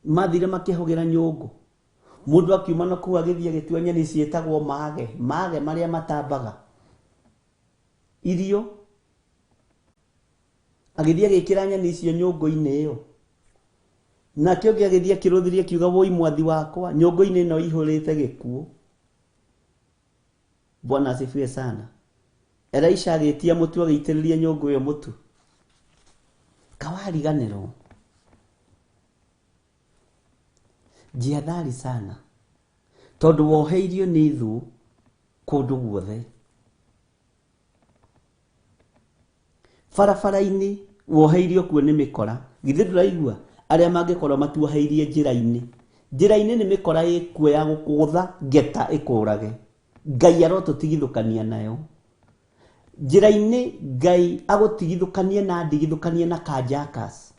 Mathire makĩhũgĩra nyũngũ. Mũndũ akiuma na kũu agĩthiĩ agĩtua nyeni ciĩtagwo mage, mage marĩa matambaga irio. Agĩthiĩ agĩkĩra nyeni icio nyũngũ-inĩ ĩyo. Nake ũngĩ agĩthiĩ akĩrũthĩria akiuga, woi mwathi wakwa, nyũngũ-inĩ ĩno ĩihũrĩte gĩkuũ. Bwana asifiwe sana. Elisha agĩtia mũtu agĩitĩrĩria nyũngũ ĩyo mũtu. Kawariganĩrwo. Jihadhari sana. Tondũ woheirio nĩ thũ kũndũ guothe. Barabara-inĩ woheirio kuo nĩ mĩkora. Githĩ ndũraigua arĩa mangĩkorwo matuoheirie njĩra-inĩ. Njĩra-inĩ nĩ mĩkora ĩkuo ya gũkũgũtha ngeta ĩkũrage. Ngai arotũtigithũkania nayo. Njĩra-inĩ Ngai agũtigithũkanie na ndigithũkanie na kajakas.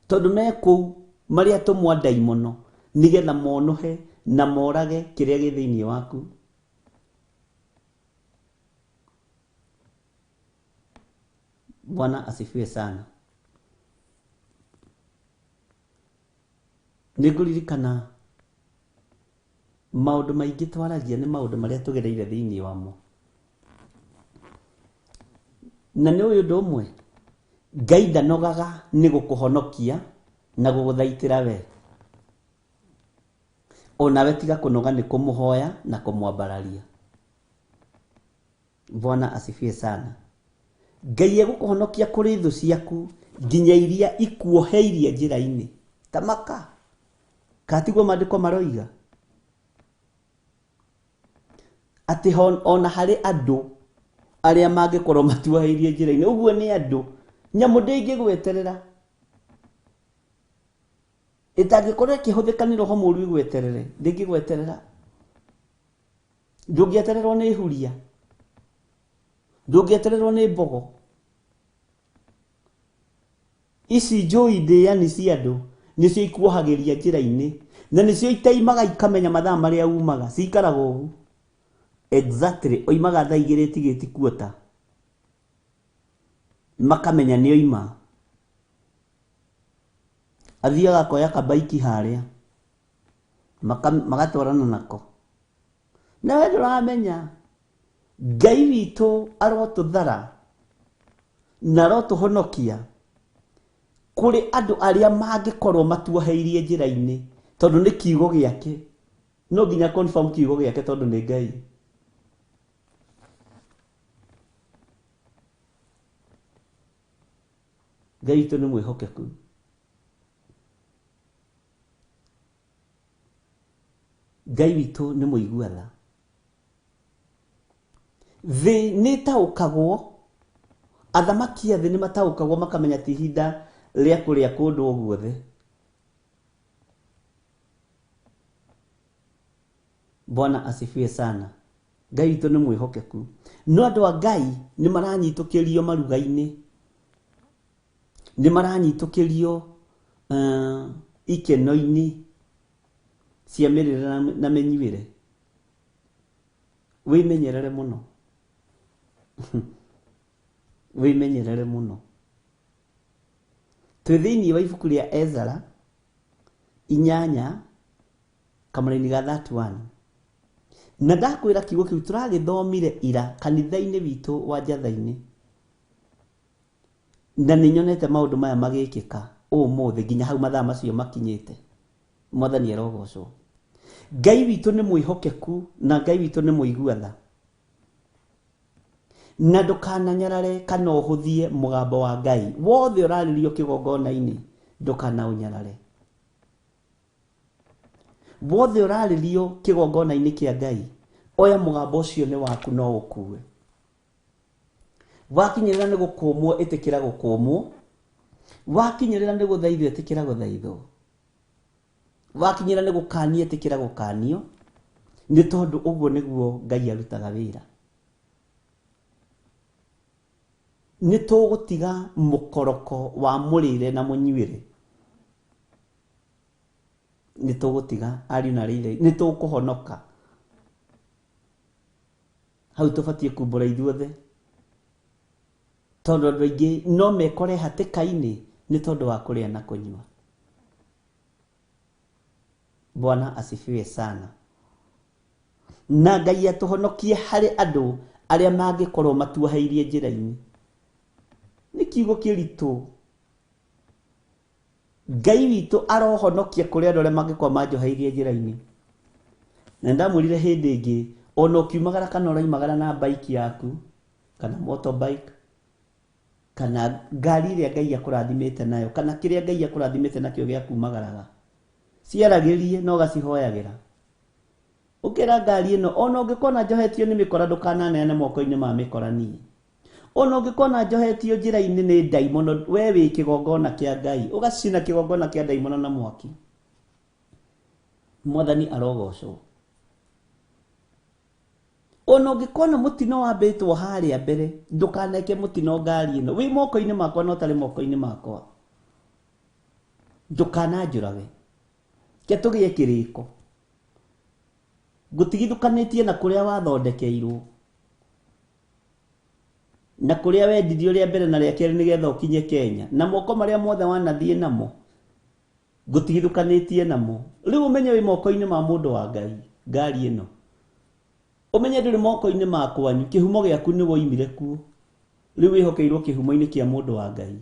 Tondũ me kũu marĩa atũmwo ndaimono nĩgetha monũhe na morage kĩrĩa gĩ thĩinĩ waku. Bwana asifiwe sana. Nĩngũririkana maũndũ maingĩ twaragia nĩ maũndũ marĩa tũgereire thĩinĩ wamo. Na nĩ ũyũ ũndũ ũmwe, Ngai ndanogaga nĩ gũkũhonokia na gũgũthaitĩra we. Onawe tiga kũnoga nĩ kũmũhoya na kũmwambararia. Bwana asifiwe sana. Ngai egũkũhonokia kũrĩ thũ ciaku nginya iria ikuoheirie njĩra-inĩ. Tamaka. Katiguo maandĩko maroiga. Atĩ ona harĩ andũ arĩa mangĩkorwo matuoheirie njĩra-inĩ. Ũguo nĩ andũ. Nyamũ ndĩngĩgweterera. Ĩtangĩkorwo ĩkĩhũthĩka nĩ roho mũũru ĩgweterere, ndĩngĩgweterera. Ndũngĩetererwo nĩ huria. Ndũngĩetererwo nĩ mbogo. Ici njũi ndĩani cia andũ nĩcio ikuohagĩria njĩra-inĩ, na nĩcio itaimaga ikamenya mathaa marĩa umaga, cikaraga ũguo. Exactly, oimaga thaa igĩrĩ ĩtigĩti kuota. Makamenya nĩ oima. Athiaga akoya kabaiki harĩa, magatwarana nako. Na we ndũramenya, Ngai witũ arotũthara na arotũhonokia kũrĩ andũ arĩa mangĩkorwo matuoheirie njĩra-inĩ, tondũ nĩ kiugo gĩake. No nginya confirm kiugo gĩake tondũ nĩ Ngai. Ngai witũ nĩ mwĩhokeku. Ngai witũ nĩ mũigua tha. Thĩ nĩ ĩtaũkagwo, athamaki a thĩ nĩ mataũkagwo makamenya ti ihinda rĩa kũrĩa kũndũ o guothe. Bwana asifiwe sana. Ngai witũ nĩ mwĩhokeku. No andũ a Ngai nĩ maranyitũkĩrio maruga-inĩ, nĩ maranyitũkĩrio ikeno-inĩ cia mĩrĩre na mĩnyuĩre. Wĩmenyerere mũno. Wĩmenyerere mũno. Twĩ thĩinĩ wa ibuku rĩa Ezara 8 kamũraini ga 31. Na ndakwĩra kiugo kĩu tũragĩthomire ira kanitha-inĩ witũ wa Njatha-inĩ. Na nĩ nyonete maũndũ maya magĩkĩka ũmũthĩ nginya hau mathaa macio makinyĩte. Mwathani arogocwo. Ngai witũ nĩ mwĩhokeku na Ngai witũ nĩ mũigua tha. Na ndũkananyarare kana ũhũthie mũgambo wa Ngai wothe ũrarĩrio kĩgongona-inĩ, ndũkanaũnyarare. Wothe ũrarĩrio kĩgongona-inĩ kĩa Ngai, oya mũgambo ũcio nĩ waku no ũkue. Wakinyĩrĩra nĩ gũkũmwo, ĩtĩkĩra gũkũmwo. Wakinyĩrĩra nĩ gũthaithwo, ĩtĩkĩra gũthaithwo. Wakinyĩrĩra nĩ gũkanio, ĩtĩkĩra gũkanio. Nĩ tondũ ũguo nĩguo Ngai arutaga wĩra. Nĩ tũgũtiga mũkoroko wa mũrĩre na mũnyuĩre. Nĩ tũgũtiga ariũ na arĩ, nĩ tũkũhonoka. Hau tũbatiĩ kumbũra ithuothe. Tondũ andũ aingĩ no mekore hatĩka-inĩ nĩ tondũ wa kũrĩa na kũnyua. Bwana asifiwe sana. Na Ngai atũhonokie harĩ andũ arĩa mangĩkorwo matuoheirie njĩra-inĩ. Nĩ kiugo kĩritũ. Ngai witũ arohonokia kũrĩ andũ arĩa mangĩkorwo manjoheirie njĩra-inĩ. Na ndamwĩrire hĩndĩ ĩngĩ, ona ũkiumagara kana ũraimagara na bike yaku, kana motorbike, kana ngari ĩrĩa Ngai akũrathimĩte nayo, kana kĩrĩa Ngai akũrathimĩte nakĩo gĩa kumagaraga, ciaragĩrie na ũgacihoyagĩra. Ũkĩra ngari ĩno, ona ũngĩkona njohetio nĩ mĩkora, ndũkananeane moko-inĩ ma mĩkora niĩ. Ona ũngĩkona njohetio njĩra-inĩ nĩ ndaimono, we wĩ kĩgongona kĩa Ngai, ũgacina kĩgongona kĩa ndaimono na mwaki. Mwathani arogocwo. Ona ũngĩkona mũtino wambĩtwo harĩa mbere, ndũkaneke mũtino ngari ĩno. Wĩ moko-inĩ makwa na ũtarĩ moko-inĩ makwa. Ndũkananjũrage. Ke tũgĩe kĩrĩko. Ngũtigithũkanĩtie na kũrĩa wathondekeirwo. Na kũrĩa wendirio rĩa mbere na rĩa kerĩ nĩgetha ũkinye Kenya. Na moko marĩa mothe wanathiĩ namo, ngũtigithũkanĩtie namo. Rĩu ũmenye wĩ moko-inĩ ma mũndũ wa Ngai, ngari ĩno. Ũmenye ndũrĩ moko-inĩ ma kwanyu, kĩhumo gĩaku nĩ woimire kuo. Rĩu wĩhokeirwo kĩhumo-inĩ kĩa mũndũ wa Ngai.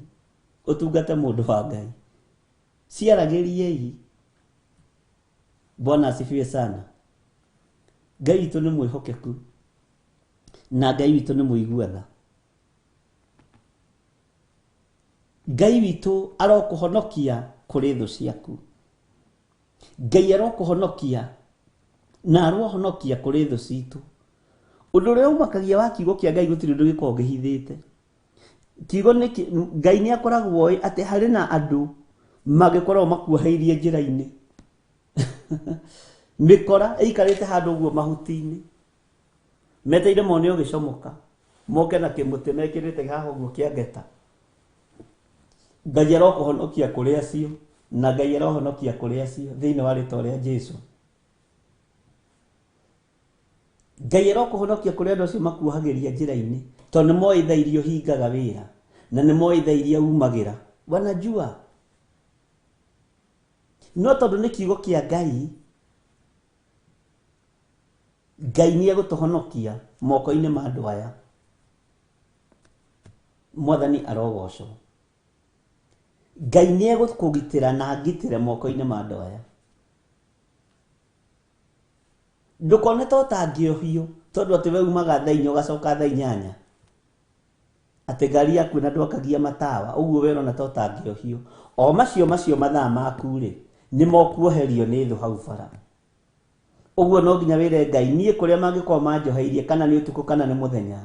Ũtungate mũndũ wa Ngai. Ciaragĩriei. Bwana asifiwe sana. Ngai witũ nĩ mwĩhokeku. Na Ngai witũ nĩ mũigua tha. Ngai witũ arokũhonokia kũrĩ thũ ciaku. Ngai arokũhonokia na arohonokia kũrĩ thũ citũ. Ũndũ ũrĩa ũmakagia wa kiugo kĩa Ngai gũtirĩ ũndũ gĩkoragwo kĩhithĩte. Kiugo nĩ Ngai nĩ akoragwo oĩ atĩ harĩ na andũ mangĩkorwo makuoheirie njĩra-inĩ. Mĩkora ĩikarĩte handũ ũguo mahuti-inĩ. Meteire mone ũgĩcomoka, moke na kĩmũtĩ mekĩrĩte haha ũguo kĩa ngeta. Ngai arokũhonokia kũrĩ acio na Ngai arohonokia kũrĩ acio thĩinĩ wa rĩtwa rĩa Jesu. Ngai arokũhonokia kũrĩ andũ acio makuohagĩria njĩra-inĩ, tondũ nĩ moĩ thaa iria ũhingaga wĩra na nĩ moĩ thaa iria umagĩra, wanajua. No tondũ nĩ kiugo kĩa Ngai, Ngai nĩ egũtũhonokia moko-inĩ ma andũ aya. Mwathani arogocwo. Ngai nĩ egũkũgitĩra na angitĩre moko-inĩ ma andũ aya. Ndũkone ta ũtangĩohio tondũ atĩ we umaga thaa 4 ũgacoka thaa 8, atĩ ngari yaku na ndwakagia matawa, ũguo we ũrona ta ũtangĩohio. O macio mathaa maku rĩ, nĩ mokuoherio nĩ thũ hau bara. Ũguo no nginya wĩre Ngai, niĩ kũrĩa mangĩkorwo manjoheirie, kana nĩ ũtukũ kana nĩ mũthenya,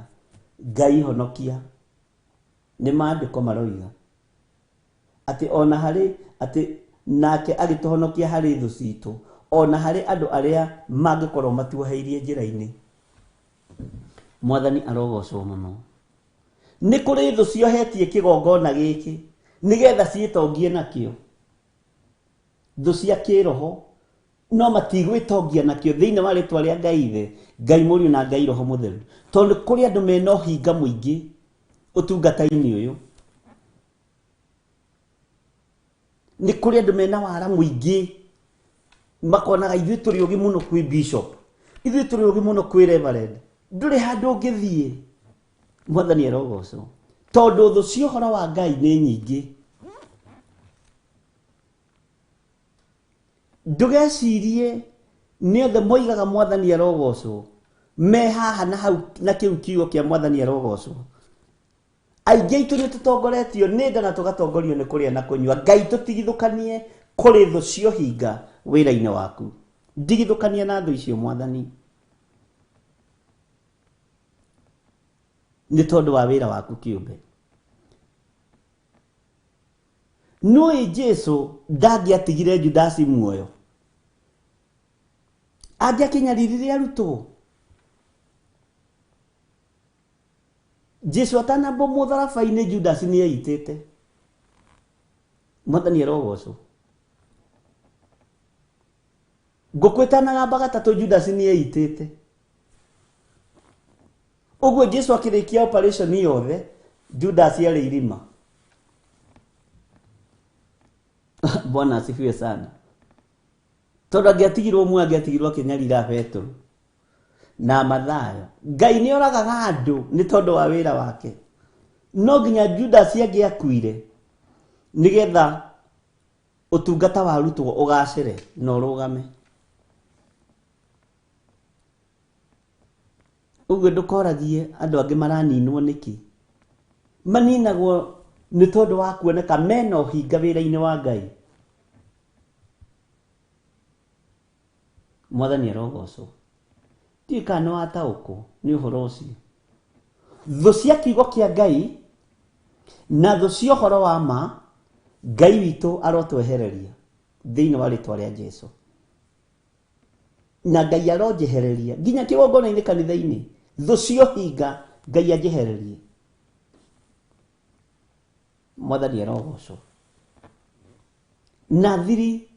Ngai honokia. Nĩ maandĩko maroiga atĩ ona harĩ atĩ nake agĩtũhonokia harĩ thũ citũ, ona harĩ andũ arĩa mangĩkorwo matuoheirie njĩra-inĩ. Mwathani arogocwo mũno. Nĩ kũrĩ thũ ciohetie kĩgongona gĩkĩ nĩgetha ciĩtongie nakĩo. Thũ cia kĩroho no matigwĩtongia nakĩo thĩinĩ wa rĩtwa rĩa Ngai Ithe, Ngai Mũriũ na Ngai Roho Mũtheru, tondũ kũrĩ andũ mena ũhinga mũingĩ ũtungata-inĩ ũyũ. Nĩ kũrĩ andũ mena wara mũingĩ, makonaga ithuĩ tũrĩ ũgĩ mũno kwĩ bishop, ithuĩ tũrĩ ũgĩ mũno kwĩ reverend, ndũrĩ handũ ũngĩthiĩ. Mwathani arogocwo, tondũ thũ cia ũhoro wa Ngai nĩ nyingĩ. Ndũgecirie nĩ othe moigaga Mwathani arogocwo, me haha na hau na kĩu kiugo kĩa Mwathani arogocwo. Aingĩ aitũ nĩ tũtongoretio nĩ nda na tũgatongorio nĩ kũrĩa na kũnyua. Ngai tũtigithũkanie kũrĩ thũ cia ũhinga wĩra-inĩ waku. Ndigithũkania na thũ icio Mwathani, nĩ tondũ wa wĩra waku kĩũmbe. Nũĩ Jesu ndangĩatigire Judasi muoyo, angĩakinyaririe arutwo. Jesu atanambwo mũtharaba-inĩ, Judasi nĩ eitĩte. Mwathani arogocwo. Ngũkũ ĩtanagamba gatatũ, Judasi nĩ eitĩte. Ũguo Jesu akĩrĩkia operation yothe, Judasi arĩ irima. Bwana asifiwe sana. Tondũ angĩatigirwo muoyo, angĩatigirwo akĩnyarira Petero na Mathayo. Ngai nĩ oragaga andũ nĩ tondũ wa wĩra wake. No nginya Judasi angĩakuire nĩgetha ũtungata wa arutwo ũgacĩre na ũrũgame. Ũguo ndũkoragie andũ angĩ maraninwo nĩkĩ. Maninagwo nĩ tondũ wa kuoneka mena ũhinga wĩra-inĩ wa Ngai. Mwathani arogocwo. Ndiũĩ kana nĩ wataũkwo nĩ ũhoro ũcio. Thũ cia kiugo kĩa Ngai na thũ cia ũhoro wa ma, Ngai witũ arotwehereria thĩinĩ wa rĩtwa rĩa Jesu. Na Ngai aronjehereria nginya kĩgongona-inĩ kanitha-inĩ, thũ cia ũhinga Ngai anjehererie. Mwathani arogocwo. Na thiri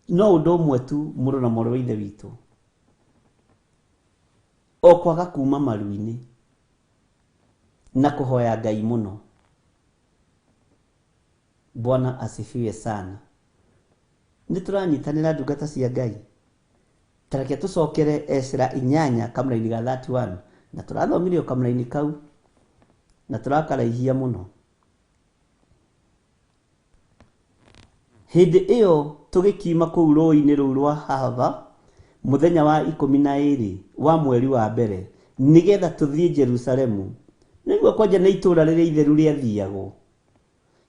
no ũndũ ũmwe tu, mũrũ na mwarĩ wa Ithe witũ, o kwaga kuma maru-inĩ na kũhoya Ngai mũno. Bwana asifiwe sana. Nĩ tũranyitanĩra ndungata cia Ngai. Tareke tũcokere Ezra 8 kamũraini ga 31, na tũrathomire o kamũraini kau na tũrakaraihia mũno. Hĩndĩ ĩyo tũgĩkiuma kũu rũũĩ-inĩ rũu rwa Ahava mũthenya wa 12 wa mweri wa mbere, nĩgetha tũthiĩ Jerusalemu. Nĩguo kwanja nĩ itũũra rĩrĩa itheru rĩathiagwo.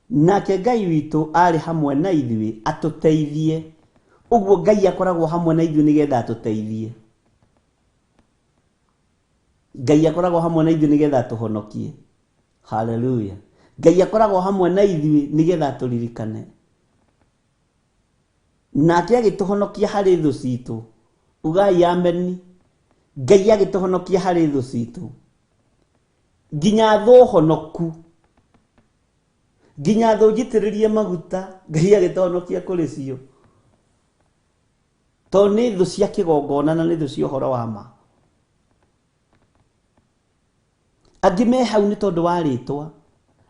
Nake Ngai witũ arĩ hamwe na ithuĩ atũteithie. Ũguo Ngai akoragwo hamwe na ithuĩ nĩgetha atũteithie. Ngai akoragwo hamwe na ithuĩ nĩgetha atũhonokie. Hallelujah. Ngai akoragwo hamwe na ithuĩ nĩgetha atũririkane. Nake agĩtũhonokia harĩ thũ citũ. Ugai ameni. Ngai agĩtũhonokia harĩ thũ citũ. Nginya thũ honoku. Nginya thũ njitĩrĩrie maguta Ngai agĩtũhonokia kũrĩ cio. Tondũ nĩ thũ cia kĩgongona na nĩ thũ cia ũhoro wa ma. Angĩ me hau nĩ tondũ wa rĩtwa,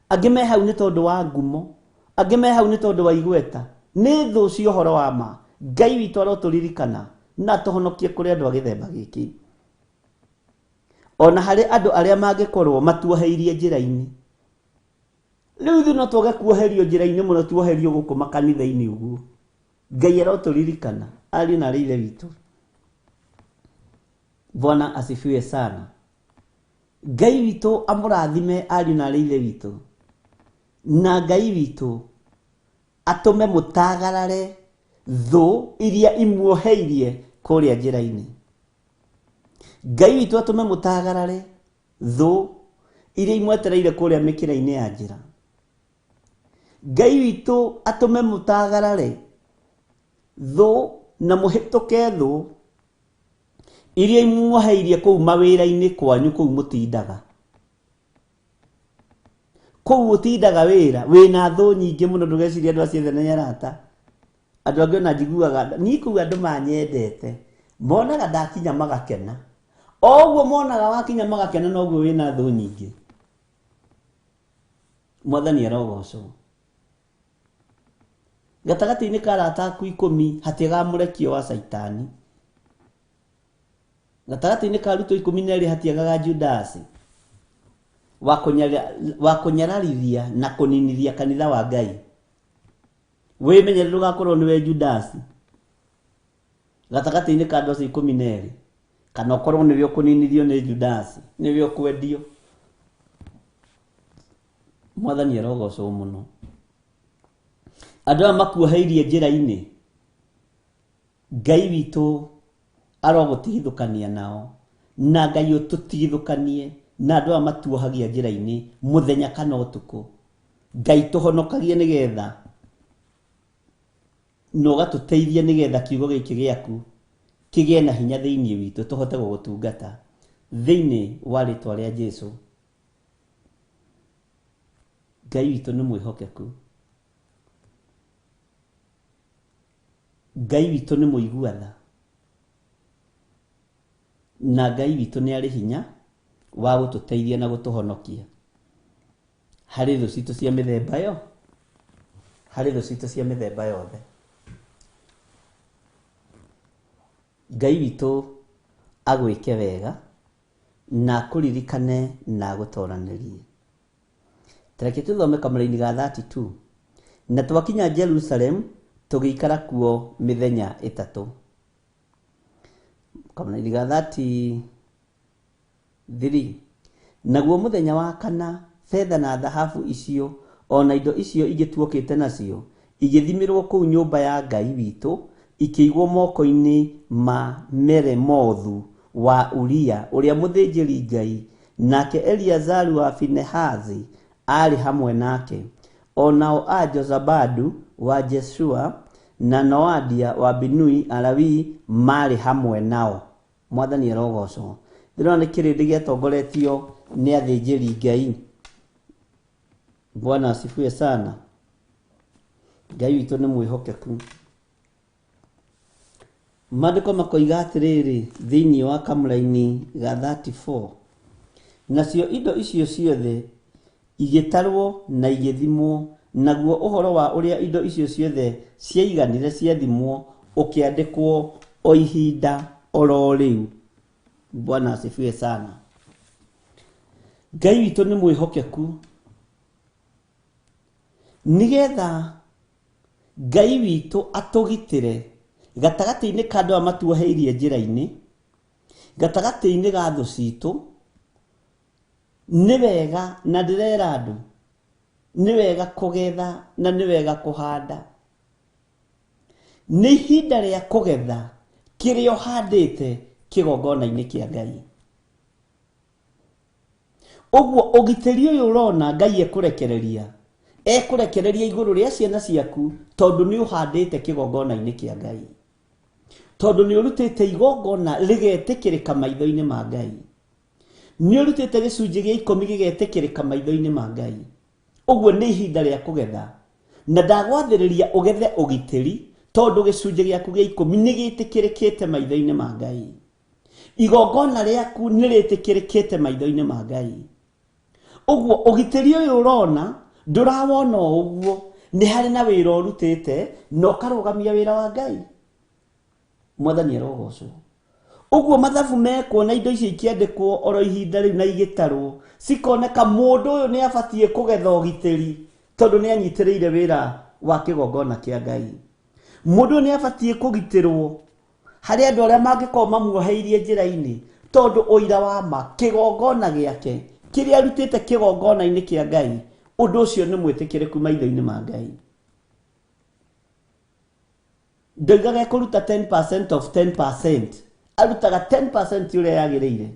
angĩ me hau nĩ tondũ wa ngumo, angĩ me hau nĩ tondũ wa igweta. Nĩ thũ cia ũhoro wa ma. Ngai witũ arotũririkana na atũhonokie kũrĩ andũ a gĩthemba gĩkĩ. Ona harĩ andũ arĩa mangĩkorwo matuoheirie njĩra-inĩ. Rĩu ithuĩ no twage kuoherio njĩra-inĩ mũno, tuoherio gũkũ makanitha-inĩ ũguo. Ngai arotũririkana ariũ na arĩ ithe witũ. Bwana asifiwe sana. Ngai witũ amũrathime ariũ na arĩ ithe witũ. Na Ngai witũ atũme mũtagarare thũ iria imuoheirie kũrĩa njĩra-inĩ. Ngai witũ atũme mũtagarare thũ iria imwetereire kũrĩa mĩkĩra-inĩ ya njĩra. Ngai witũ atũme mũtagarare thũ na mũhĩtũke thũ iria imuoheirie kũu mawĩra-inĩ kwanyu kũu mũtindaga. Kũu ũtindaga wĩra wĩna thũ nyingĩ mũno, ndũgecirie andũ acio othe nĩ arata. Andũ angĩ ona njiguaga niĩ kũu andũ manyendete, monaga ndakinya magakena. O ũguo monaga wakinya magakena noguo wĩna thũ nyingĩ. Mwathani arogocwo. Gatagatĩ-inĩ ka arata aku 10 hatiagaga mũrekio wa Caitani. Gatagatĩ-inĩ ka arutwo 12 hatiagaga Judasi wa kũnyararithia na kũninithia kanitha wa Ngai. Wĩmenyere ndũgakorwo nĩwe Judasi gatagatĩ-inĩ ka andũ acio 12, kana ũkorwo nĩwe ũkũninithio nĩ Judasi, nĩwe ũkwendio. Mwathani arogocwo mũno. Andũ aya makuoheirie njĩra-inĩ, Ngai witũ arogũtigithũkania nao, na Ngai ũtũtigithũkanie na andũ aya matuohagia njĩra-inĩ mũthenya kana ũtukũ. Ngai tũhonokagie nĩgetha na ũgatũteithia nĩgetha kiugo gĩkĩ gĩaku kĩgĩe na hinya thĩinĩ witũ tũhote gũgũtungata thĩinĩ wa rĩtwa rĩa Jesũ. Ngai witũ nĩ mwĩhokeku. Ngai witũ nĩ mũigua tha. Na Ngai witũ nĩ arĩ hinya wa gũtũteithia na gũtũhonokia harĩ thũ citũ cia mĩthemba yo, harĩ thũ citũ cia mĩthemba yothe. Ngai witũ agwĩke wega na akũririkane na agũtoranĩrie. Tareke tũthome kamũraini ga 32. Na twakinya Jerusalem tũgĩikara kuo mĩthenya 3. Kamũraini ga 33. Naguo mũthenya wa kana betha na thahabu icio ona indo icio ingĩ tuokĩte nacio igĩthimĩrwo kũu nyũmba ya Ngai witũ, ikĩigwo moko-inĩ ma Meremothu wa Uria ũrĩa mũthĩnjĩri Ngai, nake Eliazaru wa Finehazi arĩ hamwe nake, onao a Jozabadu wa Jeshua na Noadia wa Binui Alawii marĩ hamwe nao. Mwathani arogocwo. Ndĩrona nĩ kĩrĩndĩ gĩatongoretio nĩ athĩnjĩri Ngai. Bwana asifiwe sana. Ngai witũ nĩ mwĩhokeku. Maandĩko makoiga atĩrĩrĩ thĩinĩ wa kamũraini ga 34. Nacio indo icio ciothe igĩtarwo na igĩthimwo, naguo ũhoro wa ũrĩa indo icio ciothe ciaiganire ciathimwo ũkĩandĩkwo o ihinda oro rĩu. Bwana asifiwe sana. Ngai witũ nĩ mwĩhokeku. Nĩgetha Ngai witũ atũgitĩre gatagatĩ-inĩ ka andũ aya matuoheirie njĩra-inĩ, gatagatĩ-inĩ ga thũ citũ, nĩ wega, na ndĩrera andũ, nĩ wega kũgetha na nĩ wega kũhanda. Nĩ ihinda rĩa kũgetha kĩrĩa ũhandĩte kĩgongona-inĩ kĩa Ngai. Ũguo ũgitĩri ũyũ ũrona Ngai ekũrekereria, ekũrekereria igũrũ rĩa ciana ciaku tondũ nĩ ũhandĩte kĩgongona-inĩ kĩa Ngai, tondũ nĩ ũrutĩte igongona rĩgetĩkĩrĩka maitho-inĩ ma Ngai, nĩ ũrutĩte gĩcunjĩ gĩa 10 gĩgetĩkĩrĩka maitho-inĩ ma Ngai. Ũguo nĩ ihinda rĩa kũgetha. Na ndagwathĩrĩria ũgethe ũgitĩri tondũ gĩcunjĩ gĩaku gĩa ikũmi nĩ gĩtĩkĩrĩkĩte maitho-inĩ ma Ngai. Igongona rĩaku nĩ rĩtĩkĩrĩkĩte maitho-inĩ ma Ngai. Ũguo ũgitĩri ũyũ ũrona ndũrawona o ũguo, nĩ harĩ na wĩra ũrutĩte na ũkarũgamia wĩra wa Ngai. Mwathani arogocwo. Ũguo mathabu mekwo na indo icio ikĩandĩkwo oro ihinda rĩu na igĩtarwo, cikoneka mũndũ ũyũ nĩ abatiĩ kũgetha ũgitĩri tondũ nĩ anyitĩrĩire wĩra wa kĩgongona kĩa Ngai. Mũndũ ũyũ nĩ abatiĩ kũgitĩrwo harĩ andũ arĩa mangĩkorwo mamuoheirie njĩra-inĩ, tondũ ũira wa ma kĩgongona gĩake kĩrĩa arutĩte kĩgongona-inĩ kĩa Ngai, ũndũ ũcio nĩ mwĩtĩkĩrĩku maitho-inĩ ma Ngai. Ndoigaga ekũruta 10% of 10%, arutaga 10% ũrĩa yagĩrĩire.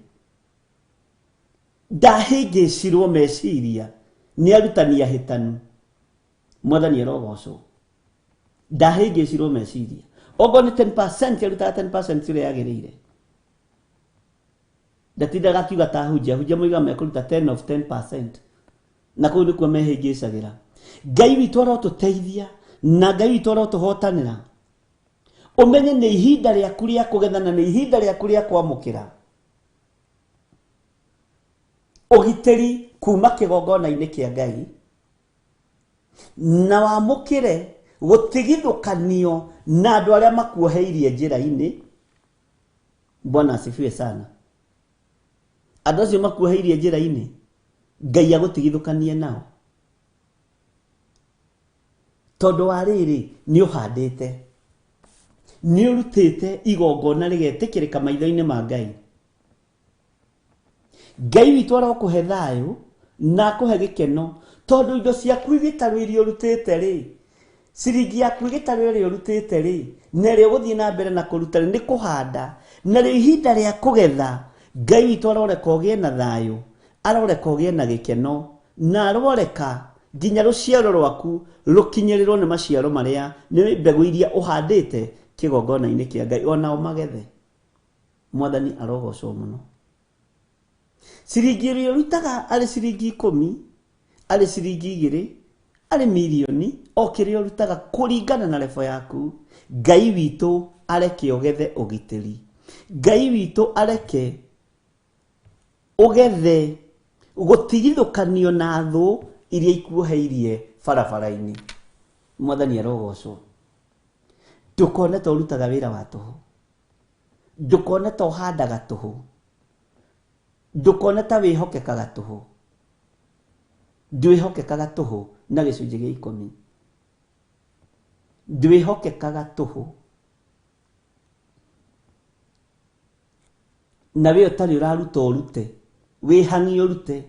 Ndahĩngĩcirwo meciria nĩ arutani ahĩtanu. Mwathani arogocwo. Ndahĩngĩcirwo meciria. Okorwo nĩ 10% arutaga 10% ũrĩa yagĩrĩire. Ndatindaga akiuga ta hunjia, hunjia moigaga mekũruta 10 of 10%. Na kũu nĩkuo mehĩngĩcagĩra. Ngai witũ arotũteithia na Ngai witũ arotũhotanĩra. Ũmenye nĩ ihinda rĩaku rĩa kũgetha na nĩ ihinda rĩaku rĩa kwamũkĩra ũgitĩri kuma kĩgongona-inĩ kĩa Ngai, na wamũkĩre gũtigithũkanio na andũ arĩa makuoheirie njĩra-inĩ. Bwana asifiwe sana. Andũ acio makuoheirie njĩra-inĩ, Ngai agũtigithũkanie nao. Tondũ wa rĩrĩ, nĩ ũhandĩte, nĩ ũrutĩte igongona rĩgetĩkĩrĩka maitho-inĩ ma Ngai. Ngai witũ arokũhe thayũ na akũhe gĩkeno, tondũ indo ciaku igĩtarwo iria ũrutĩte rĩ, ciringi yaku ĩgĩtarwo ĩrĩa ũrutĩte rĩ, na ĩrĩa ũgũthiĩ na mbere na kũruta rĩ, nĩ kũhanda. Na rĩo ihinda rĩa kũgetha, Ngai witũ aroreka ũgĩe na thayũ, aroreka ũgĩe na gĩkeno, na aroreka nginya rũciaro rwaku rũkinyĩrĩrwo nĩ maciaro marĩa nĩ mbegũ iria ũhandĩte kĩgongona-inĩ kĩa Ngai, onao magethe. Mwathani arogocwo mũno. Ciringi ĩrĩa ũrutaga arĩ ciringi ikũmi, arĩ ciringi igĩrĩ, arĩ mirioni, o kĩrĩa ũrutaga kũringana na level yaku, Ngai witũ areke ũgethe ũgitĩri. Ngai witũ areke ũgethe gũtigithũkanio na thũ iria ikuoheirie barabara-inĩ. Mwathani arogocwo. Ndũkone ta ũrutaga wĩra wa tũhũ, ndũkone ta ũhandaga tũhũ, ndũkone ta wĩhokekaga tũhũ. Ndwĩhokekaga tũhũ na gĩcunjĩ gĩa ikũmi. Ndwĩhokekaga tũhũ. Na we ũtarĩ ũraruta ũrute, wĩhang'ie ũrute,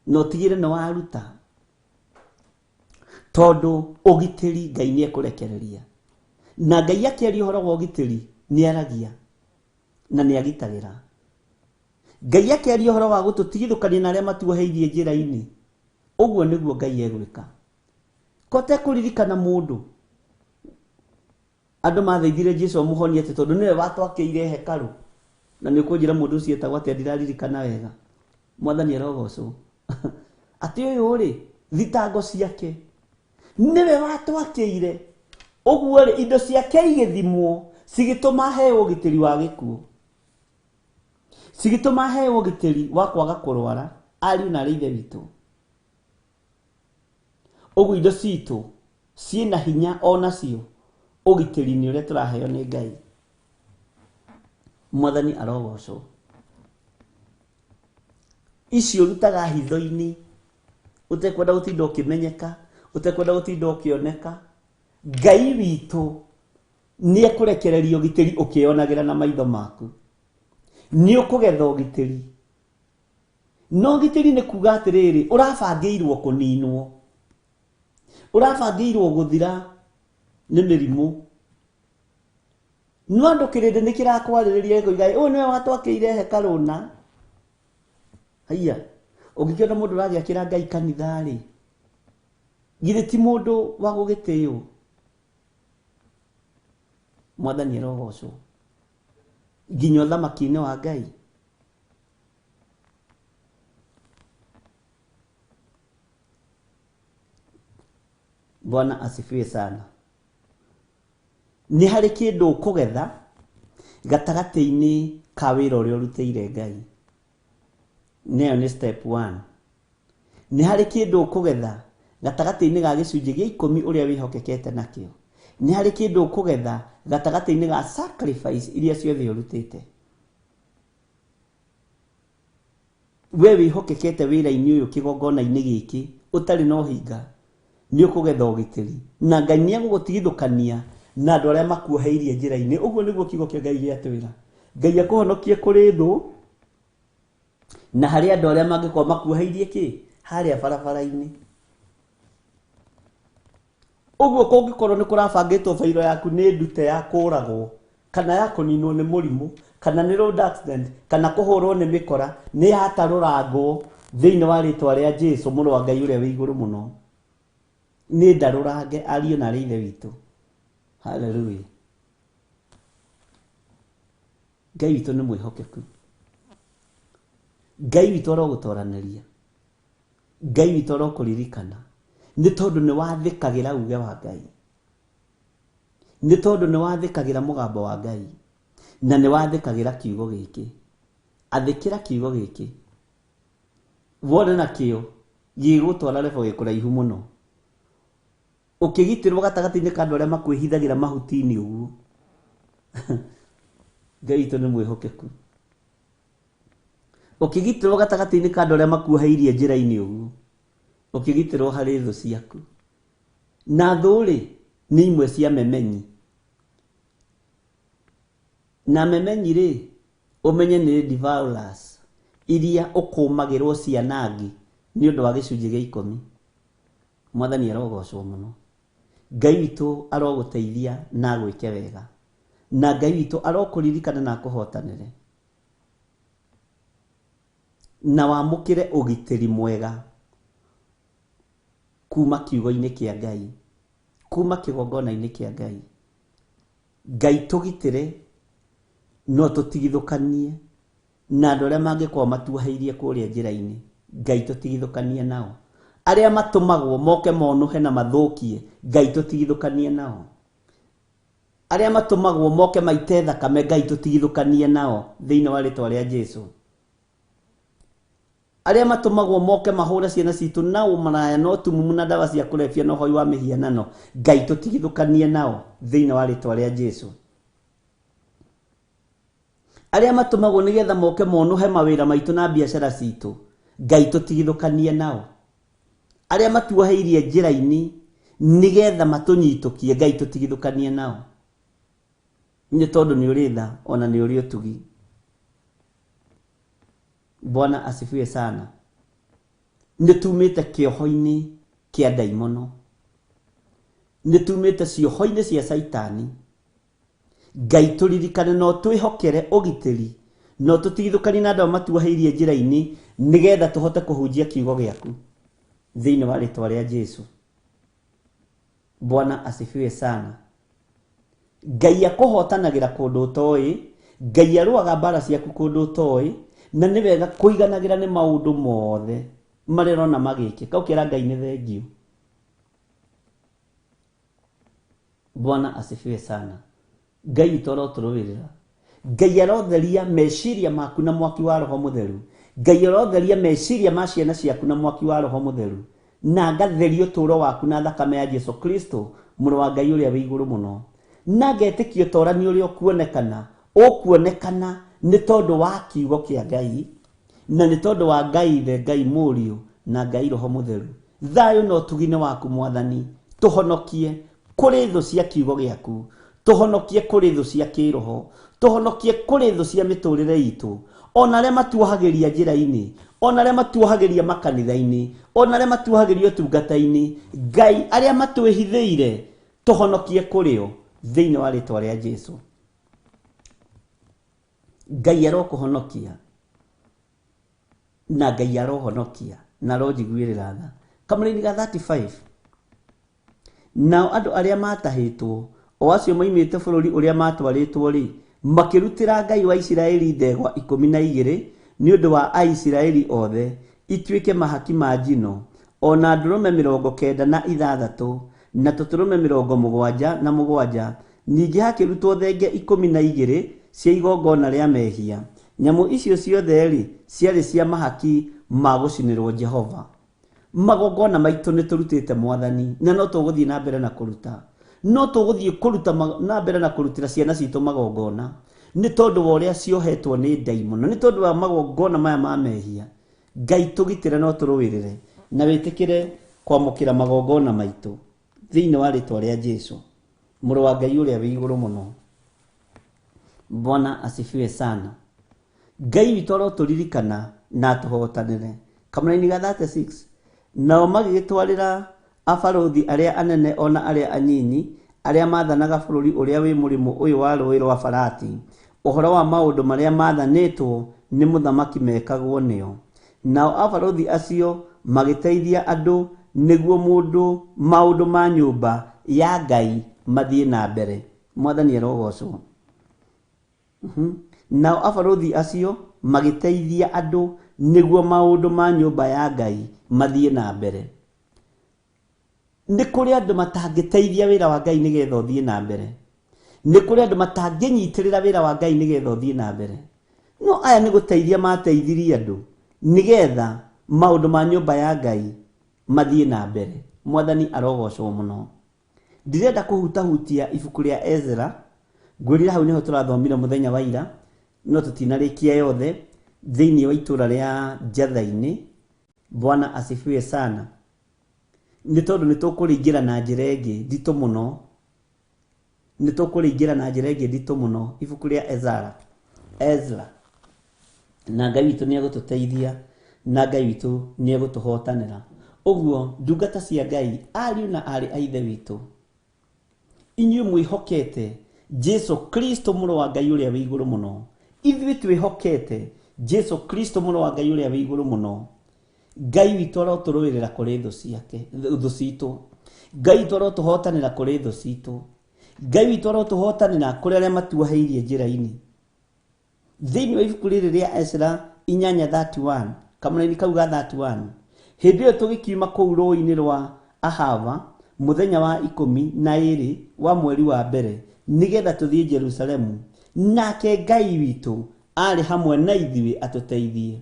na ũtigĩre nĩ waruta. Tondũ ũgitĩri Ngai nĩ ekũrekereria. Na Ngai akĩaria ũhoro wa ũgitĩri nĩ aragia na nĩ agitagĩra. Ngai akĩaria ũhoro wa gũtũtigithũkania na arĩa matuoheirie njĩra-inĩ, ũguo nĩguo Ngai egwĩka. Kote kũririkana mũndũ, andũ mathaithire Jesũ amũhonie atĩ tondũ nĩwe watwakĩire hekarũ. Na nĩ ũkũnjĩra mũndũ ũcio etagwo atĩa, ndiraririkana wega. Mwathani arogocwo. Atĩ ũyũ rĩ, thitango ciake nĩwe watwakĩire. Ũguo rĩ, indo ciake igĩthimwo cigĩtũma aheo ũgitĩri wa gĩkuũ, cigĩtũma aheo ũgitĩri wa kwaga kũrwara. Ariũ na arĩ ithe witũ, ũguo indo citũ ciĩna hinya onacio ũgitĩri-inĩ ũrĩa tũraheo nĩ Ngai. Mwathani arogocwo. Icio ũrutaga hitho-inĩ, ũtekwenda gũtinda ũkĩmenyeka, ũtekwenda gũtinda ũkĩoneka, Ngai witũ nĩ ekũrekereria ũgitĩri ũkĩonagĩra na maitho maku. Nĩ ũkũgetha ũgitĩri. No ũgitĩri nĩ kuga atĩrĩrĩ, ũrabangĩirwo kũninwo, ũrabangĩirwo gũthira nĩ mĩrimũ. No andũ kĩrĩndĩ nĩ kĩrakwarĩrĩria gĩkoiga, ũyũ nĩwe watwakĩire hekarũ na. Haiya, ũngĩkĩona mũndũ ũragĩakĩra Ngai kanitha rĩ, githĩ ti mũndũ wa gũgĩtĩĩo? Mwathani arogocwo. Nginya ũthamaki-inĩ wa Ngai. Bwana asifiwe sana. Nĩ harĩ kĩndũ ũkũgetha gatagatĩ-inĩ ka wĩra ũrĩa ũrutĩire Ngai. Nĩyo nĩ step one. Nĩ harĩ kĩndũ ũkũgetha gatagatĩ-inĩ ga gĩcunjĩ gĩa ikũmi ũrĩa wĩhokekete nakĩo. Nĩ harĩ kĩndũ ũkũgetha gatagatĩ-inĩ ga sacrifice iria ciothe ũrutĩte. We wĩhokekete wĩra-inĩ ũyũ kĩgongona-inĩ gĩkĩ ũtarĩ na ũhinga, nĩ ũkũgetha ũgitĩri na Ngai nĩ egũgũtigithũkania na andũ arĩa makuoheirie njĩra-inĩ. Ũguo nĩguo kiugo kĩa Ngai gĩatwĩra. Ngai akũhonokie kũrĩ thũ na harĩ andũ arĩa mangĩkorwo makuoheirie kĩ harĩa barabara-inĩ. Ũguo kũngĩkorwo nĩ kũrabangĩtwo bairo yaku nĩ ndute ya kũragwo kana ya kũninwo nĩ mũrimũ kana nĩ road accident kana kũhũrwo nĩ mĩkora, nĩ yatarũrangwo thĩinĩ wa rĩtwa rĩa Jesu mũrũ wa Ngai ũrĩa wĩ igũrũ mũno. Nĩ ndarũrange ariũ na arĩ ithe witũ. Haleluya. Ngai witũ nĩ mwĩhokeku. Ngai witũ arogũtoranĩria. Ngai witũ arokũririkana nĩ tondũ nĩ wathĩkagĩra uge wa Ngai, nĩ tondũ nĩ wathĩkagĩra mũgambo wa Ngai, na nĩ wathĩkagĩra kiugo gĩkĩ. Athĩkĩra kiugo gĩkĩ, wone na kĩo gĩgũtwara level gĩkũraihu mũno, ũkĩgitĩrwo gatagatĩ-inĩ ka andũ arĩa makwĩhithagĩra mahuti-inĩ ũguo. Ngai witũ nĩ mwĩhokeku. Ũkĩgitĩrwo gatagatĩ-inĩ ka andũ arĩa makuoheirie njĩra-inĩ ũguo, ũkĩgitĩrwo harĩ thũ ciaku. Na thũ-rĩ, nĩ imwe cia memenyi. Na memenyi-rĩ, ũmenye nĩ devourers iria ũkũmagĩrwo cianangi nĩ ũndũ wa gĩcunjĩ gĩa ikũmi. Mwathani arogocwo mũno. Ngai witũ arogũteithia na agwĩke wega. Na Ngai witũ arokũririkana na akũhotanĩre. Na wamũkĩre ũgitĩri mwega kuma kiugo-inĩ kĩa Ngai, kuma kĩgongona-inĩ kĩa Ngai. Ngai tũgitĩre no tũtigithũkanie na andũ arĩa mangĩkorwo matuoheirie kũrĩa njĩra-inĩ. Ngai tũtigithũkanie nao. Arĩa matũmagwo moke monũhe na mathũkie, Ngai tũtigithũkanie nao. Arĩa matũmagwo moke maite thakame, Ngai tũtigithũkanie nao thĩinĩ wa rĩtwa rĩa Jesu. Arĩa matũmagwo moke mahũre ciana citũ na ũmaraya na ũtumumu na ndawa cia kũrebia na ũhoi wa mĩhianano, Ngai tũtigithũkanie nao thĩinĩ wa rĩtwa rĩa Jesu. Arĩa matũmagwo nĩgetha moke monũhe mawĩra maitũ na biacara citũ, Ngai tũtigithũkanie nao. Arĩa matuoheirie njĩra-inĩ nĩgetha matũnyitũkie, Ngai tũtigithũkanie nao. Nĩ tondũ nĩ ũrĩ tha ona nĩ ũrĩ ũtugi. Bwana asifiwe sana. Nĩ tumĩte kĩoho-inĩ kĩa ndaimono, nĩ tumĩte cioho-inĩ cia Caitani. Ngai tũririkane no twĩhokere ũgitĩri, no tũtigithũkanie na andũ arĩa matuoheirie njĩra-inĩ nĩgetha tũhote kũhunjia kiugo gĩaku thĩinĩ wa rĩtwa rĩa Jesu. Bwana asifiwe sana. Ngai akũhotanagĩra kũndũ ũtoĩ, Ngai arũaga mbara ciaku kũndũ ũtoĩ, na nĩ wega kũiganagĩra nĩ maũndũ mothe marĩa ũrona magĩkĩka, ũkera Ngai nĩ thengiũ. Bwana asifiwe sana. Ngai witũ arotũrũĩrĩra. Ngai arotheria meciria maku na mwaki wa Roho Mũtheru. Ngai arotheria meciria ma ciana ciaku na mwaki wa Roho Mũtheru. Na ngatheria ũtũũro waku na thakame ya Jesu Kristo, mũrũ wa Ngai ũrĩa wĩ igũrũ mũno. Na ngetĩkia ũtorani ũrĩa ũkuonekana, ũkuonekana nĩ tondũ wa kiugo kĩa Ngai, na nĩ tondũ wa Ngai Ithe, Ngai Mũriũ, na Ngai Roho Mũtheru. Thayũ na ũtugi nĩ waku Mwathani, tũhonokie kũrĩ thũ cia kiugo gĩaku, tũhonokie kũrĩ thũ cia kĩroho, tũhonokie kũrĩ thũ cia mĩtũrĩre itũ, ona arĩa matuohagĩria njĩra-inĩ, ona arĩa matuohagĩria makanitha-inĩ, ona arĩa matuohagĩria ũtungata-inĩ, Ngai arĩa matwĩhithĩire, tũhonokie kũrĩ o thĩinĩ wa rĩtwa rĩa Jesu. Ngai arokũhonokia na Ngai arohonokia na aronjiguĩrĩra tha. Kamũraini ga 35. Nao andũ arĩa maatahĩtwo, o acio moimĩte bũrũri ũrĩa maatwarĩtwo-rĩ, makĩrutĩra Ngai wa Isiraeli ndegwa 12 nĩ ũndũ wa Aisiraeli othe, ituĩke mahaki ma njino, o na ndũrũme 96, na tũtũrũme 77. Ningĩ hakĩrutwo thenge 12 cia igongona rĩa mehia. Nyamũ icio ciothe-rĩ, ciarĩ cia mahaki ma gũcinĩrwo Jehova. Magongona maitũ nĩ tũrutĩte Mwathani, na no tũgũthiĩ na mbere na kũruta. No tũgũthiĩ kũruta na mbere na kũrutĩra ciana citũ magongona, nĩ tondũ wa ũrĩa ciohetwo nĩ ndaimono, nĩ tondũ wa magongona maya ma mehia. Ngai tũgitĩre no tũrũĩrĩre, na wĩtĩkĩre kwamũkĩra magongona maitũ thĩinĩ wa rĩtwa rĩa Jesu, mũrũ wa Ngai ũrĩa wĩ igũrũ mũno. Bwana asifiwe sana. Ngai witũ arotũririkana na atũhotanĩre. Kamũraini ga 36. Nao magĩgĩtwarĩra abarũthi arĩa anene ona arĩa anyinyi arĩa maathanaga bũrũri ũrĩa wĩ mũrĩmo ũyũ wa rũũĩ rwa Farati ũhoro wa maũndũ marĩa maathanĩtwo nĩ mũthamaki mekagwo nĩo. Nao abarũthi acio magĩteithia andũ nĩguo maũndũ ma nyũmba ya Ngai mathiĩ na mbere. Mwathani arogocwo. Nao abarũthi acio magĩteithia andũ nĩguo maũndũ ma nyũmba ya Ngai mathiĩ na mbere. Nĩ kũrĩ andũ matangĩteithia wĩra wa Ngai nĩgetha ũthiĩ na mbere. Nĩ kũrĩ andũ matangĩnyitĩrĩra wĩra wa Ngai nĩgetha ũthiĩ na mbere. No aya nĩ gũteithia mateithirie andũ nĩgetha maũndũ ma nyũmba ya Ngai mathiĩ na mbere. Mwathani arogocwo mũno. Ndirenda kũhutahutia ibuku rĩa Ezra, ngwĩrire hau nĩho tũrathomire mũthenya wa ira, no tũtinarĩkia yothe thĩinĩ wa itũra rĩa Njatha-inĩ. Bwana asifiwe sana. Nĩ tondũ nĩ tũkũrĩingĩra na njĩra ĩngĩ nditũ mũno. Nĩ tũkũrĩingĩra na njĩra ĩngĩ nditũ mũno ibuku rĩa Ezra. Ezra. Na Ngai witũ nĩ egũtũteithia, na Ngai witũ nĩ egũtũhotanĩra. Ũguo ndungata cia Ngai, ariũ na aarĩ a Ithe witũ, inyuĩ mwĩhokete Jesu Kristo mũrũ wa Ngai ũrĩa wĩ igũrũ mũno. Ithuĩ twĩhokete Jesu Kristo mũrũ wa Ngai ũrĩa wĩ igũrũ mũno. Ngai witũ arotũrũĩrĩra kũrĩ thũ ciake, thũ citũ. Ngai witũ arotũhotanĩra kũrĩ thũ citũ. Ngai witũ arotũhotanĩra kũrĩ arĩa matuoheirie njĩra-inĩ. Thĩinĩ wa ibuku rĩrĩ rĩa Ezra 8:31, kamũraini kau ga 31, hĩndĩ ĩyo tũgĩkiuma kũu rũũĩ-inĩ rwa Ahava mũthenya wa 12 wa mweri wa mbere nĩgetha tũthiĩ Jerusalemu, nake Ngai witũ arĩ hamwe na ithuĩ atũteithie.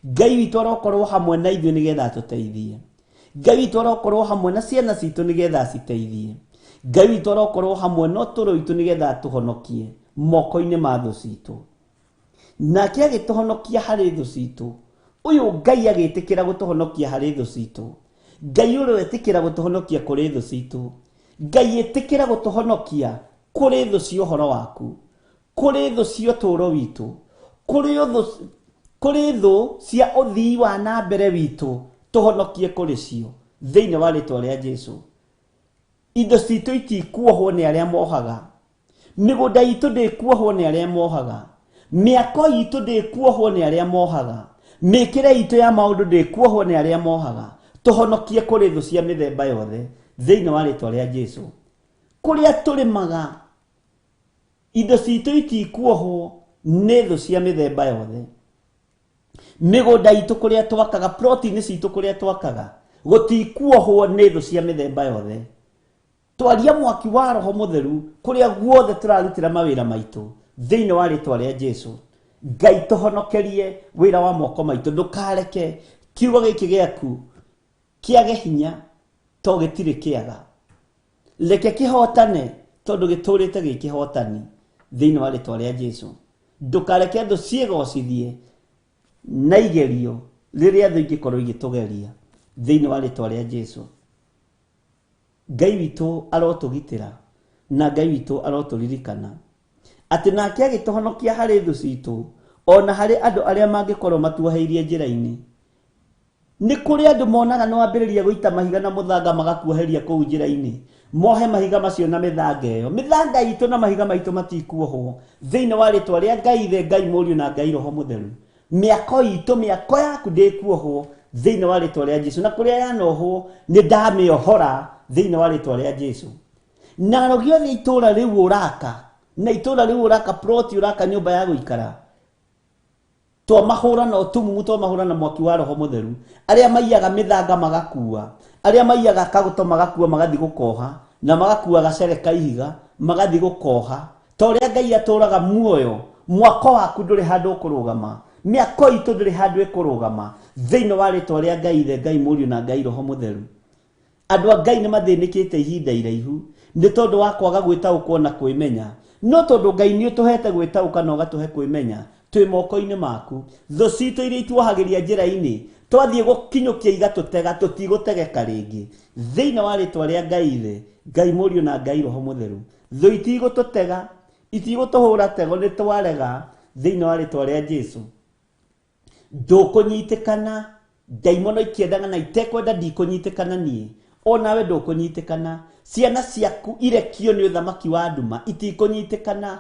Ngai witũ arokorwo hamwe na ithuĩ nĩgetha atũteithie. Ngai witũ arokorwo hamwe na ciana citũ nĩgetha aciteithie. Ngai witũ arokorwo hamwe na ũtũũro witũ nĩgetha atũhonokie moko-inĩ ma thũ citũ. Nake agĩtũhonokia harĩ thũ citũ. Ũyũ Ngai agĩtĩkĩra gũtũhonokia harĩ thũ citũ. Ngai ũrĩa wetĩkĩra gũtũhonokia kũrĩ thũ citũ. Ngai ĩtĩkĩra gũtũhonokia kũrĩ thũ cia ũhoro waku, kũrĩ thũ cia ũtũũro witũ, kũrĩ thũ cia ũthii wa na mbere witũ, tũhonokie kũrĩ cio thĩinĩ wa rĩtwa rĩa Jesu. Indo citũ itikuohwo nĩ arĩa mohaga, mĩgũnda itũ ndĩkuohwo nĩ arĩa mohaga, mĩako itũ ndĩkuohwo nĩ arĩa mohaga, mĩkĩre itũ ya maũndũ ndĩkuohwo nĩ arĩa mohaga. Tũhonokie kũrĩ thũ cia mĩthemba yothe thĩinĩ wa rĩtwa rĩa Jesu. Kũrĩa tũrĩmaga indo citũ itikuohwo nĩ thũ cia mĩthemba yothe. Mĩgũnda itũ kũrĩa twakaga, ploti-inĩ citũ kũrĩa twakaga, gũtikuohwo nĩ thũ cia mĩthemba yothe. Twaria mwaki wa Roho Mũtheru kũrĩa guothe tũrarutĩra mawĩra maitũ thĩinĩ wa rĩtwa rĩa Jesu. Ngai tũhonokerie wĩra wa moko maitũ, ndũkareke kiugo gĩkĩ gĩaku kĩage hinya to gĩtirĩ kĩaga. Reke kĩhotane tondũ gĩtũrĩte gĩkĩhotani thĩinĩ wa rĩtwa rĩa Jesu. Ndũkareke thũ ciĩgocithie na igerio rĩrĩa thũ ingĩkorwo igĩtũgeria thĩinĩ wa rĩtwa rĩa Jesu. Ngai witũ arotũgitĩra na Ngai witũ arotũririkana atĩ nake agĩtũhonokia harĩ thũ citũ ona harĩ andũ arĩa mangĩkorwo matuoheirie njĩra-inĩ. Nĩ kũrĩ andũ monaga nĩ wambĩrĩria gũita mahiga na mũthanga magakuoheria kũu njĩra-inĩ, mohe mahiga macio na mĩthanga ĩyo. Mĩthanga itũ na mahiga maitũ matikuohwo thĩinĩ wa rĩtwa rĩa Ngai Ithe, Ngai Mũriũ na Ngai Roho Mũtheru. Mĩako itũ, mĩako yaku ndĩkuohwo thĩinĩ wa rĩtwa rĩa Jesu, na kũrĩa yanohwo nĩ ndamĩohora thĩinĩ wa rĩtwa rĩa Jesu. Na rĩothe itũũra rĩu ũraka, na itũũra rĩu ũraka ploti, ũraka nyũmba ya gũikara, twamahũra na ũtumumu, twamahũra na mwaki wa Roho Mũtheru. Arĩa maiyaga mĩthanga magakua, Arĩa maiyaga kagoto magakua magathi gũkoha na magakua gacere ka ihiga magathi gũkoha. Ta ũrĩa Ngai atũraga muoyo, mwako waku ndũrĩ handũ ũkũrũgama, mĩako itũ ndũrĩ handũ ĩkũrũgama thĩinĩ wa rĩtwa rĩa Ngai Ithe, Ngai Mũriũ na Ngai Roho Mũtheru. Andũ a Ngai nĩ mathĩnĩkĩte ihinda iraihu nĩ tondũ wa kwaga gwĩtaũkwo na kwĩmenya. No tondũ Ngai nĩ ũtũhete gwĩtaũka na ũgatũhe kwĩmenya, twĩ moko-inĩ maku. Thũ citũ iria ituohagĩria njĩra-inĩ, twathiĩ gũkinyũkia igatũtega, tũtigũtegeka rĩngĩ. Thĩinĩ wa rĩtwa rĩa Ngai Ithe, Ngai Mũriũ na Ngai Roho Mũtheru, thũ itigũtũtega, itigũtũhũra tego, nĩ twarega thĩinĩ wa rĩtwa rĩa Jesu. Ndũkũnyitĩkana, ndaimono ikĩendaga na itekwenda, ndikũnyitĩkana niĩ, onawe ndũkũnyitĩkana. Ciana ciaku irekio nĩ ũthamaki wa nduma itikũnyitĩkana.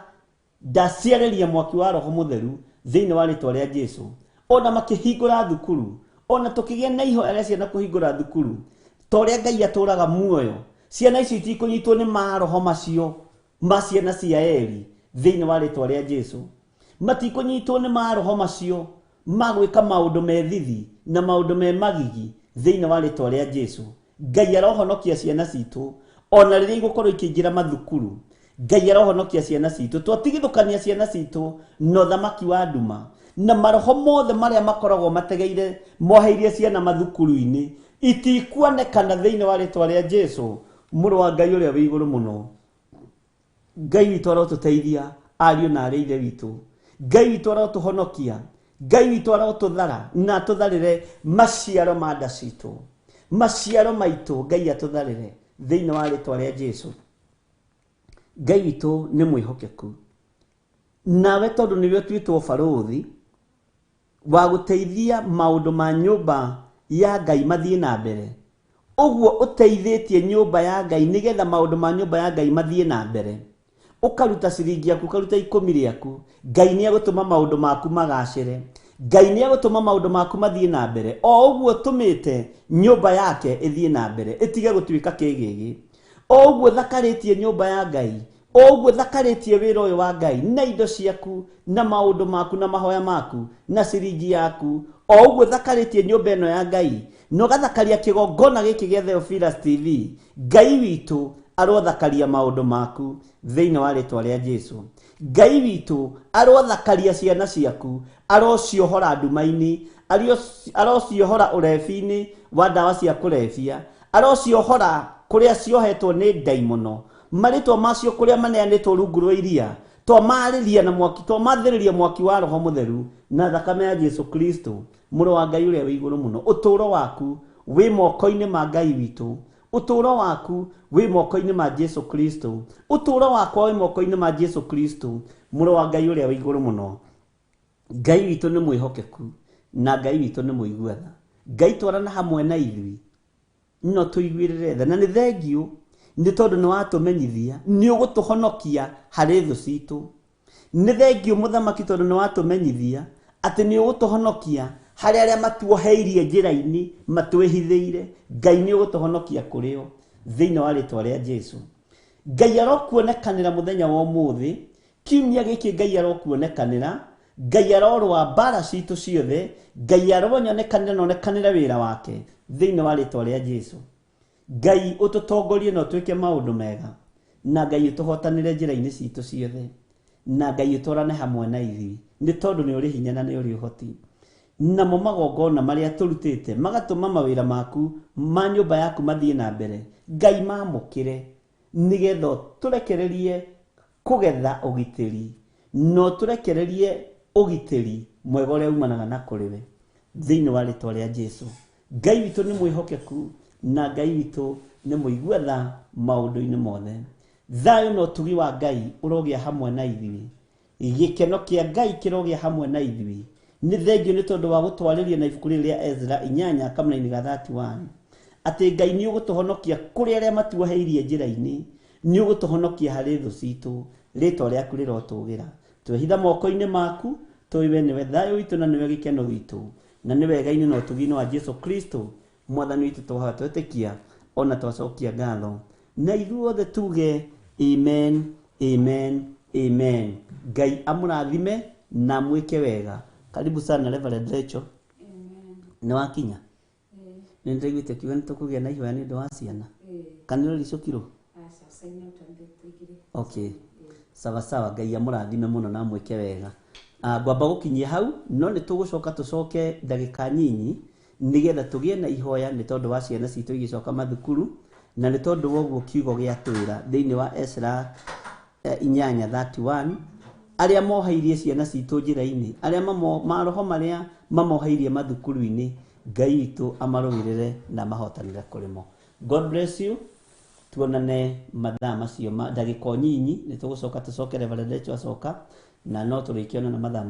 Ndaciarĩria mwaki wa Roho Mũtheru thĩinĩ wa rĩtwa rĩa Jesu. Ona makĩhingũra thukuru, ona tũkĩgĩa na ihoya rĩa ciana kũhingũra thukuru, ta ũrĩa Ngai atũraga muoyo, ciana icio itikũnyitwo nĩ maroho macio ma ciana cia Eli thĩinĩ wa rĩtwa rĩa Jesu. Matikũnyitwo nĩ maroho macio ma gwĩka maũndũ me thithi na maũndũ me magigi thĩinĩ wa rĩtwa rĩa Jesu. Ngai arohonokia ciana citũ ona rĩrĩa igũkorwo ikĩingĩra mathukuru. Ngai arohonokia ciana citũ, twatigithũkania ciana citũ na ũthamaki wa nduma na maroho mothe marĩa makoragwo mategeire moheirie ciana mathukuru-inĩ itikuonekana thĩinĩ wa rĩtwa rĩa Jesu, mũrũ wa Ngai ũrĩa wĩ igũrũ mũno. Ngai witũ arotũteithia ariũ na arĩ ithe witũ. Ngai witũ arotũhonokia, Ngai witũ arotũthara na atũtharĩre maciaro ma nda citũ, maciaro maitũ Ngai atũtharĩre thĩinĩ wa rĩtwa rĩa Jesu. Ngai witũ nĩ mwĩhokeku, nawe tondũ nĩwe ũtuĩtwo barũthi wa gũteithia maũndũ ma nyũmba ya Ngai mathiĩ na mbere, ũguo ũteithĩtie nyũmba ya Ngai nĩgetha maũndũ ma nyũmba ya Ngai mathiĩ na mbere, ũkaruta ciringi yaku, ũkaruta ikũmi rĩaku, Ngai nĩ egũtũma maũndũ maku magacĩre, Ngai nĩ egũtũma maũndũ maku mathiĩ na mbere, o ũguo ũtũmĩte nyũmba yake ĩthiĩ na mbere, ĩtige gũtuĩka kĩgĩgĩ. O ũguo thakarĩtie nyũmba ya Ngai, o ũguo thakarĩtie wĩra ũyũ wa Ngai na indo ciaku na maũndũ maku na mahoya maku na ciringi yaku, o ũguo thakarĩtie nyũmba ĩno ya Ngai na ũgathakaria kĩgongona gĩkĩ gĩa Theophilus TV, Ngai witũ arothakaria maũndũ maku thĩinĩ wa rĩtwa rĩa Jesu. Ngai witũ arothakaria ciana ciaku, arociohora nduma-inĩ, arociohora ũrebi-inĩ wa ndawa cia kũrebia, arociohora kũrĩa ciohetwo nĩ ndaimono, marĩtwa macio kũrĩa maneanĩtwo rungu rwa iria, twamarĩria na mwaki, twamathĩrĩria mwaki wa Roho Mũtheru na thakame ya Jesu Kristo, mũrũ wa Ngai ũrĩa wĩ igũrũ mũno. Ũtũũro waku wĩ moko-inĩ ma Ngai witũ, ũtũũro waku wĩ moko-inĩ ma Jesu Kristo, ũtũũro wakwa wĩ moko-inĩ ma Jesu Kristo, mũrũ wa Ngai ũrĩa wĩ igũrũ mũno. Ngai witũ nĩ mwĩhokeku na Ngai witũ nĩ mũigua tha. Ngai twarana hamwe na ithuĩ no tũiguĩrĩre tha, na nĩ thengiũ nĩ tondũ nĩ watũmenyithia nĩ ũgũtũhonokia harĩ thũ citũ. Nĩ thengiũ mũthamaki tondũ nĩ watũmenyithia atĩ nĩ ũgũtũhonokia harĩ arĩa matuoheirie njĩra-inĩ, matwĩhithĩire. Ngai nĩ ũgũtũhonokia kũrĩ o thĩinĩ wa rĩtwa rĩa Jesu. Ngai arokuonekanĩra mũthenya wa ũmũthĩ, kiumia gĩkĩ Ngai arokuonekanĩra, Ngai arorũa mbara citũ ciothe, Ngai aronyonekanĩra na onekanĩre wĩra wake thĩinĩ wa rĩtwa rĩa Jesu. Ngai ũtũtongorie na ũtwĩke maũndũ mega, na Ngai ũtũhotanĩre njĩra-inĩ citũ ciothe, na Ngai ũtwarane hamwe na ithuĩ, nĩ tondũ nĩ ũrĩ hinya na nĩ ũrĩ ũhoti. Namo magongona marĩa tũrutĩte magatũma mawĩra maku ma nyũmba yaku mathiĩ na mbere, Ngai mamũkĩre nĩgetha tũrekererie kũgetha ũgitĩri, no tũrekererie ũgitĩri mwega ũrĩa umanaga na kũrĩ we thĩinĩ wa rĩtwa rĩa Jesu. Ngai witũ nĩ mwĩhokeku na Ngai witũ nĩ mũigua tha maũndũ-inĩ mothe. Thayũ na ũtugi wa Ngai ũrogĩa hamwe na ithuĩ, gĩkeno kĩa Ngai kĩrogĩa hamwe na ithuĩ. Nĩ thengiũ nĩ tondũ wa gũtwarĩria na ibuku rĩrĩ rĩa Ezra inyanya kamũraini ga 31 atĩ Ngai nĩ ũgũtũhonokia kũrĩ arĩa matuoheirie njĩra-inĩ, nĩ ũgũtũhonokia harĩ thũ citũ, rĩtwa rĩaku rĩrotũgĩra. Twehitha moko-inĩ maku, tũĩ we nĩwe thayũ witũ na nĩwe gĩkeno gitũ, na nĩ wega-inĩ na ũtugi-inĩ wa Jesu Kristo mwathani witũ twahoya twetĩkia ona twacokia ngatho, na ithuothe tuge amen, amen, amen. Ngai amũrathime na amwĩke wega. Karibu sana Reverend Rachel. Nĩ wakinya? Nĩ ndĩraiguĩte ũkiuga nĩ tũkũgĩa na ihoya nĩ ũndũ wa ciana. Kana nĩ ũrĩcũkirwo? Aca, sign out and then tũingĩre. Okay, sawa sawa. Ngai amũrathime mũno na amwĩke wega. Ngwamba gũkinyia hau, no nĩ tũgũcoka tũcoke ndagĩka nyinyi nĩgetha tũgĩe na ihoya nĩ tondũ wa ciana citũ igĩcoka mathukuru, na nĩ tondũ wa ũguo kiugo gĩa twĩra thĩinĩ wa Ezra 8:31, arĩa mohairie ciana citũ njĩra-inĩ, arĩa maroho marĩa mamohairie mathukuru-inĩ, Ngai witũ amarũĩrĩre na mahotanĩre kũrĩ mo. God bless you. Tuonane mathaa macio ma ndagĩka o nyinyi. Nĩ tũgũcoka tũcoke Reverend Rachel acoka, na no tũrĩkĩonana mathaa ma